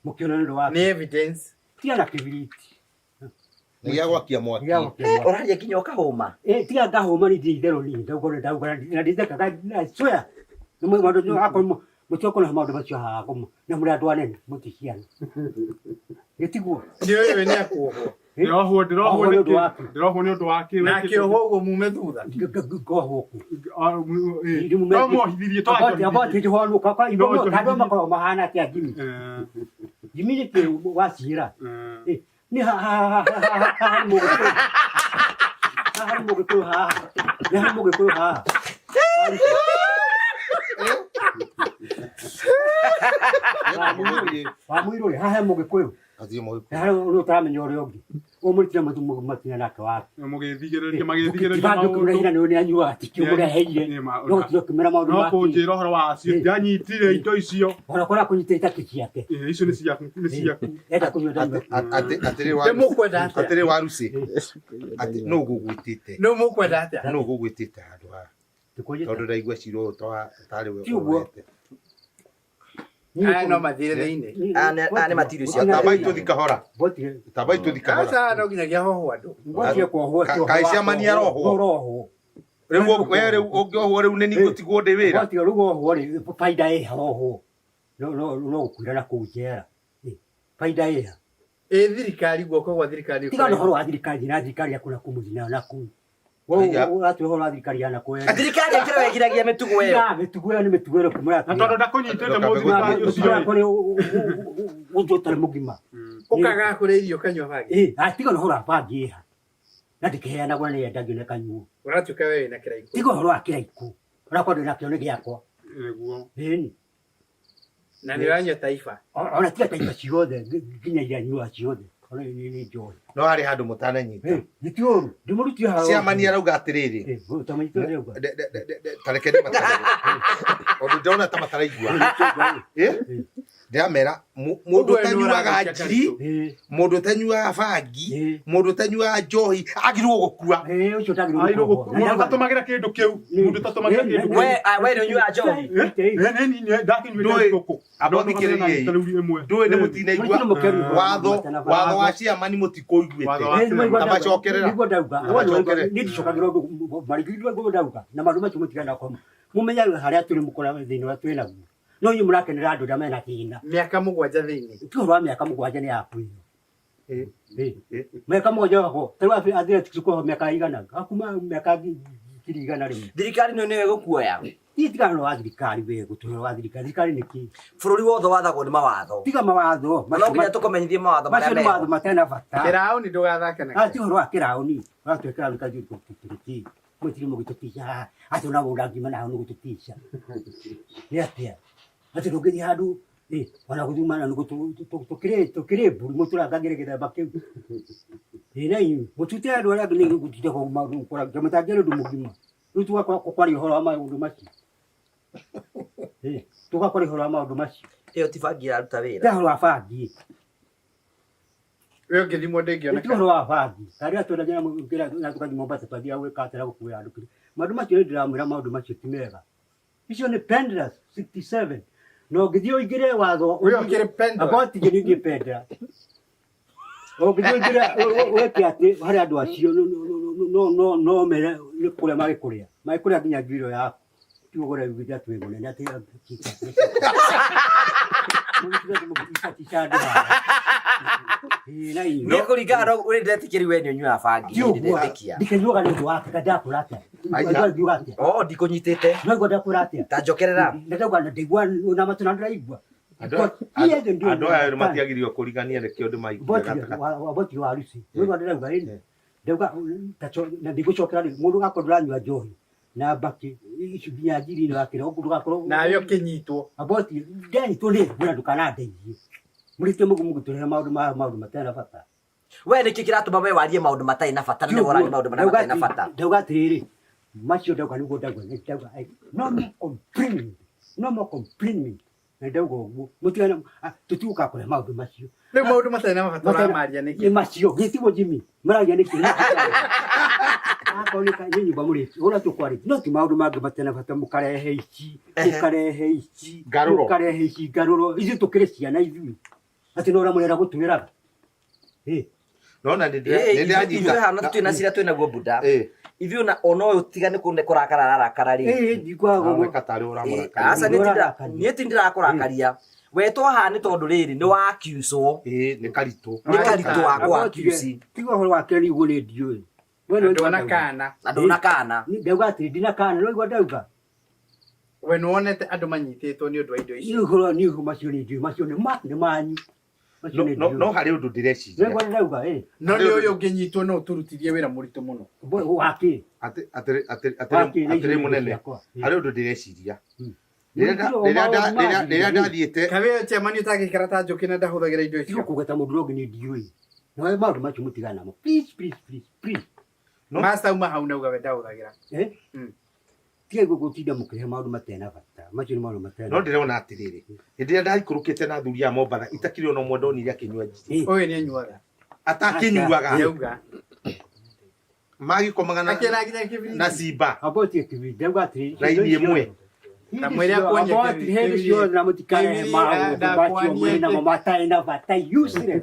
Mũkĩona nĩ ũndũ wa Nĩ evidence. Tiga na kĩbiriti. Nĩ gĩa gwakia mwaki. Gĩa gwakia mwaki. Ũraria nginya ũkahũma. Eh, tiga ngahũma nĩ ndirĩ itherũ niĩ ndauga ndauga na ndithekaga I swear. Nĩ maũndũ akorwo mũtiokona maũndũ macio haha na mũrĩ andũ anene mũti ciana. Gĩtiguo. Nĩ ũyũ nĩ akuohwo. Ndĩrohwo ndĩrohwo Ohwo nĩ ũndũ nĩkĩ? waku. Ndĩrohwo nĩ ũndũ wa kĩ? Na akĩohwo ũguo mume thutha. Ngohwo kũ. No mwohithirie to Andũ makoragwo mahana atĩa Jimmy? Jimmy nĩ kĩ waciĩra? Nĩ haha nĩ mũgĩkũyũ. Haha nĩ mũgĩkũyũ haha. Nĩ haha nĩ mũgĩkũyũ haha. Wa mũirũ rĩ, haha he mũgĩkũyũ. Haha ũrĩa ũtaramenya ũrĩa ũngĩ. Ũmũrutire matina nake wake. Mũgĩthigĩrĩria magĩthigĩrĩria Kĩbandĩ ũkĩmũrehire nĩ anyuaga tikĩ ũmũreheire. No gũtirĩ ũkĩmera maũndũ No make. kũnjĩra ũhoro wacio ndanyitire indo icio. Ona kũrĩa kũnyita itakĩ ciake. Icio nĩ ciaku nĩ ciaku. Enda kũnyua ndanyua. Atĩrĩ Nĩmũkwenda atĩa? atĩrĩ waruci. Atĩ nũ ũgũgwĩtĩte? Nũ mũkwenda atĩa? Nũ ũgũgwĩtĩte handũ haha? Tondũ ndaigua cira ũyũ tarĩ we Ti ũguo. ũrorete. Aya no mathire thĩinĩ. Aya nĩ matirio cia Tambai tũthi kahora. Tambai tũthi kahora. Aca no nginyagia hohwo andũ. Kaĩ ciamani arohwo? Rĩu we rĩu ũngĩohwo rĩu nĩ niĩ ngũtigwo ndĩ wĩra. Botiga rĩu wohwo rĩ, baida ĩha wohwo. No no no gũkuira na kũu njera. Baida ĩha. Ĩ thirikari guoko gwa thirikari. Tiga na ũhoro wa thirikari na thirikari yaku na kũu mũciĩ nayo na kũu. Haiya. Ũratwĩra ũhoro wa thirikari ya na kũu. Thirikari ĩkĩra wegiragia mĩtugo ĩyo. Tiga mĩtugo ĩyo nĩ mĩtugo ĩyo kũmũra. Na tondũ ndakũnyitĩte mũthirikari ũcio Ũcio kũrĩ ũndũ ũtarĩ mũgima. Ũkaga kũrĩa irio ũkanyua bangi. Ĩ, tiga na ũhoro wa bangi ĩha. Na ndĩkĩheanagwo na nĩyendagio na ĩkanyuo. Ũratuĩka we wĩna kĩraikũ. Tiga ũhoro wa kĩraikũ. Ũrakorwo ndĩ nakĩo nĩ gĩakwa. Nĩguo. Ĩni. Na nĩ ũranyua Taifa. Ona tiga taifa ciothe nginya iria nyuaga ciothe. Ona nĩ njohi. No harĩ handũ mũtananyita. Nĩ ti ũru. Ndĩmũrutire haha. Ciamani arauga atĩrĩrĩ. Ũtamanyita ũrĩa auga. Ta reke ndĩmatarĩrie. Tondũ ndĩrona ta mataraigua. Ĩ? Ndĩramera mũndũ Ũguo nĩ ũtanyuaga ũrathũkia njiri, mũndũ ũtanyuaga bangi, mũndũ ũtanyuaga njohi agĩrĩirwo gũkua. Ũcio ndagĩrĩirwo Agĩrĩirwo gũkua. Mũndũ ũtatũmagĩra kĩndũ kĩu. Mũndũ ũtatũmagĩra kĩndũ kĩu. We we nĩ ũnyuaga njohi. Ndakinyuĩte thũkũ. Amba ũthikĩrĩrie. Ndũĩ nĩ mũtinaigua watho watho wa ciamani mũtikũiguĩte. Tamacokerera. Nĩguo ndauga. Tamacokere. Niĩ ndicokagĩra ũndũ marigĩrĩrio ũguo ndauga. Na maũndũ macio mũtigana koma. Mũmenye harĩa tũrĩ mũkora thĩna ũrĩa twĩ naguo. No inyuĩ mũrakenera andũ arĩa mena thĩna. Mĩaka mũgwanja thĩinĩ. Ti ũhoro wa mĩaka mũgwanja nĩ yaku ĩyo. Mĩaka mũgwanja wako. Ta rĩu athletics kuohwo mĩaka igana. Akuma mĩaka 100,000. Thirikari nĩyo nĩyo ĩgũkuoya. Niĩ tiga ũhoro wa thirikari we gũtũhe ũhoro wa thirikari. Thirikari nĩ kĩ? Bũrũri wothe wathagwo nĩ mawatho. Tiga mawatho. Na no nginya tũkũmenyithie mawatho Macio marĩa nĩ meho. mawatho matarĩ na bata. Kĩraũni ndũgathake nakĩo. Ah, ti ũhoro wa kĩraũni. Ũratwĩra kĩraũni kaithuĩ tũtirĩ kĩ. Mũtirĩ mũgĩtũtica haha. Atĩ ona ũra ngima na hau nĩ gũtũtica. Nĩ atĩa? Atĩ ndũngĩthiĩ handũ ĩ, ona gũthumana nĩ tũkĩrĩ tũkĩrĩ mbũri mũtũrangagĩre gĩthemba kĩu. Ĩ na inyuĩ mũtute andũ arĩa angĩ nĩ gũtinda kũragia mũtangĩaria ũndũ mũgima. Rĩu tũgakorwo kwaria ũhoro wa maũndũ macio. Ĩ, tũgakwaria ũhoro wa maũndũ macio. Ĩyo ti bangi ĩraruta wĩra. Ti ũhoro wa bangi. We ũngĩthimwo Ti ndĩngĩoneka. ũhoro wa bangi. Tarĩrĩa twendagia na tũgathiĩ Mombasa twathiaga gwĩka atĩa na gũkuĩra andũ kĩrĩa. Maũndũ macio nĩ ndĩramwĩra maũndũ macio ti mega. Icio nĩ Pendras 67. Na ũngĩthiĩ ũingĩre watho Ũyũ ũkĩrĩ Pendra. Abotige nĩ ndiĩ Pendra. Ũngĩthiĩ ũingĩre wĩke atĩ harĩ andũ acio no no no mere nĩ kũrĩa magĩkũrĩa. Magĩkũrĩa nginya njuĩrĩ yaku. Ti ũguo ũraiguithia atĩ wĩ mũnene atĩ Nĩ kũringana na ũrĩa ndĩretĩkĩri we nĩ ũnyuaga bangi. Ti ũguo. Ndĩretĩkia. Ndikĩnyuaga nĩ ũndũ wake ka ndakwĩra atĩa. Aya. Ngiuga atĩa. Oh, ndikũnyitĩte. No igua ndakwĩra atĩa. Ta njokerera. Ndauga ndaigua na matũ na ndĩraigua. Andũ aya matiagĩrĩirwo kũrigania nĩkĩo ndĩmaigire gatagatĩ. Boti wa harusi. Nĩguo ndĩrauga ĩni. Ndauga na ndigũcokera rĩ mũndũ akorwo ndũranyua njohi. Na mbakĩ ici nginya njiri-inĩ wakĩra ũguo ndũgakorwo Nawe ũkĩnyitwo. Aboti ndanyitwo nĩ mbura ndũkanandeithie. Mũrĩte mũguo mũgĩtũrehe maũndũ ma maũndũ matarĩ na bata. We nĩkĩ kĩratũma we warie maũndũ matarĩ na bata na nĩwe ũraria maũndũ marĩa matarĩ na bata? Ndauga atĩrĩrĩ, macio ndauga nĩguo ndauga nĩ ndauga no more complaining, no more complaining. Na ndauga ũguo mũtigane tũtigũka kũrehe maũndũ macio. Rĩu maũndũ matarĩ na bata ũramaria nĩkĩ? Nĩ macio gĩtigwo Jimmy mararia nĩkĩ? Akorwo nĩ nĩ nyũmba mũrĩki ũrĩa tũkwarĩtie no ti maũndũ mangĩ matarĩ na bata mũkarehe ici mũkarehe ici Ngarũro. mũkarehe ici ngarũro ithuĩ tũkĩrĩ ciana ithuĩ atĩ no ũrĩa mũrenda gũtwĩraga. Nona nĩ Ithuĩ hana ndĩranyita twĩ na cira twĩ naguo buda. Eh. Ithuĩ ona ona ũyũ tiga nĩ kũne kũrakara ararakara rĩ. Ĩĩ ndikwaga ũguo. Aroneka tarĩ ũramũrakaria. Aca niĩ niĩ ti ndĩrakũrakaria. Wetwo haha nĩ tondũ rĩrĩ nĩ wakiucwo. Ĩĩ nĩ karitũ. Nĩ karitũ wa gwakiuci. Tiga ũhoro wa kerĩ ũguo nĩ ndiũĩ. We nĩ Ndona kana. Na ndona kana. Ndauga atĩrĩ ndina kana no igua ndauga. We nĩwonete andũ manyitĩtwo nĩ ũndũ wa indo ici. Niĩ ũhoro niĩ ũhoro macio nĩ ndiũĩ macio nĩ ma nĩ manyu. Macio nĩ No ndiũĩ. no harĩ ũndũ ndĩreciria. Nĩ igua ndauga ĩ. No nĩ ũyũ ũngĩnyitwo no ũtũrutithie wĩra mũritũ mũno. Wakĩ. Atĩrĩ atĩrĩ Wakĩ atĩrĩ na icio atĩrĩ nĩ mũnene. ciakwa. Harĩ ũndũ ndĩreciria. Rĩrĩa Rĩrĩa ndathiĩte Kawe chairman ũtangĩikara ta njũkĩ na ndahũthagĩra indo Tiga icio. kũgweta mũndũ ũrĩa ũngĩ nĩ ndiũĩ. Na we maũndũ macio mũtigana namo. Please please please please. Master uma hau nauga we ndahũthagĩra. Eh? Tiga gũtinda mũkĩrehe maũndũ matarĩ na bata. Macio nĩ maũndũ matarĩ na no ndĩrona atĩrĩrĩ hĩndĩ ĩrĩa ndaikũrũkĩte na athuri a Mombatha itakĩrĩ ona ũmwe ndonire akĩnyua njiri Ũyũ nĩ anyuaga. atakĩnyuaga Nĩauga. magĩkomaga na Akĩra nginya kĩbiriti. na simba Aboti kĩbiriti ndauga atĩrĩ. Raini ĩmwe. Ta mwĩre akuonie Aboti kĩbiriti. hĩndĩ ciothe na mũtikarehe Kĩbiriti, maũndũ macio ndakuonie mwĩ namo matarĩ na bata useless.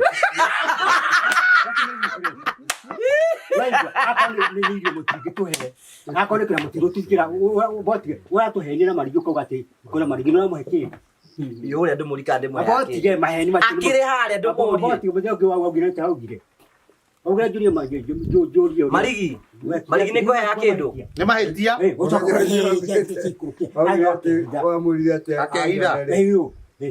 Waigua, akorwo nĩ irio mũtingĩtũhe akorwo nĩ kĩrĩa mũtigũtwĩkĩra botige ũratũhenia na marigĩ ũkauga atĩ kwĩna marigĩ nĩ ũramũhe kĩ Yũ ũrĩa ndĩmũrika ndĩmũhe abotige maheni macio Akĩrĩ harĩa ndĩmũrie. abotige mũthenya ũngĩ waugire atĩa augire augire njũrie njũrie Marigi. Marigi nĩ ngũheaga kĩndũ. Nĩ mahĩtia. Wamwĩrire atĩa? Akehitha.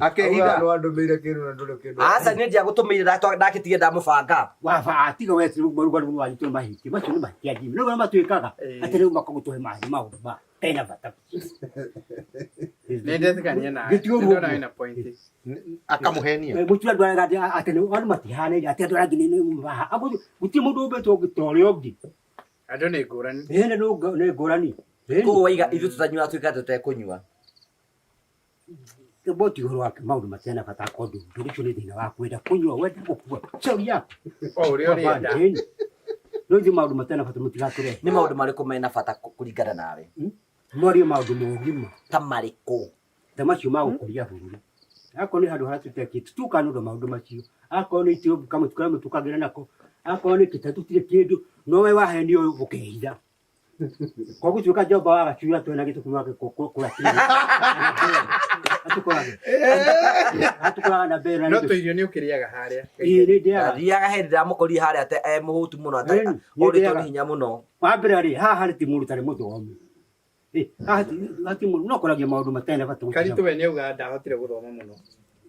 Akehitha. Wandũmĩire kĩndũ na ndũrĩ kĩndũ. Aca niĩ ndiagũtũmĩire ndakĩtige ndamũbanga. Waba tiga we maruga rĩu wanyitwo mahĩtia macio nĩ mahĩtia Jimmy rĩu matuĩkaga atĩ rĩu makagũtũhe maĩ maũndũ ma tena bata Nĩ ndetĩkania nawe. Gĩtigo Nĩ ndona ruo. wĩna point. Akamũhenia. Gũtirĩ andũ arĩa atĩ andũ matihanaine atĩ andũ arĩa angĩ nĩ maha gũtirĩ mũndũ ũmbĩtwo ũngĩ ta ũrĩa ũngĩ. Andũ nĩ ngũrani. Ĩĩ nĩ ngũrani. Koguo waiga ithuĩ tũtanyuaga tuĩka tũtekũnyua. Boti ũhoro wa maũndũ matarĩ na bata akorwo ndũ ũcio nĩ thĩna wa kwenda kũnyua wenda gũkua shauri yaku. O ũrĩa ũrenda. Ĩni. No ithuĩ maũndũ matarĩ na bata mũtigatũrehe. Nĩ maũndũ marĩkũ mena bata kũringana nawe? Mwarie maũndũ ma ũgima. Ta marĩkũ? Ta macio ma gũkũria bũrũri. Akorwo nĩ handũ harĩa tũtekĩte tũtukaga nĩ ũndũ wa maũndũ macio. Akorwo nĩ itĩ kamũtĩ karĩa mũtukagĩra nako. Akorwo nĩ kĩta tũtirĩ kĩndũ no we wahenio ũkehitha. Kwa gũtuĩka njomba wa gacuira twena gĩtĩ kuma kũra Atũkoraga na mbere na No tũirio nĩ ũkĩrĩaga harĩa. Ĩĩ nĩ ndĩaga. Ndathiaga hĩndĩ ndamũkorire harĩa ate e mũhũtu mũno Ĩni, nĩ orĩtwo ndĩaga. nĩ hinya mũno. Wa mbere rĩ haha rĩ ti mũndũ ũtarĩ mũthomu. Ĩ, haha hati mũndũ no kũragia maũndũ matarĩ na bata. Karitũ we nĩ auga ndahotire gũthoma mũno.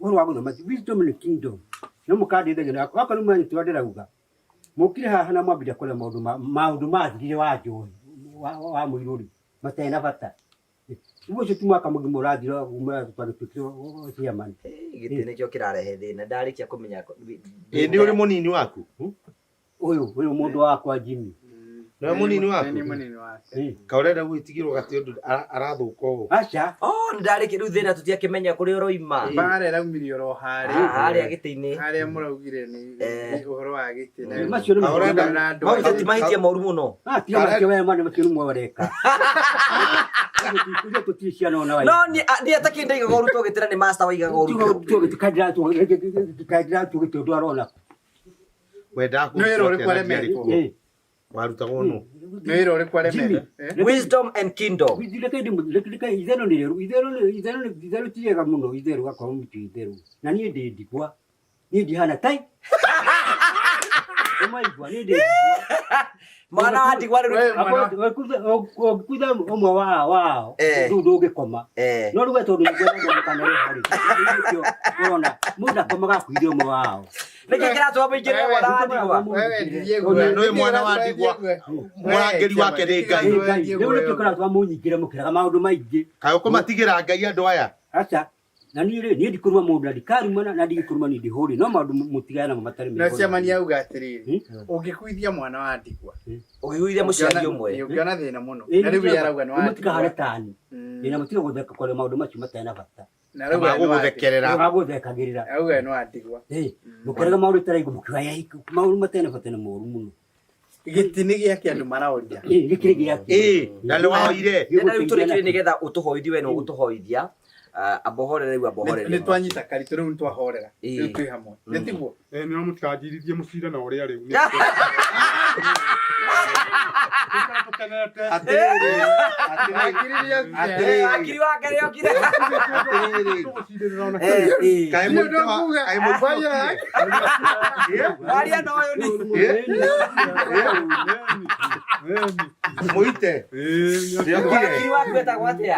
Ũhoro wa gũthoma wisdom nĩ kingdom. No mũkandeithagia na akorwo nĩ mwanyitwo ndĩrauga. Mũkire haha na mwambire kũrĩa maũndũ ma maũndũ mathirire wa njohi wa mũirũ rĩ matarĩ na bata. Ũguo ũcio ti mwaka mũgima ũrathira kuma twagĩtuĩkire chairman. Gĩtĩ nĩkĩo kĩrarehe thĩna ndarĩkia kũmenya. Ĩ nĩ ũrĩ mũnini waku? Ũyũ ũyũ mũndũ wakwa Jimmy. Nĩwe mũnini waku? Nĩ mũnini wake. Ka ũrenda gwĩtigĩrwo gatĩ ũndũ arathũka ũũ. Aca. Oh, nĩ ndarĩkia rĩu thĩna tũtiakĩmenya kũrĩa ũroima. Mbara ĩraumire oro harĩa. Harĩa gĩtĩ-inĩ. Harĩa mũraugire nĩ ũhoro wa gĩtĩ. na- Macio nĩ na- na andũ Mau ti mahĩtia moru mũno. Ah, tiga mahĩtia we ma nĩ macio nĩ mwareka. Ithuĩ tũtirĩ ciana ona No niĩ niĩ atakĩ ndaigaga ũru tũgĩtĩra nĩ master waigaga ũru. Tũgĩtĩra tũgĩtĩ ũndũ arona. Wendaga Nĩ wĩra kũrutwo ũrĩkũ atĩa na aremeire? ndiarĩ kuo? Warutagwo nũ? Nĩ wĩra ũrĩkũ aremeire? Wisdom and kingdom. Itherũ nĩ rĩerũ, itherũ nĩ itherũ nĩ itherũ ti rĩega mũno, itherũ gakorwo mũtu itherũ. Na niĩ ndĩ ndigwa. Niĩ ndihana tai. Ũmaigua, niĩ ndĩ ndigwa. Mwana wa ndigwa rĩu. Ũngĩkutha ũmwe wao, rĩu ndũngĩkoma. No rĩu we tondũ nĩngwenda mũndũ kana rĩ harĩ. Nĩkĩo ũrona mũndũ akomaga akuithia ũmwe wao. Nĩkĩ kĩratũma mũingĩrĩre mwana wa ndigwa? Nĩ mwana wa ndigwa mũrangĩri wake nĩ Ngai. Rĩu nĩkĩo kĩratũma mũnyingĩre mũkĩraga maũndũ maingĩ. Kaĩ ũkũmatigĩra Ngai andũ aya? Aca. Na niĩ rĩ, niĩ ndikũruma mũndũ na ndikarumana na ndigĩkũruma niĩ ndihũrĩ no maũndũ mũtigane namo matarĩ Na mega. ciamani auga atiriri, ũngĩkuithia mwana wa ndigwa, Ũngĩkuithia mũciari ũmwe. ũngĩona thĩna mũno. Na rĩu ye arauga nĩ wa Mũtikahane ndigwa. tani. Na mũtige gũtheka kwaria maũndũ macio matarĩ na bata. Na rĩu we nĩ wa ndigwa. Magũthekagĩrĩra. Auga nĩ wa ndigwa. Mũkĩraga maũndũ taraigua mũkiuga "Yai, maũndũ matarĩ na bata nĩ moru mũno. Gĩtĩ nĩ gĩake andũ maraũria. Gĩkĩrĩ gĩake. Na nĩ waoire. Na rĩu tũrĩkĩrie nĩgetha ũtũhoithie we nĩ ũgũtũhoithia. Amba ũhorere rĩu amba ũhorere. Nĩ twanyita karitũ rĩu nĩ twahorera. Rĩu twĩ hamwe. Nĩ tiguo? Nĩ mũtikanjirithie mũcire na ũrĩa rĩu. Wakiri wake nĩ okire. Kaĩ mũitũ Waria na ũyũ nĩ. Mũite. Wakiri waku etagwo atĩa?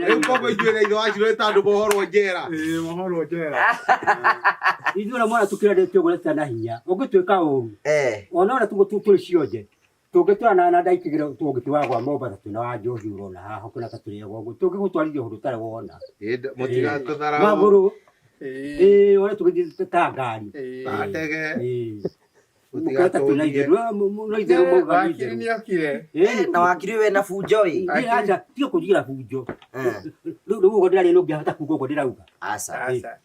Rĩu koguo ithuĩ na ithe wa Ciro ta andũ mohorwo njera. Mohorwo njera. Ithuĩ ona mwana tũkĩrendete ũguo na hinya ũngĩtuĩka ũru ona ũrĩa tũrĩ cionje tũngĩtwara na ndaikĩgĩra tũngĩtiwagwa Mombatha twĩna wa njohi ũrona haha kwĩna ta tũrĩagwo ũguo tũngĩgũtwarithia ũndũ ũtarĩ wona Mũtigatũtharau. magũrũ ĩĩ ũrĩa tũgĩthiĩ ta ngari Ta ndege. Mũkĩra ta twĩna itherũ no itherũ mauga nĩ Wakiri itherũ nĩ okire. Na wakiri we na bunjo ĩ. Ĩ, aca tiga kũnjigĩra bunjo rĩu rĩu ũguo ndĩraria nĩ ũngĩahota kuga ũguo ndĩrauga Aca. Aca.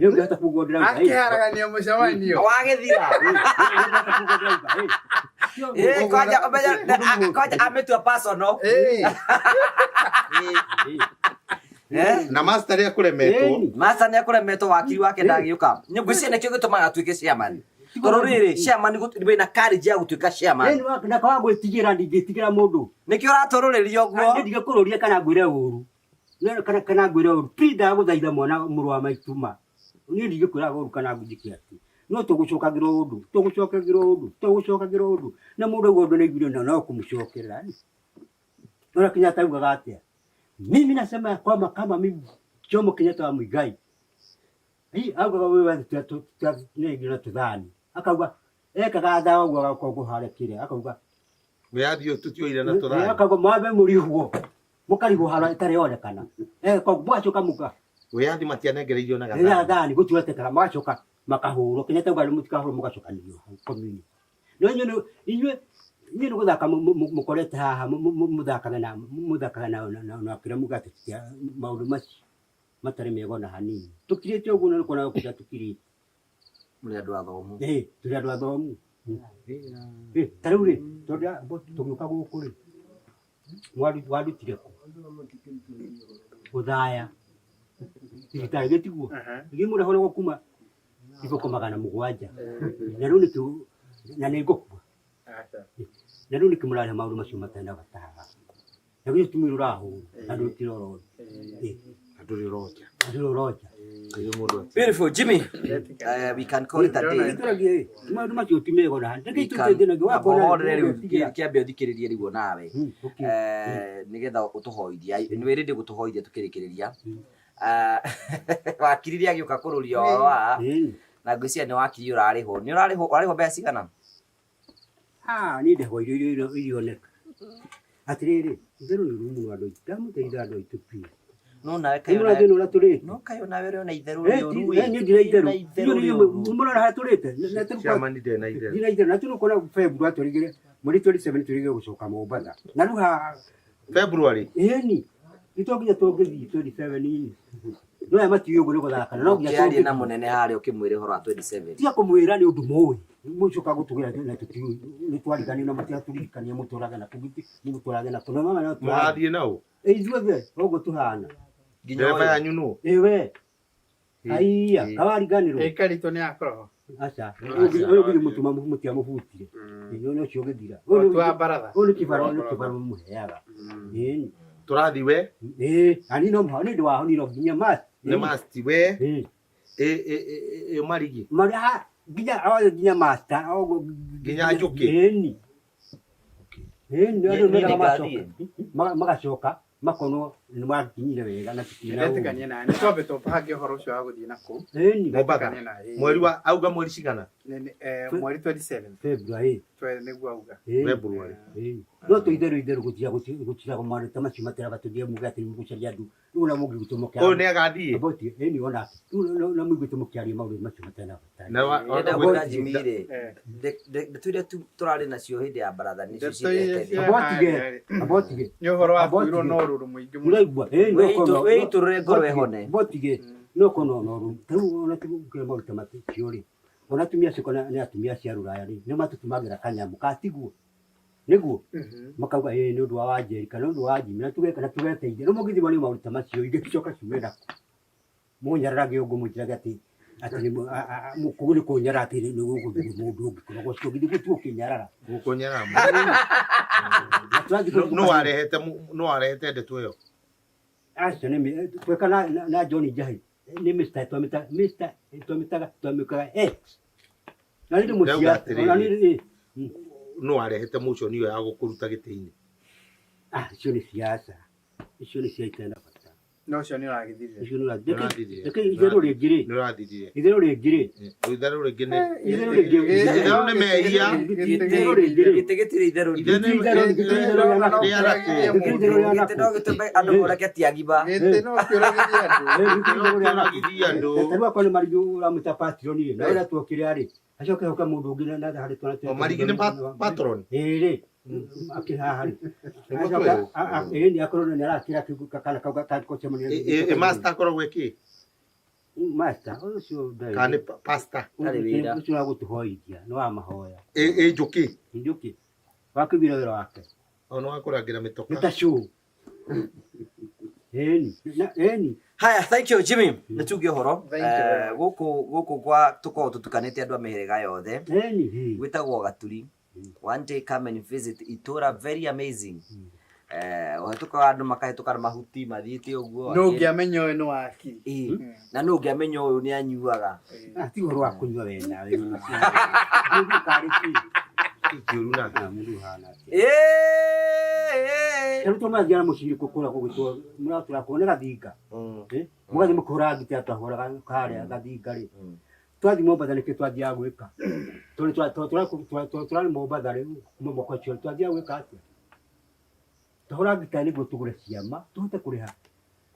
Rĩu ũngĩhota kuga ũguo ndĩrauga ĩ. Akĩharagania mũcemanio. Wagĩthira. Eh, kwanja ũmenye kwanja amĩtua personal. Na master nĩ akũremetwo. Master nĩ akũremetwo wakiri wake ndagĩũka. Ngwĩciria nĩkĩo gĩtũmaga atuĩke chairman. Tondũ rĩrĩ chairman wĩna courage ya gũtuĩka chairman. Ĩni na kwaga gwĩtigĩra ndingĩtigĩra mũndũ. Nĩkĩo ũratũrũrĩria ũguo. Niĩ ndingĩkũrũria kana ngwĩre ũru. No kana ngwĩre ũru. Please ndagũthaitha mwana mũrũ wa maitũ ma. Niĩ ndingĩkwĩra ũru kana njĩke atĩ. No tũgũcokagĩra ũndũ, tũgũcokagĩra ũndũ, tũgũcokagĩra ũndũ. Na mũndũ auga ũndũ nĩaiguire na no kũmũcokerera. Ona Kenyatta augaga atĩa? Mimi nasema ya kwamba kama mimi Jomo Kenyatta wa Muigai. Hii augaga wewe nĩaiguire na tũthani. Akauga ekaga thawa ũguo agakorwo harĩa kĩrĩa akauga Wĩyathi ũyũ tũtioire na tũthani. akauga mwambe mũrihwo mũkarihwo harĩa ĩtarĩ yonekana. Koguo mũgacoka mũka Wĩyathi matianengereirio na rĩrĩa gathani. thani gũtiwetekaga magacoka makahũrwo Kenyatta auga mũtikahũrwo mũgacokanĩrio hau community. No inyuĩ inyuĩ inyuĩ nĩ gũthaka mũkorete haha mũthakaga na mũthakaga na na kĩrĩa muga atĩ maũndũ macio matarĩ mega ona hanini. Tũkirĩte ũguo na nĩkuona gũkĩra tũkirĩte. Mũrĩ andũ athomu. Ĩ, tũrĩ andũ athomu. Ĩ, ta rĩu rĩ, tondũ tũgĩũka gũkũ rĩ, warutire kũ? Gũthaya. Thibitarĩ gĩtiguo. Githĩ mũrahũragwo kuma iboko 700. Na rĩu nĩkĩo na nĩ ngũkua. Na rĩu nĩkĩo mũrarĩha maũndũ macio matarĩ na bata haha. Na githĩ ti mwĩrĩ ũrahũrwo na ndũrĩ ũroria. Na ndũrĩ ũronja. Na ndũrĩ ũronja. Beautiful Jimmy. We can call it a day. Tũragie maũndũ macio ti mega ona hanini. Reke itũteithanagie wakona. Horere rĩu kĩambe ũthikĩrĩrie rĩu nawe. Nĩgetha ũtũhoithia. Nĩ wĩrĩndĩ gũtũhoithia tũkĩrĩkĩrĩria. Wakiri rĩa agĩũka kũrũria ũhoro wa na ngwĩciria nĩ wakiri ũrarĩhwo. Nĩ ũrarĩhwo ũrarĩhwo mbeca cigana? Ah, niĩ ndĩhagwo irio irioneka. Atĩrĩrĩ, itherũ nĩ ũru mũno andũ aitũ. Ndamũthaitha andũ aitũ biũ. No nawe Nĩ kaĩ mũrathĩna ũrĩa tũrĩte. No kaĩ onawe ũrĩ ona itherũ Niĩ rĩũru ndira itherũ. Mũrora harĩa tũrĩte. Chairman ndarĩ na itherũ. Ndira itherũ. Na tũrĩ kuona February tũrĩgĩre mweri 27 tũrĩgĩre gũcoka Mombatha. Na rĩu haha February. Ĩni. Nĩ to nginya tũngĩthiĩ 27 No aya matiũĩ ũguo nĩ gũthakana. No nginya Ũkĩaria na tũngĩthiĩ. mũnene harĩa ũkĩmwĩra ũhoro wa 27. Tiga kũmwĩra nĩ ũndũ mũĩ. Mũcoka gũtũgĩra na tũtiũĩ. Nĩ twariganĩrwo na matiratũririkania mũtũrage na kũ mũtũrage na kũ. No mama no tũrathiĩ. Mũrathiĩ nao? Ithuothe ũguo tũhana. Ndereba yanyu nũ? Ĩwe. Aiya, kawariganĩrwo. Ĩ karitũ nĩ akorwo. Aca. Ũyũ githĩ mũtuma mũtiamũbutire. Ĩ ũcio ũgĩthira. Ũyũ wa baratha. Ũyũ nĩ kĩbarũa nĩ kĩbarũa mũheaga. Ĩni. Tũrathiĩ we? Ĩ, ani no mũhaka nĩ ũndũ wa no nginya must. Nĩ must we? Ĩ ĩ ĩ marigi. Mari ha nginya othe nginya master Nginya njũkĩ. Ĩni. Ĩni andũ Niĩ mendaga nĩngathiĩ. macoka. Magacoka makonwo Nĩ mwakinyire wega na tũtina ũru. Ndetĩkania nawe, nĩ twambe tũbange ũhoro ũcio wa gũthiĩ na kũu. Ĩni. Mombatha Ndetĩkania nawe, ĩĩ. Mweri wa auga mweri cigana? Mweri 27. February. Nĩguo auga. February. No tå itherå itherå gå maå ta macio materaga tå thiä muge atä må gå caria andå rä u na må ngä må Ũyũ nĩ agathiĩ? Ĩni onake rä u na må iguä må kä aria maå macio matena bata. Na wa- Ndĩrenda wa- kwĩra Jimmy rĩ, ndeto iria tũrarĩ nacio hĩndĩ ya baratha nĩcio Ndeto iria ciendete cia- Abotige, abotige. Nĩ ũhoro wa kwĩrwo na ũrũrũ mũingĩ mũno. Ũraigua? Ĩni, no kono- Wĩitũrũre ngoro ĩhone. Botige, no kono no rũ. Ta rĩu ona tũgũkĩra maũndũ ta macio rĩ, ona atumia acio kana nĩ atumia acio a rũraya rĩ, nĩ matũtũmagĩra kanyamũ katiguo. Nĩguo makauga ĩĩ nĩ ũndũ wa Wanjeri kana nĩ ũndũ wa Jimmy na tũgeka na tũgeteithia. Rĩu mũngĩthimwo nĩ maũndũ ta macio ingĩcoka ciume nakũ? Mũnyararage ũguo mũnjĩrage atĩ atĩ nĩ kũu nĩ kũnyarara atĩ nĩ gũgũthiĩ mũndũ ũngĩ kũrogwo ũcio githĩ gũtigũ kĩnyarara. Gũkũnyarara. Na tũrathiĩ kũndũ No warehete ndeto ĩyo. Acio nĩ tweka na John Njahi nĩ Mr. twamĩta Mr. twamĩtaga twamĩkaga X. Na nĩ Ndauga mũciari atĩrĩrĩ. ona nĩ No warehete motion ĩyo ya gũkũruta gĩtĩ-inĩ. Ah, icio nĩ siasa. Icio nĩ cia itena bata. No ũcio nĩ ũragĩthirire. Icio nĩ Nĩũrathirire. Reke itherũ rĩngĩ rĩ. Nĩ ũrathirire. Itherũ rĩngĩ rĩ. Itherũ rĩngĩ nĩ Itherũ rĩngĩ. Itherũ nĩ mehia. Itherũ rĩngĩ rĩ. Gĩtĩ gĩtirĩ itherũ. Itherũ Gĩtĩ no gĩtũme andũ moreke ti agima. Gĩtĩ no kĩũragithie andũ. Tarĩu akorwo nĩ marigĩ ũramwĩta patron rĩ, na ũrĩa tuokire rĩ, acoke hoke mũndũ ũngĩ na harĩ twana O, Marigĩ nĩ patron? Ĩĩ rĩ, akĩrĩ haha rĩ. Nĩguo Acoka, twĩrwo. ĩĩ nĩ akorwo nĩ arakĩra kana kau gacemania. Ĩ master akoragwo ĩkĩ? Master, ũcio ndarĩ. Kana nĩ pastor? Ũcio wa gũtũhoithia, nĩ wa mahoya. Ĩ njũkĩ? Njũkĩ. Wakĩiguire wĩra wake. O nĩ wa kũrangĩra mĩtoka. Nĩ ta show. Ĩni, ĩni. Haya, thank you Jimmy. Nĩ tuge ũhoro. Thank you very Gũkũ gũkũ kwa tũkoragwo tũtukanĩte andũ a mĩhĩrĩga yothe. Ĩni. Gwĩtagwo Gaturi. One day come and visit itũra very amazing. Ũhetũkaga andũ makahĩtũka na mahuti mathiĩte ũguo. No ũngĩamenya ũyũ nĩ wakiri. Ĩĩ. Na nũ ũngĩamenya ũyũ nĩ anyuaga. Ah, ti ũhoro wa kũnyua we nawe. Mũndũ karĩ kĩ? Kĩũru nake. Mũndũ ũhana atĩa? Ĩĩ. Tarĩu tũmathiaga mũciĩ kũkũra gũgĩtwo mũratũra kũu nĩ gathinga. Mũgathiĩ mũkĩhũraga ngita twahũraga karĩa gathinga rĩ. Twathiĩ Mombatha nĩkĩ twathiaga gwĩka? Tondũ tũrarĩ Mombatha rĩ kuma mwaka ũcio twathiaga gwĩka atĩa? Twahũraga ngita nĩguo tũgũre ciama tũhote kũrĩha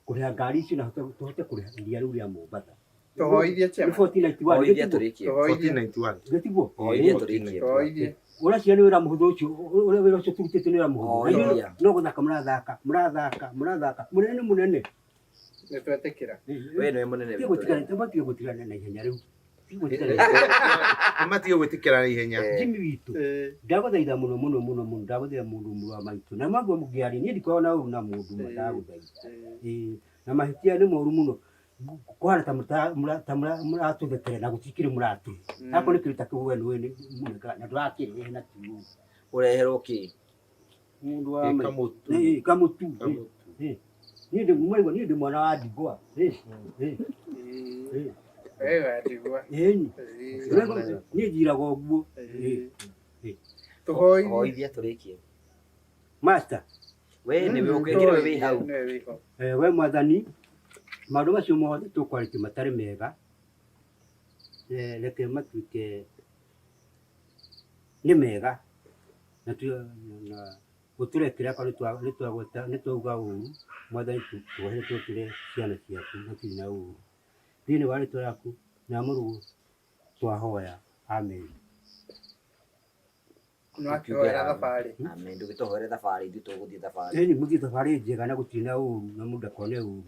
kũrĩha ngari icio na tũhote kũrĩha iria rĩu rĩa Mombatha. Tũhoithie Nĩ chama. 1491 Tũhoithie tũrĩkie. 1491. Gĩtiguo? Tũhoithie tũrĩkie. Tũhoithie. Ũracia nĩ wĩra mũhũthũ ũcio ũrĩa wĩra ũcio tũrutĩte nĩ wĩra mũhũthũ. Na Hoithia. no gũthaka mũrathaka mũrathaka mũrathaka mũnene nĩ mũnene. Nĩ twetĩkĩra. We nĩwe mũnene Tiga witũ. gũtigana matige gũtigana na ihenya rĩu. Tiga gũtigana. Nĩ matige gwĩtĩkĩra na ihenya. Jimmy witũ ndagũthaitha mũno mũno mũno mũno ndagũthaitha mũndũ ũmwe wa maitũ na maguo mũngĩaria niĩ ndikoragwo na ũru na mũndũ ũmwe ndagũthaitha. Ĩĩ na mahĩtia nĩ moru mũno kũhana ta mũratũthekere na gũtikĩrĩ mũratũhe. Akorwo nĩ kĩndũ ta kĩu we nĩwe mũnekaga na ndũrakĩrehe na kiugo. Ũreherwo kĩ? Mũndũ wa Ĩ maitũ. kamũtu. Ĩĩ kamũtu. Ĩĩ. Niĩ ndĩ mũraigua niĩ ndĩ mwana wa ndigwa. Ĩĩ. Ĩĩ. Ĩĩ. Wewe wandigwa. Ĩni. Ũraigua? Niĩ njiraga ũguo. Ĩĩ. Ĩĩ. Tũhoithie. Hoithia tũrĩkie. Master. We nĩwe ũkĩngire we wĩ hau. Nĩwe wĩ ho. We mwathani maũndũ macio mothe tũkwarĩtie matarĩ mega reke matuĩke nĩ mega na ũtũrekere akorwo nĩ twauga ũru mwathani tuohere tũtũre ciana ciaku matirĩ na ũru thĩinĩ wa rĩtwa rĩaku na mũrũguo twahoya amen. Nĩ wakĩhoera thabarĩ. Amen. Ndũgĩtũhoere thabarĩ ithuĩ tũgũthiĩ thabarĩ. Ĩni mũthiĩ thabarĩ njega na gũtirĩ na ũru na mũndũ ndakone ũru.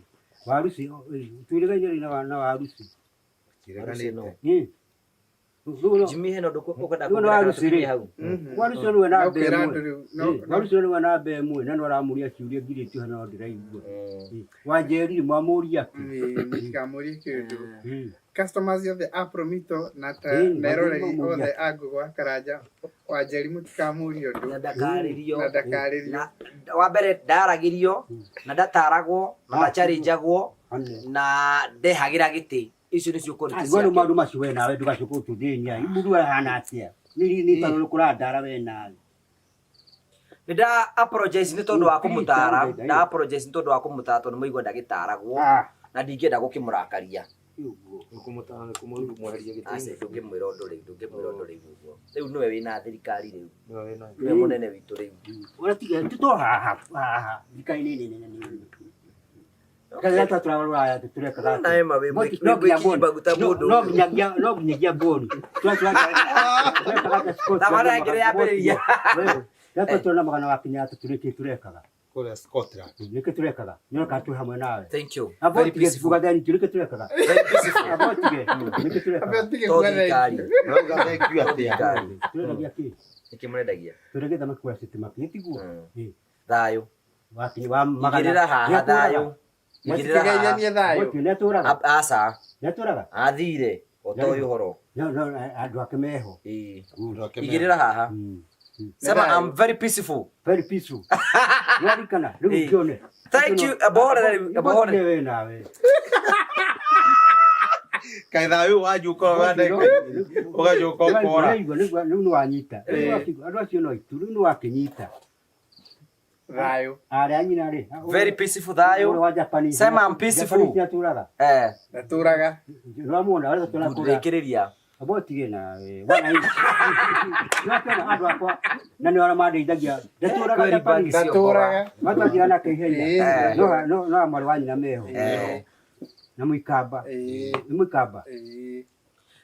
Waruci twĩrĩgaine na waruci. Waruci no. Ĩ. Jimmy hena ũndũ ũkwenda Rĩu nĩ kuongerera kana waruci tũkinye rĩ. hau? Waruci nĩwe namba No kwĩra ĩmwe. andũ rĩu, no- Waruci nĩwe namba ĩmwe na nĩ aramũria ciũria ngirĩtio hana no ndĩraigua. Wanjeri mwamũria kĩ? Ĩĩ, mũtikamũrie kĩndũ. Customers othe a Promito na ta Ĩĩ, na eroreri mũmũria. othe a Ngũgũ wa Karanja Wanjeri mũtikamũrie ũndũ. Na ndakarĩrio. Na ndakarĩrio. Na wa mbere ndaragĩrio na ndataragwo na ndacharenjagwo na ndehagĩra gĩtĩ. Icio nĩcio quality Gwa nĩ ciake. maũndũ macio we nawe ndũgacoke ũtũthĩnia. Mũndũ ahana atĩa? Nĩ tondũ kũrandara we nawe. Nĩ Nĩ nda apologize nĩ tondũ wa kũmũtara. Please, Nda apologize nĩ tondũ wa kũmũtara tondũ mũigua ndagĩtaragwo Ah, na ndingĩenda gũkĩmũrakaria. ũguo. Kũmũtara kũmweheria Aca gĩtĩ-inĩ. ndũngĩmwĩra ũndũ rĩu, ndũngĩmwĩra ũndũ rĩu ũguo. Rĩu nĩwe wĩna thirikari rĩu. Nĩwe wĩna- Nĩwe mũnene witũ rĩu. Ũrĩa tiga tũto haha haha thirikari-inĩ nene nene nene. Kaza twa rũraya tũrekaga. Nawe ma wĩ mwĩki maguta mũndũ. No nginyagia no nginyagia boni. Twa twa Thamara ĩngĩ yambĩrĩria. Twa twa magana wa Kenyatta tureke turekaga. Kũrĩa Scotland. Nĩkĩ turekaga? Nyoka tu hamwe nawe. Thank you. Abo Very tige peaceful. tuga thani nĩkĩ turekaga. Very peaceful. Abo tige nĩkĩ turekaga. To thirikari. Ũrauga thank you To atĩa? thirikari. Turendagia kĩ? Nĩkĩ mũrendagia? Turendagia thamaki kũrĩa sitima kĩ tiguo. Thayũ. Wa kinya wa magana. Igĩrĩra haha thayũ. Igĩrĩra haha. Mũtikegeithanie thayũ. Nĩatũraga. Aca. Nĩatũraga. Athire. Otoĩ ũhoro. No no andũ ake meho. Ĩĩ. Andũ ake meho. Igĩrĩra haha. Sema I'm very peaceful. Very peaceful. Nĩwarikana rĩu Ĩĩ. kĩone. Thank you. Bohore rĩu. Bohore. We nawe. Kaĩ thayũ wanyu ũkoragwo ũgagĩũka ũkora. Rĩu nĩwanyita. Andũ acio no itu rĩu nĩwakĩnyita. Thayũ. Arĩa a nyina rĩ. Very peaceful thayũ. Ũrĩa wa Japanese. Sema I'm peaceful. Japanese nĩatũraga. Eh. Ndatũraga. Nĩwamwona arĩa tũra Good kũrĩa. rĩkĩrĩria. Abo tige nawe. Wana hivi. Nĩwakĩona andũ akwa na nĩ arĩa mandeithagia. Ndatũraga Kweri Japanese. bagi cio mboga. Ndatũraga. Matwathira nake ihenya. Ĩĩ. No no no mwarĩ wa nyina meho. Eh. Na mũikamba. Ĩĩ. Nĩ mũikamba. Ĩĩ.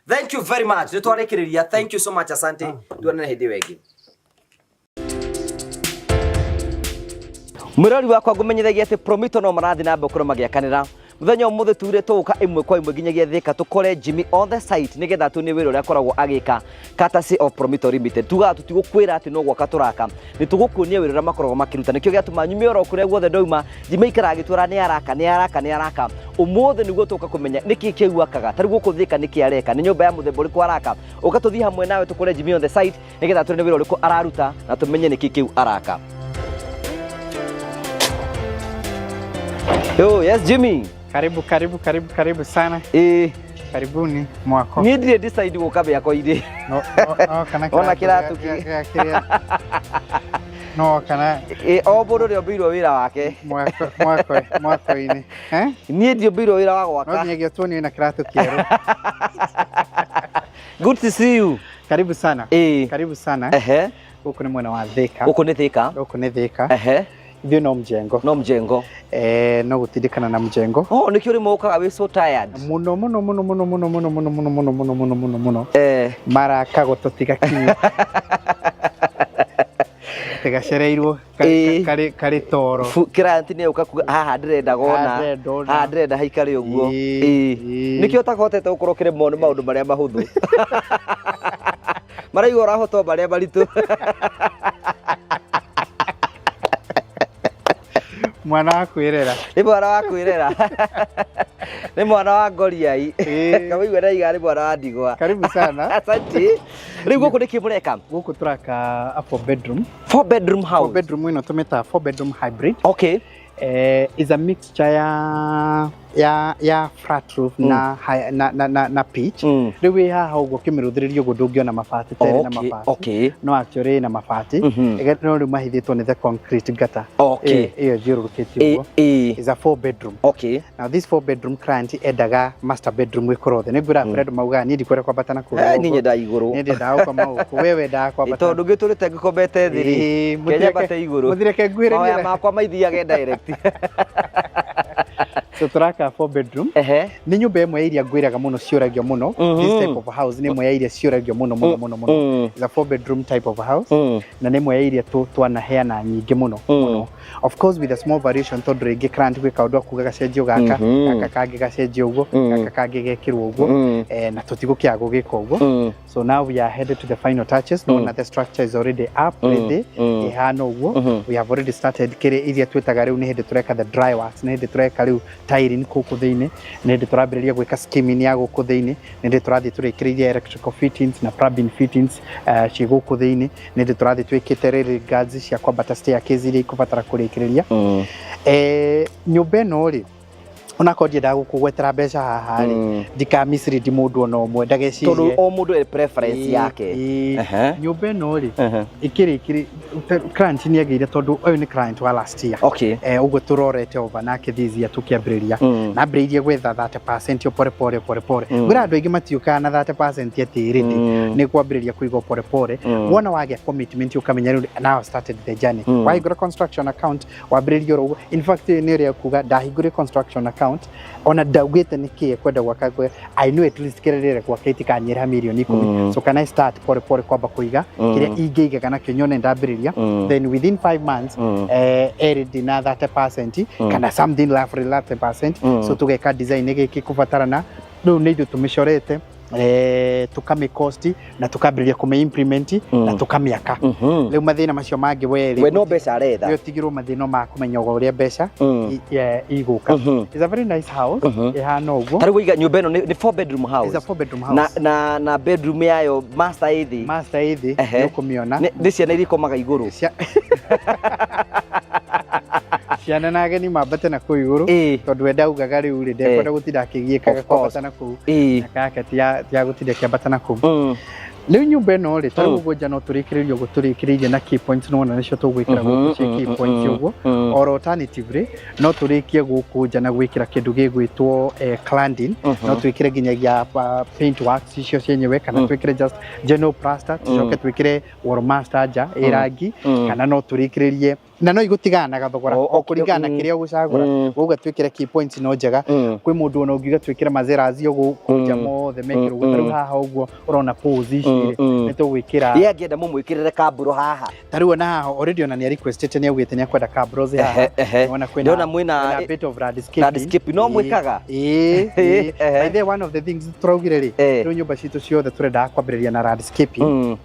Thank you very much. Nĩ twarĩkĩrĩria. Thank you so much. Asante. Tuonane hĩndĩ ĩyo ĩngĩ. Mwĩrori wakwa ngũmenyithagia atĩ Promito no marathiĩ na mbere gũkorwo magĩakanĩra mũthenya ũmũthĩ ture tũgũka ĩmwe kwa ĩmwe nginyagia Thika tũkore Jimmy on the site nĩgetha tuone wĩra ũrĩa akoragwo agĩka courtesy of Promito Limited. Tugaga tũtigũkwĩra atĩ no gwaka tũraka, nĩ tũgũkuonia wĩra ũrĩa makoragwo makĩruta. Nĩkĩo gĩatũma nyume oro kũrĩa guothe ndauma Jimmy aikaraga agĩtwĩra nĩ araka nĩ araka nĩ araka. Ũmũthĩ nĩguo tũka kũmenya nĩkĩ kĩu akaga, ta rĩu gũkũ Thika nĩkĩ areka, nĩ nyũmba ya mũthemba ũrĩkũ araka. Ũka tũthiĩ hamwe nawe tũkore Jimmy on the site nĩgetha tuone wĩra ũrĩkũ araruta na tũmenye nĩkĩ kĩu araka. Yo, yes Jimmy. Karibu karibu karibu karibu sana. Eh, Karibuni mwako. niĩ ndirĩ decide gũka mĩako-inĩ. No no no kana Ona kĩratũ kĩrĩa. No kana Ĩ, o mũndũ nĩ ombĩirwo wĩra wake. mwako mwako mwako-inĩ. Eh? Niĩ ndiũmbĩirwo wĩra wa No gwaka. nginyagia tuone na kĩratũ kĩerũ. Good to see you. Karibu sana. Ĩ. Karibu sana. Ehe. Gũkũ nĩ mwena wa Thika. Gũkũ nĩ Thika. Gũkũ nĩ Thika. Ehe. Ithuĩ no mjengo. No mjengo. Eh, no gũtindĩkana na mjengo. Oh, nĩkĩo rĩmwe ũkaga wĩ so tired. Mũno mũno mũno mũno mũno mũno mũno mũno mũno mũno mũno mũno mũno. Eh. Maraka gũtũtiga kinya. Gacereirwo Ĩ. karĩ karĩ toro. Client nĩ ũka kuga haha ndĩrenda gona. Haha ndĩrenda ũna." Haha ndĩrenda haikare ũguo. Ĩ, Ĩ. ĩ. Nĩkĩo ũtakahotete gũkorwo ũkĩremwo nĩ maũndũ marĩa mahũthũ. Maraigua ũrahota o marĩa maritũ. Mwana wa kwĩrera. Nĩ mwana wa kwĩrera. Nĩ mwana wa ngoriai. Ĩ. Kamũigua ndaiga nĩ mwana wa ndigwa. Karibu sana. Asante. Rĩu gũkũ nĩkĩ mũreka? Gũkũ tũraka a four bedroom. Four bedroom house. Four bedroom ĩno tũmĩtaga four bedroom hybrid. Okay. Is a mixture ya ya ya flat roof na, na na na na pitch. Rĩu wĩ haha ũguo ũkĩmĩrũthĩrĩria ũguo ndũngĩona mabati terĩ na Okay, mabati. okay. No actually ĩna mabati. No rĩu mahithĩtwo nĩ the concrete gutter. Okay. Ĩyo ĩthiũrũrũkĩte ũguo. Is a four bedroom. Okay. Now this four bedroom client endaga master bedroom ĩkorwo thĩ. Nĩngwĩra Fred maugaga niĩ ndikwenda kwambata na kũrĩa Niĩ ũguo. nyendaga igũrũ. Niĩ ndendaga gũkoma gũkũ. We wendaga kwambata. Tondũ ngĩtũrĩte ngĩkomete thĩ rĩ, Ĩĩ, kenya mbate igũrũ. mũthireke nguhĩrĩrie Mahoya na- makwa maithiage direct. So tũraka four bedroom. Ehe. Nĩ nyũmba ĩmwe ya iria ngwĩraga mũno ciũragio mũno. This type of house nĩ ĩmwe ya iria ciũragio mũno mũno mũno mũno. It's a four bedroom type of house. Na nĩ ĩmwe ya iria twanaheana nyingĩ mũno mũno. Of course with a small variation tondũ rĩngĩ client gwĩ kaũndũ akuga gacenjio gaka, gaka kangĩ gacenjio ũguo, gaka kangĩ gekĩrwo ũguo. Na tũtigũkĩaga gũgĩka ũguo. So now we are headed to the final touches. No mm. the structure is already up, ready. Ĩhana ũguo. We have already started kĩrĩa iria twĩtaga rĩu nĩ hĩndĩ tũreka the dry works, nĩ hĩndĩ tũreka rĩu tiling gũkũ thĩinĩ, nĩ hĩndĩ tũrambĩrĩria gwĩka skimming ya gũkũ thĩinĩ, nĩ hĩndĩ tũrathiĩ tũrĩkĩrĩirie electrical fittings na plumbing fittings ciĩ gũkũ thĩinĩ, nĩ hĩndĩ tũrathiĩ twĩkĩte railing guards cia kwambata staircase iria ikũbatara kũrĩkĩrĩria. Nyũmba ĩno rĩ, Onakorwo ndiendaga gũkũgwetera mbeca haha rĩ, ndika mislead mũndũ ona ũmwe ndagecirie. Tondũ o mũndũ e preference yake. Nyũmba ĩno rĩ, ĩkĩrĩ ĩkĩrĩ client nĩ agĩire, tondũ ũyũ nĩ client wa last year. Ũguo tũrorete over nake this year tũkĩambĩrĩria. Na ambĩrĩirie gwetha 30% o pore pore pore pore. Ngwĩra andũ aingĩ matiũkaga na 30% atĩ ready, nĩ kwambĩrĩria kũigwo pore pore. Wona wagĩa commitment, ũkamenya rĩu now started the journey. Wahingũra construction account, wambĩrĩria oro ũguo. In fact, nĩ ũrĩa kuga ndahingũrire construction account, ona ndaugĩte nĩ kĩ ekwenda gwaka, I know at least kĩrĩa ndĩrenda gwaka itikanyĩrĩha mirioni 10. So can I start pore pore kwamba kũiga kĩrĩa ingĩigaga nakĩo, nyone ndambĩrĩria. Then within 5 months eri na 30% kana something roughly 30%. So tũgeka design gĩkĩ kũbatarana, rĩu nĩ ithuĩ tũmĩcorete, tukamĩ cost na tukambĩrĩria kũmĩ implement na tukamĩaka. Rĩu mathĩna macio mangĩ we rĩ, We no mbeca aretha. We ũtigĩrwo mathĩna ma kũmenya ũrĩa mbeca igũka. It's a very nice house, ĩhana ũguo. Ta rĩu waiga nyũmba ĩno nĩ four bedroom house. It's a four bedroom house. Na bedroom yayo master ĩ thĩ. Master ĩ thĩ, nĩ ũkũmĩona. Nĩ ciana iria ikomaga igũrũ. Ciana na ageni mambate na kũu igũrũ, tondũ we ndaugaga rĩu rĩ, ndekwenda gũtinda akĩgiĩkaga Of course. kwambata na kũu. Na yake ti ya gũtinda akĩambata na kũu. Rĩu nyũmba ĩno rĩ, ta rĩu ũguo nja no tũrĩkĩrĩrie ũguo tũrĩkĩrĩirie na key points, nĩwona nĩcio tũgwĩkĩra gũkũ cia key points ũguo. Or alternatively, no tũrĩkie gũkũ nja na gwĩkĩra kĩndũ gĩgwĩtwo cladding. No twĩkĩre nginyagia paint works icio cienyewe, kana twĩkĩre just general plaster, tũcoke twĩkĩre wall master nja ĩ rangi, kana no tũrĩkĩrĩrie na no igũtigana na gathogora o kũringana na kĩrĩa ũgũcagũra. Wauga twĩkĩre key points no njega. Kwĩ mũndũ ona ũngiuga twĩkĩre mazerazio gũkũ nja mothe mekĩrwo ũguo. Ta rĩu haha ũguo ũrona pose ici rĩ, nĩ tũgwĩkĩra. Ye angĩenda mũmwĩkĩrĩre kamburo haha. Ta rĩu ona haha already ona nĩ requestĩte, nĩ augĩte nĩ akwenda kabros haha. Nĩwona kwĩna Ndĩrona mwĩna kwĩna bit of landscaping. Landscaping no mwĩkaga? Ĩĩ, ĩĩ. By the way, one of the things tũraugire rĩ, rĩu nyũmba citũ ciothe tũrendaga kwambĩrĩria na landscaping.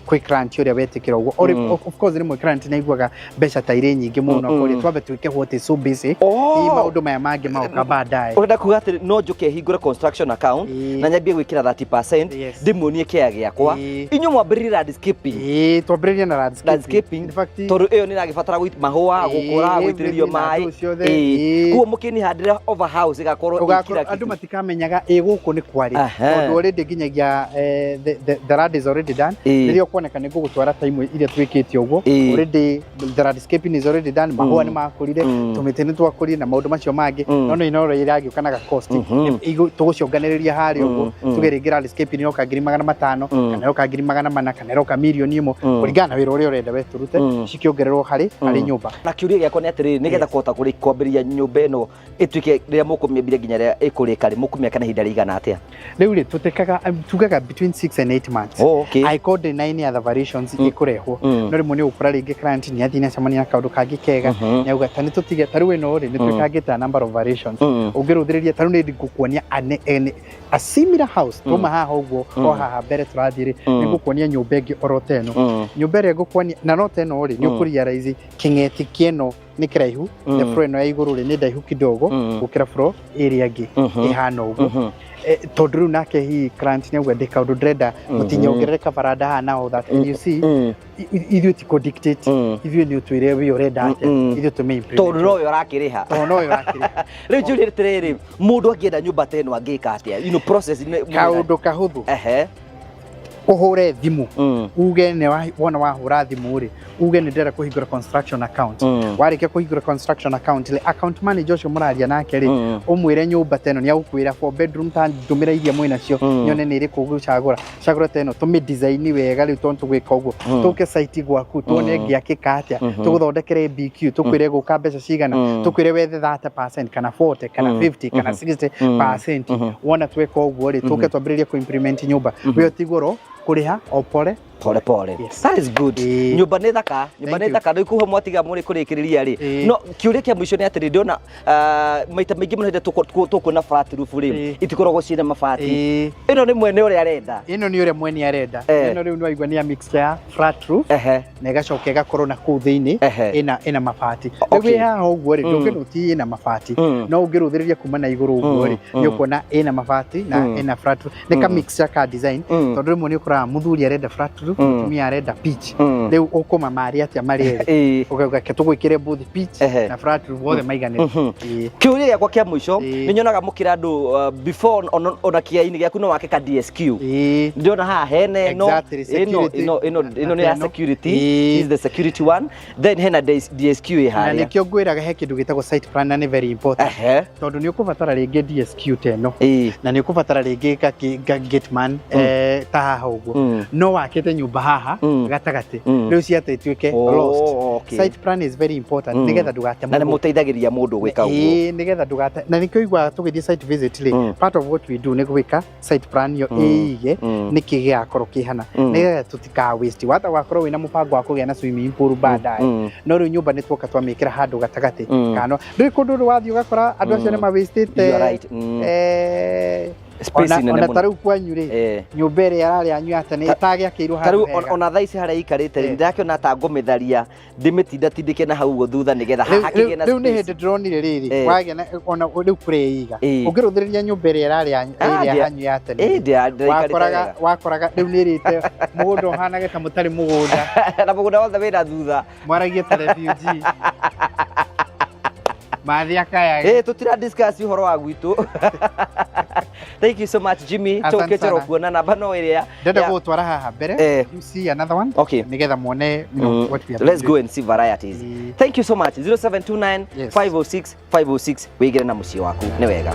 Kwĩ client ũrĩa wetĩkĩra ũguo. Of course rĩmwe client nĩ aiguaga mbeca ta irĩ nyingĩ mũno, kũrĩa twambe twĩke what is so basic. Hihi maũndũ maya mangĩ magoka baadaye. Ũrenda kuga atĩ no njũke hingũre construction account na nyambie gwĩkĩra 30%, ndĩmuonie kĩaya gĩakwa, inyuĩ mwambĩrĩrie landscaping? Ĩĩ, twambĩrĩrie na landscaping. Landscaping, tondũ ĩyo nĩ ĩragĩbatara mahũa, gũkũra, gũitĩrĩrio everything na maĩ. ndũ ciothe, ĩĩ. Koguo mũkĩnihandĩra over house ĩgakorwo ĩ Ũgakorwo kila andũ kitu. matikamenyaga ĩ gũkũ nĩ kwarĩ, tondũ already nginyagia the land is already done. Rĩrĩa ũkuoneka nĩ ngũgũtwara ta imwe iria twĩkĩte ũguo, already the landscaping is already done, mahũa nĩ makũrire, tũmĩtĩ nĩ twakũrire na maũndũ macio mangĩ. No nĩ ino ĩragĩũka na gakosti, tũgũcionganĩrĩria harĩa ũguo. Tuge rĩngĩ landscaping ĩroka 500,000, kana ĩroka 400,000, kana ĩroka 1,000,000, kũringana na wĩra ũrĩa ũrenda we tũrute, cikĩongererwo harĩ nyũmba. Na kĩũria gĩakwa nĩ atĩrĩrĩ, nĩgetha kũhota kwambĩrĩria nyũmba ĩno ĩtuĩke rĩrĩa mũkũmĩambĩrĩria nginya rĩrĩa ĩkũrĩka rĩ, mũkũmĩaka na ihinda rĩigana atĩa? Rĩu rĩ, tũtĩkaga, tugaga between 6 and 8 months. Oh, okay. Angĩkorwo ndĩ na any other variations ĩkũrehwo. No rĩmwe nĩ ũgũkora rĩngĩ client nĩ athiĩ nĩ acemania na kaũndũ kangĩ kega, nĩ auga ta nĩ tũtige. Ta rĩu ĩno rĩ, nĩ twĩkangĩte a number of variations. Ũngĩrũthĩrĩria ta rĩu nĩ ngũkuonia a similar house tuma haha ũguo, o haha mbere tũrathiĩ rĩ, nĩ ngũkuonia nyũmba ĩngĩ oro ta ĩno. Nyũmba ĩrĩa ngũkuonia na no ta ĩno rĩ, nĩ ũkũrealize kĩng'eti kĩeno nĩ kĩraihu. The floor ĩno ya igũrũ rĩ, nĩ ndaihu kidogo gũkĩra floor ĩrĩa ĩngĩ ĩhana ũguo. Tondũ rĩu nake hihi client nĩ auga ndĩ kaũndũ ndĩrenda, mũtinyongerere kabaranda haha na all that. And you see, ithuĩ ti kũ dictate, ithuĩ nĩ ũtwĩre we ũrenda atĩa, ithuĩ tũmĩ implement. Tondũ nowe ũrakĩrĩha. Tondũ nowe ũrakĩrĩha. Rĩu njũrie atĩrĩrĩ, mũndũ angĩenda nyũmba ta ĩno angĩka atĩa? Process Kaũndũ kahũthũ, ũhũre thimũ, uge nĩ wona wahũra thimũ rĩ, uge nĩ ndĩrenda kũhingũra construction account. Warĩkia kũhingũra construction account rĩ, account manager ũcio mũraria nake rĩ, ũmwĩre nyũmba ta ĩno, nĩ agũkwĩra four bedroom, ta ndũmĩra iria mwĩnacio, nyone nĩ ĩrĩkũ ũgũcagũra. Cagũra ta ĩno, tũmĩ design wega. Rĩu tondũ tũgwĩka ũguo, tũke site gwaku, tuone ĩngĩakĩka atĩa, tũgũthondekere BQ, tũkwĩre gũka mbeca cigana, tũkwĩre wethe 30% kana 40 kana 50 kana 60%. Wona tweka ũguo rĩ, tũke twambĩrĩrie kũ implement nyũmba, we ũtigũrwo kũrĩha o pore pole pole. That is good. Nyũmba nĩ thaka, nyũmba Thank nĩ you. thaka. Rĩu kuha mwatiga mũrĩ kũrĩkĩrĩria rĩ, no kĩũria kĩa mũico nĩ atĩrĩ, ndĩrona maita maingĩ mũno hĩndĩ tũkuona flat roof rĩ, itikoragwo ciĩna mabati. Ĩno nĩ mwene ũrĩa arenda? Ĩno nĩ ũrĩa mwene arenda. Ĩno rĩu nĩwaigua nĩ ya mixture ya flat roof na ĩgacoka ĩgakorwo na kũu thĩinĩ ĩna mabati. Rĩu ĩ haha ũguo rĩ, ndũngĩnũti ĩna mabati, no ũngĩrũthĩrĩria kuma na igũrũ ũguo rĩ, nĩ ũkuona ĩna mabati na ĩna flat roof. Nĩ ka mixture ka design, tondũ rĩmwe nĩ ũkoraga mũthuri arenda flat roof, mũtumia arenda pitch. Rĩu ũkũmamaria atĩa marĩ erĩ? Ũkauga ke tũgwĩkĩre both pitch na flat roof othe maiganĩre. Ĩĩ. Kĩũria gĩakwa kĩa mũico, nĩ nyonaga mũkĩra andũ before ona kĩainĩ gĩaku no wake ka DSQ. Ndĩrona haha hena ĩno, Exactly, ĩno security. ĩno ĩno ĩno nĩ ya Ĩno. security. This is the security one, then hena DSQ ĩ Na harĩa. nĩkĩo ngwĩraga he kĩndũ gĩtagwo site plan na nĩ very important, tondũ nĩ ũkũbatara rĩngĩ DSQ ta ĩno, na nĩ ũkũbatara rĩngĩ ka gate man ta haha ũguo. No wakĩte nyũmba haha gatagatĩ, rĩu ciata ituĩke lost. Site plan is very important nĩgetha ndũgate Na nĩ mũgũnda. mũteithagĩrĩria mũndũ gwĩka ũguo. Ĩĩ, nĩgetha ndũgate. Na nĩkĩo iguaga tũgĩthiĩ site visit rĩ, part of what we do nĩ gwĩka site plan ĩyo ĩige nĩkĩ gĩgakorwo kĩhana, nĩgetha tũtika waste wata wakorwo wĩna mũbango wa kũgĩa na swimming pool baadaye, no rĩu nyũmba nĩ tuoka twamĩkĩra handũ gatagatĩ, kana ndũrĩ kũndũ rĩ wathiĩ ũgakora andũ acio nĩ mawastĩte You are right. Space nene ona mũno. ta rĩu kwanyu rĩ, nyũmba ĩrĩa yararĩ yanyu ya tene ĩtagĩakĩirwo Ta rĩu handũ hega. ona thaa ici harĩa ikarĩte rĩ, ndĩrakĩona ta ngũmĩtharia, ndĩmĩtindatindĩke na hau ũguo thutha nĩgetha Rĩu- hakĩgĩe na rĩu nĩ space. hĩndĩ ndĩronire rĩrĩ wagĩa na ona rĩu kũrĩa iga ũngĩrũthĩrĩria nyũmba ĩrĩa ĩrarĩ Ah, ĩrĩa hanyu ya tene, ndĩraikarĩte wakoraga wega. wakoraga rĩu nĩ ĩrĩte mũgũnda ũhanage ta mũtarĩ mũgũnda. Na mũgũnda wothe wĩna thutha. Mwaragie ta refugee mathi akayage. Tutira discuss ũhoro wa gwitũ. Thank you so much, Jimmy. Asante Tũkĩte ro sana. kuona namba no ĩrĩa Ndenda gũgũtwara haha mbere, you see another one, nĩgetha muone you know, what we are Let's go doing. and see varieties. Thank you so much. 0729 506 506, wĩigĩre na mũciĩ waku nĩ wega.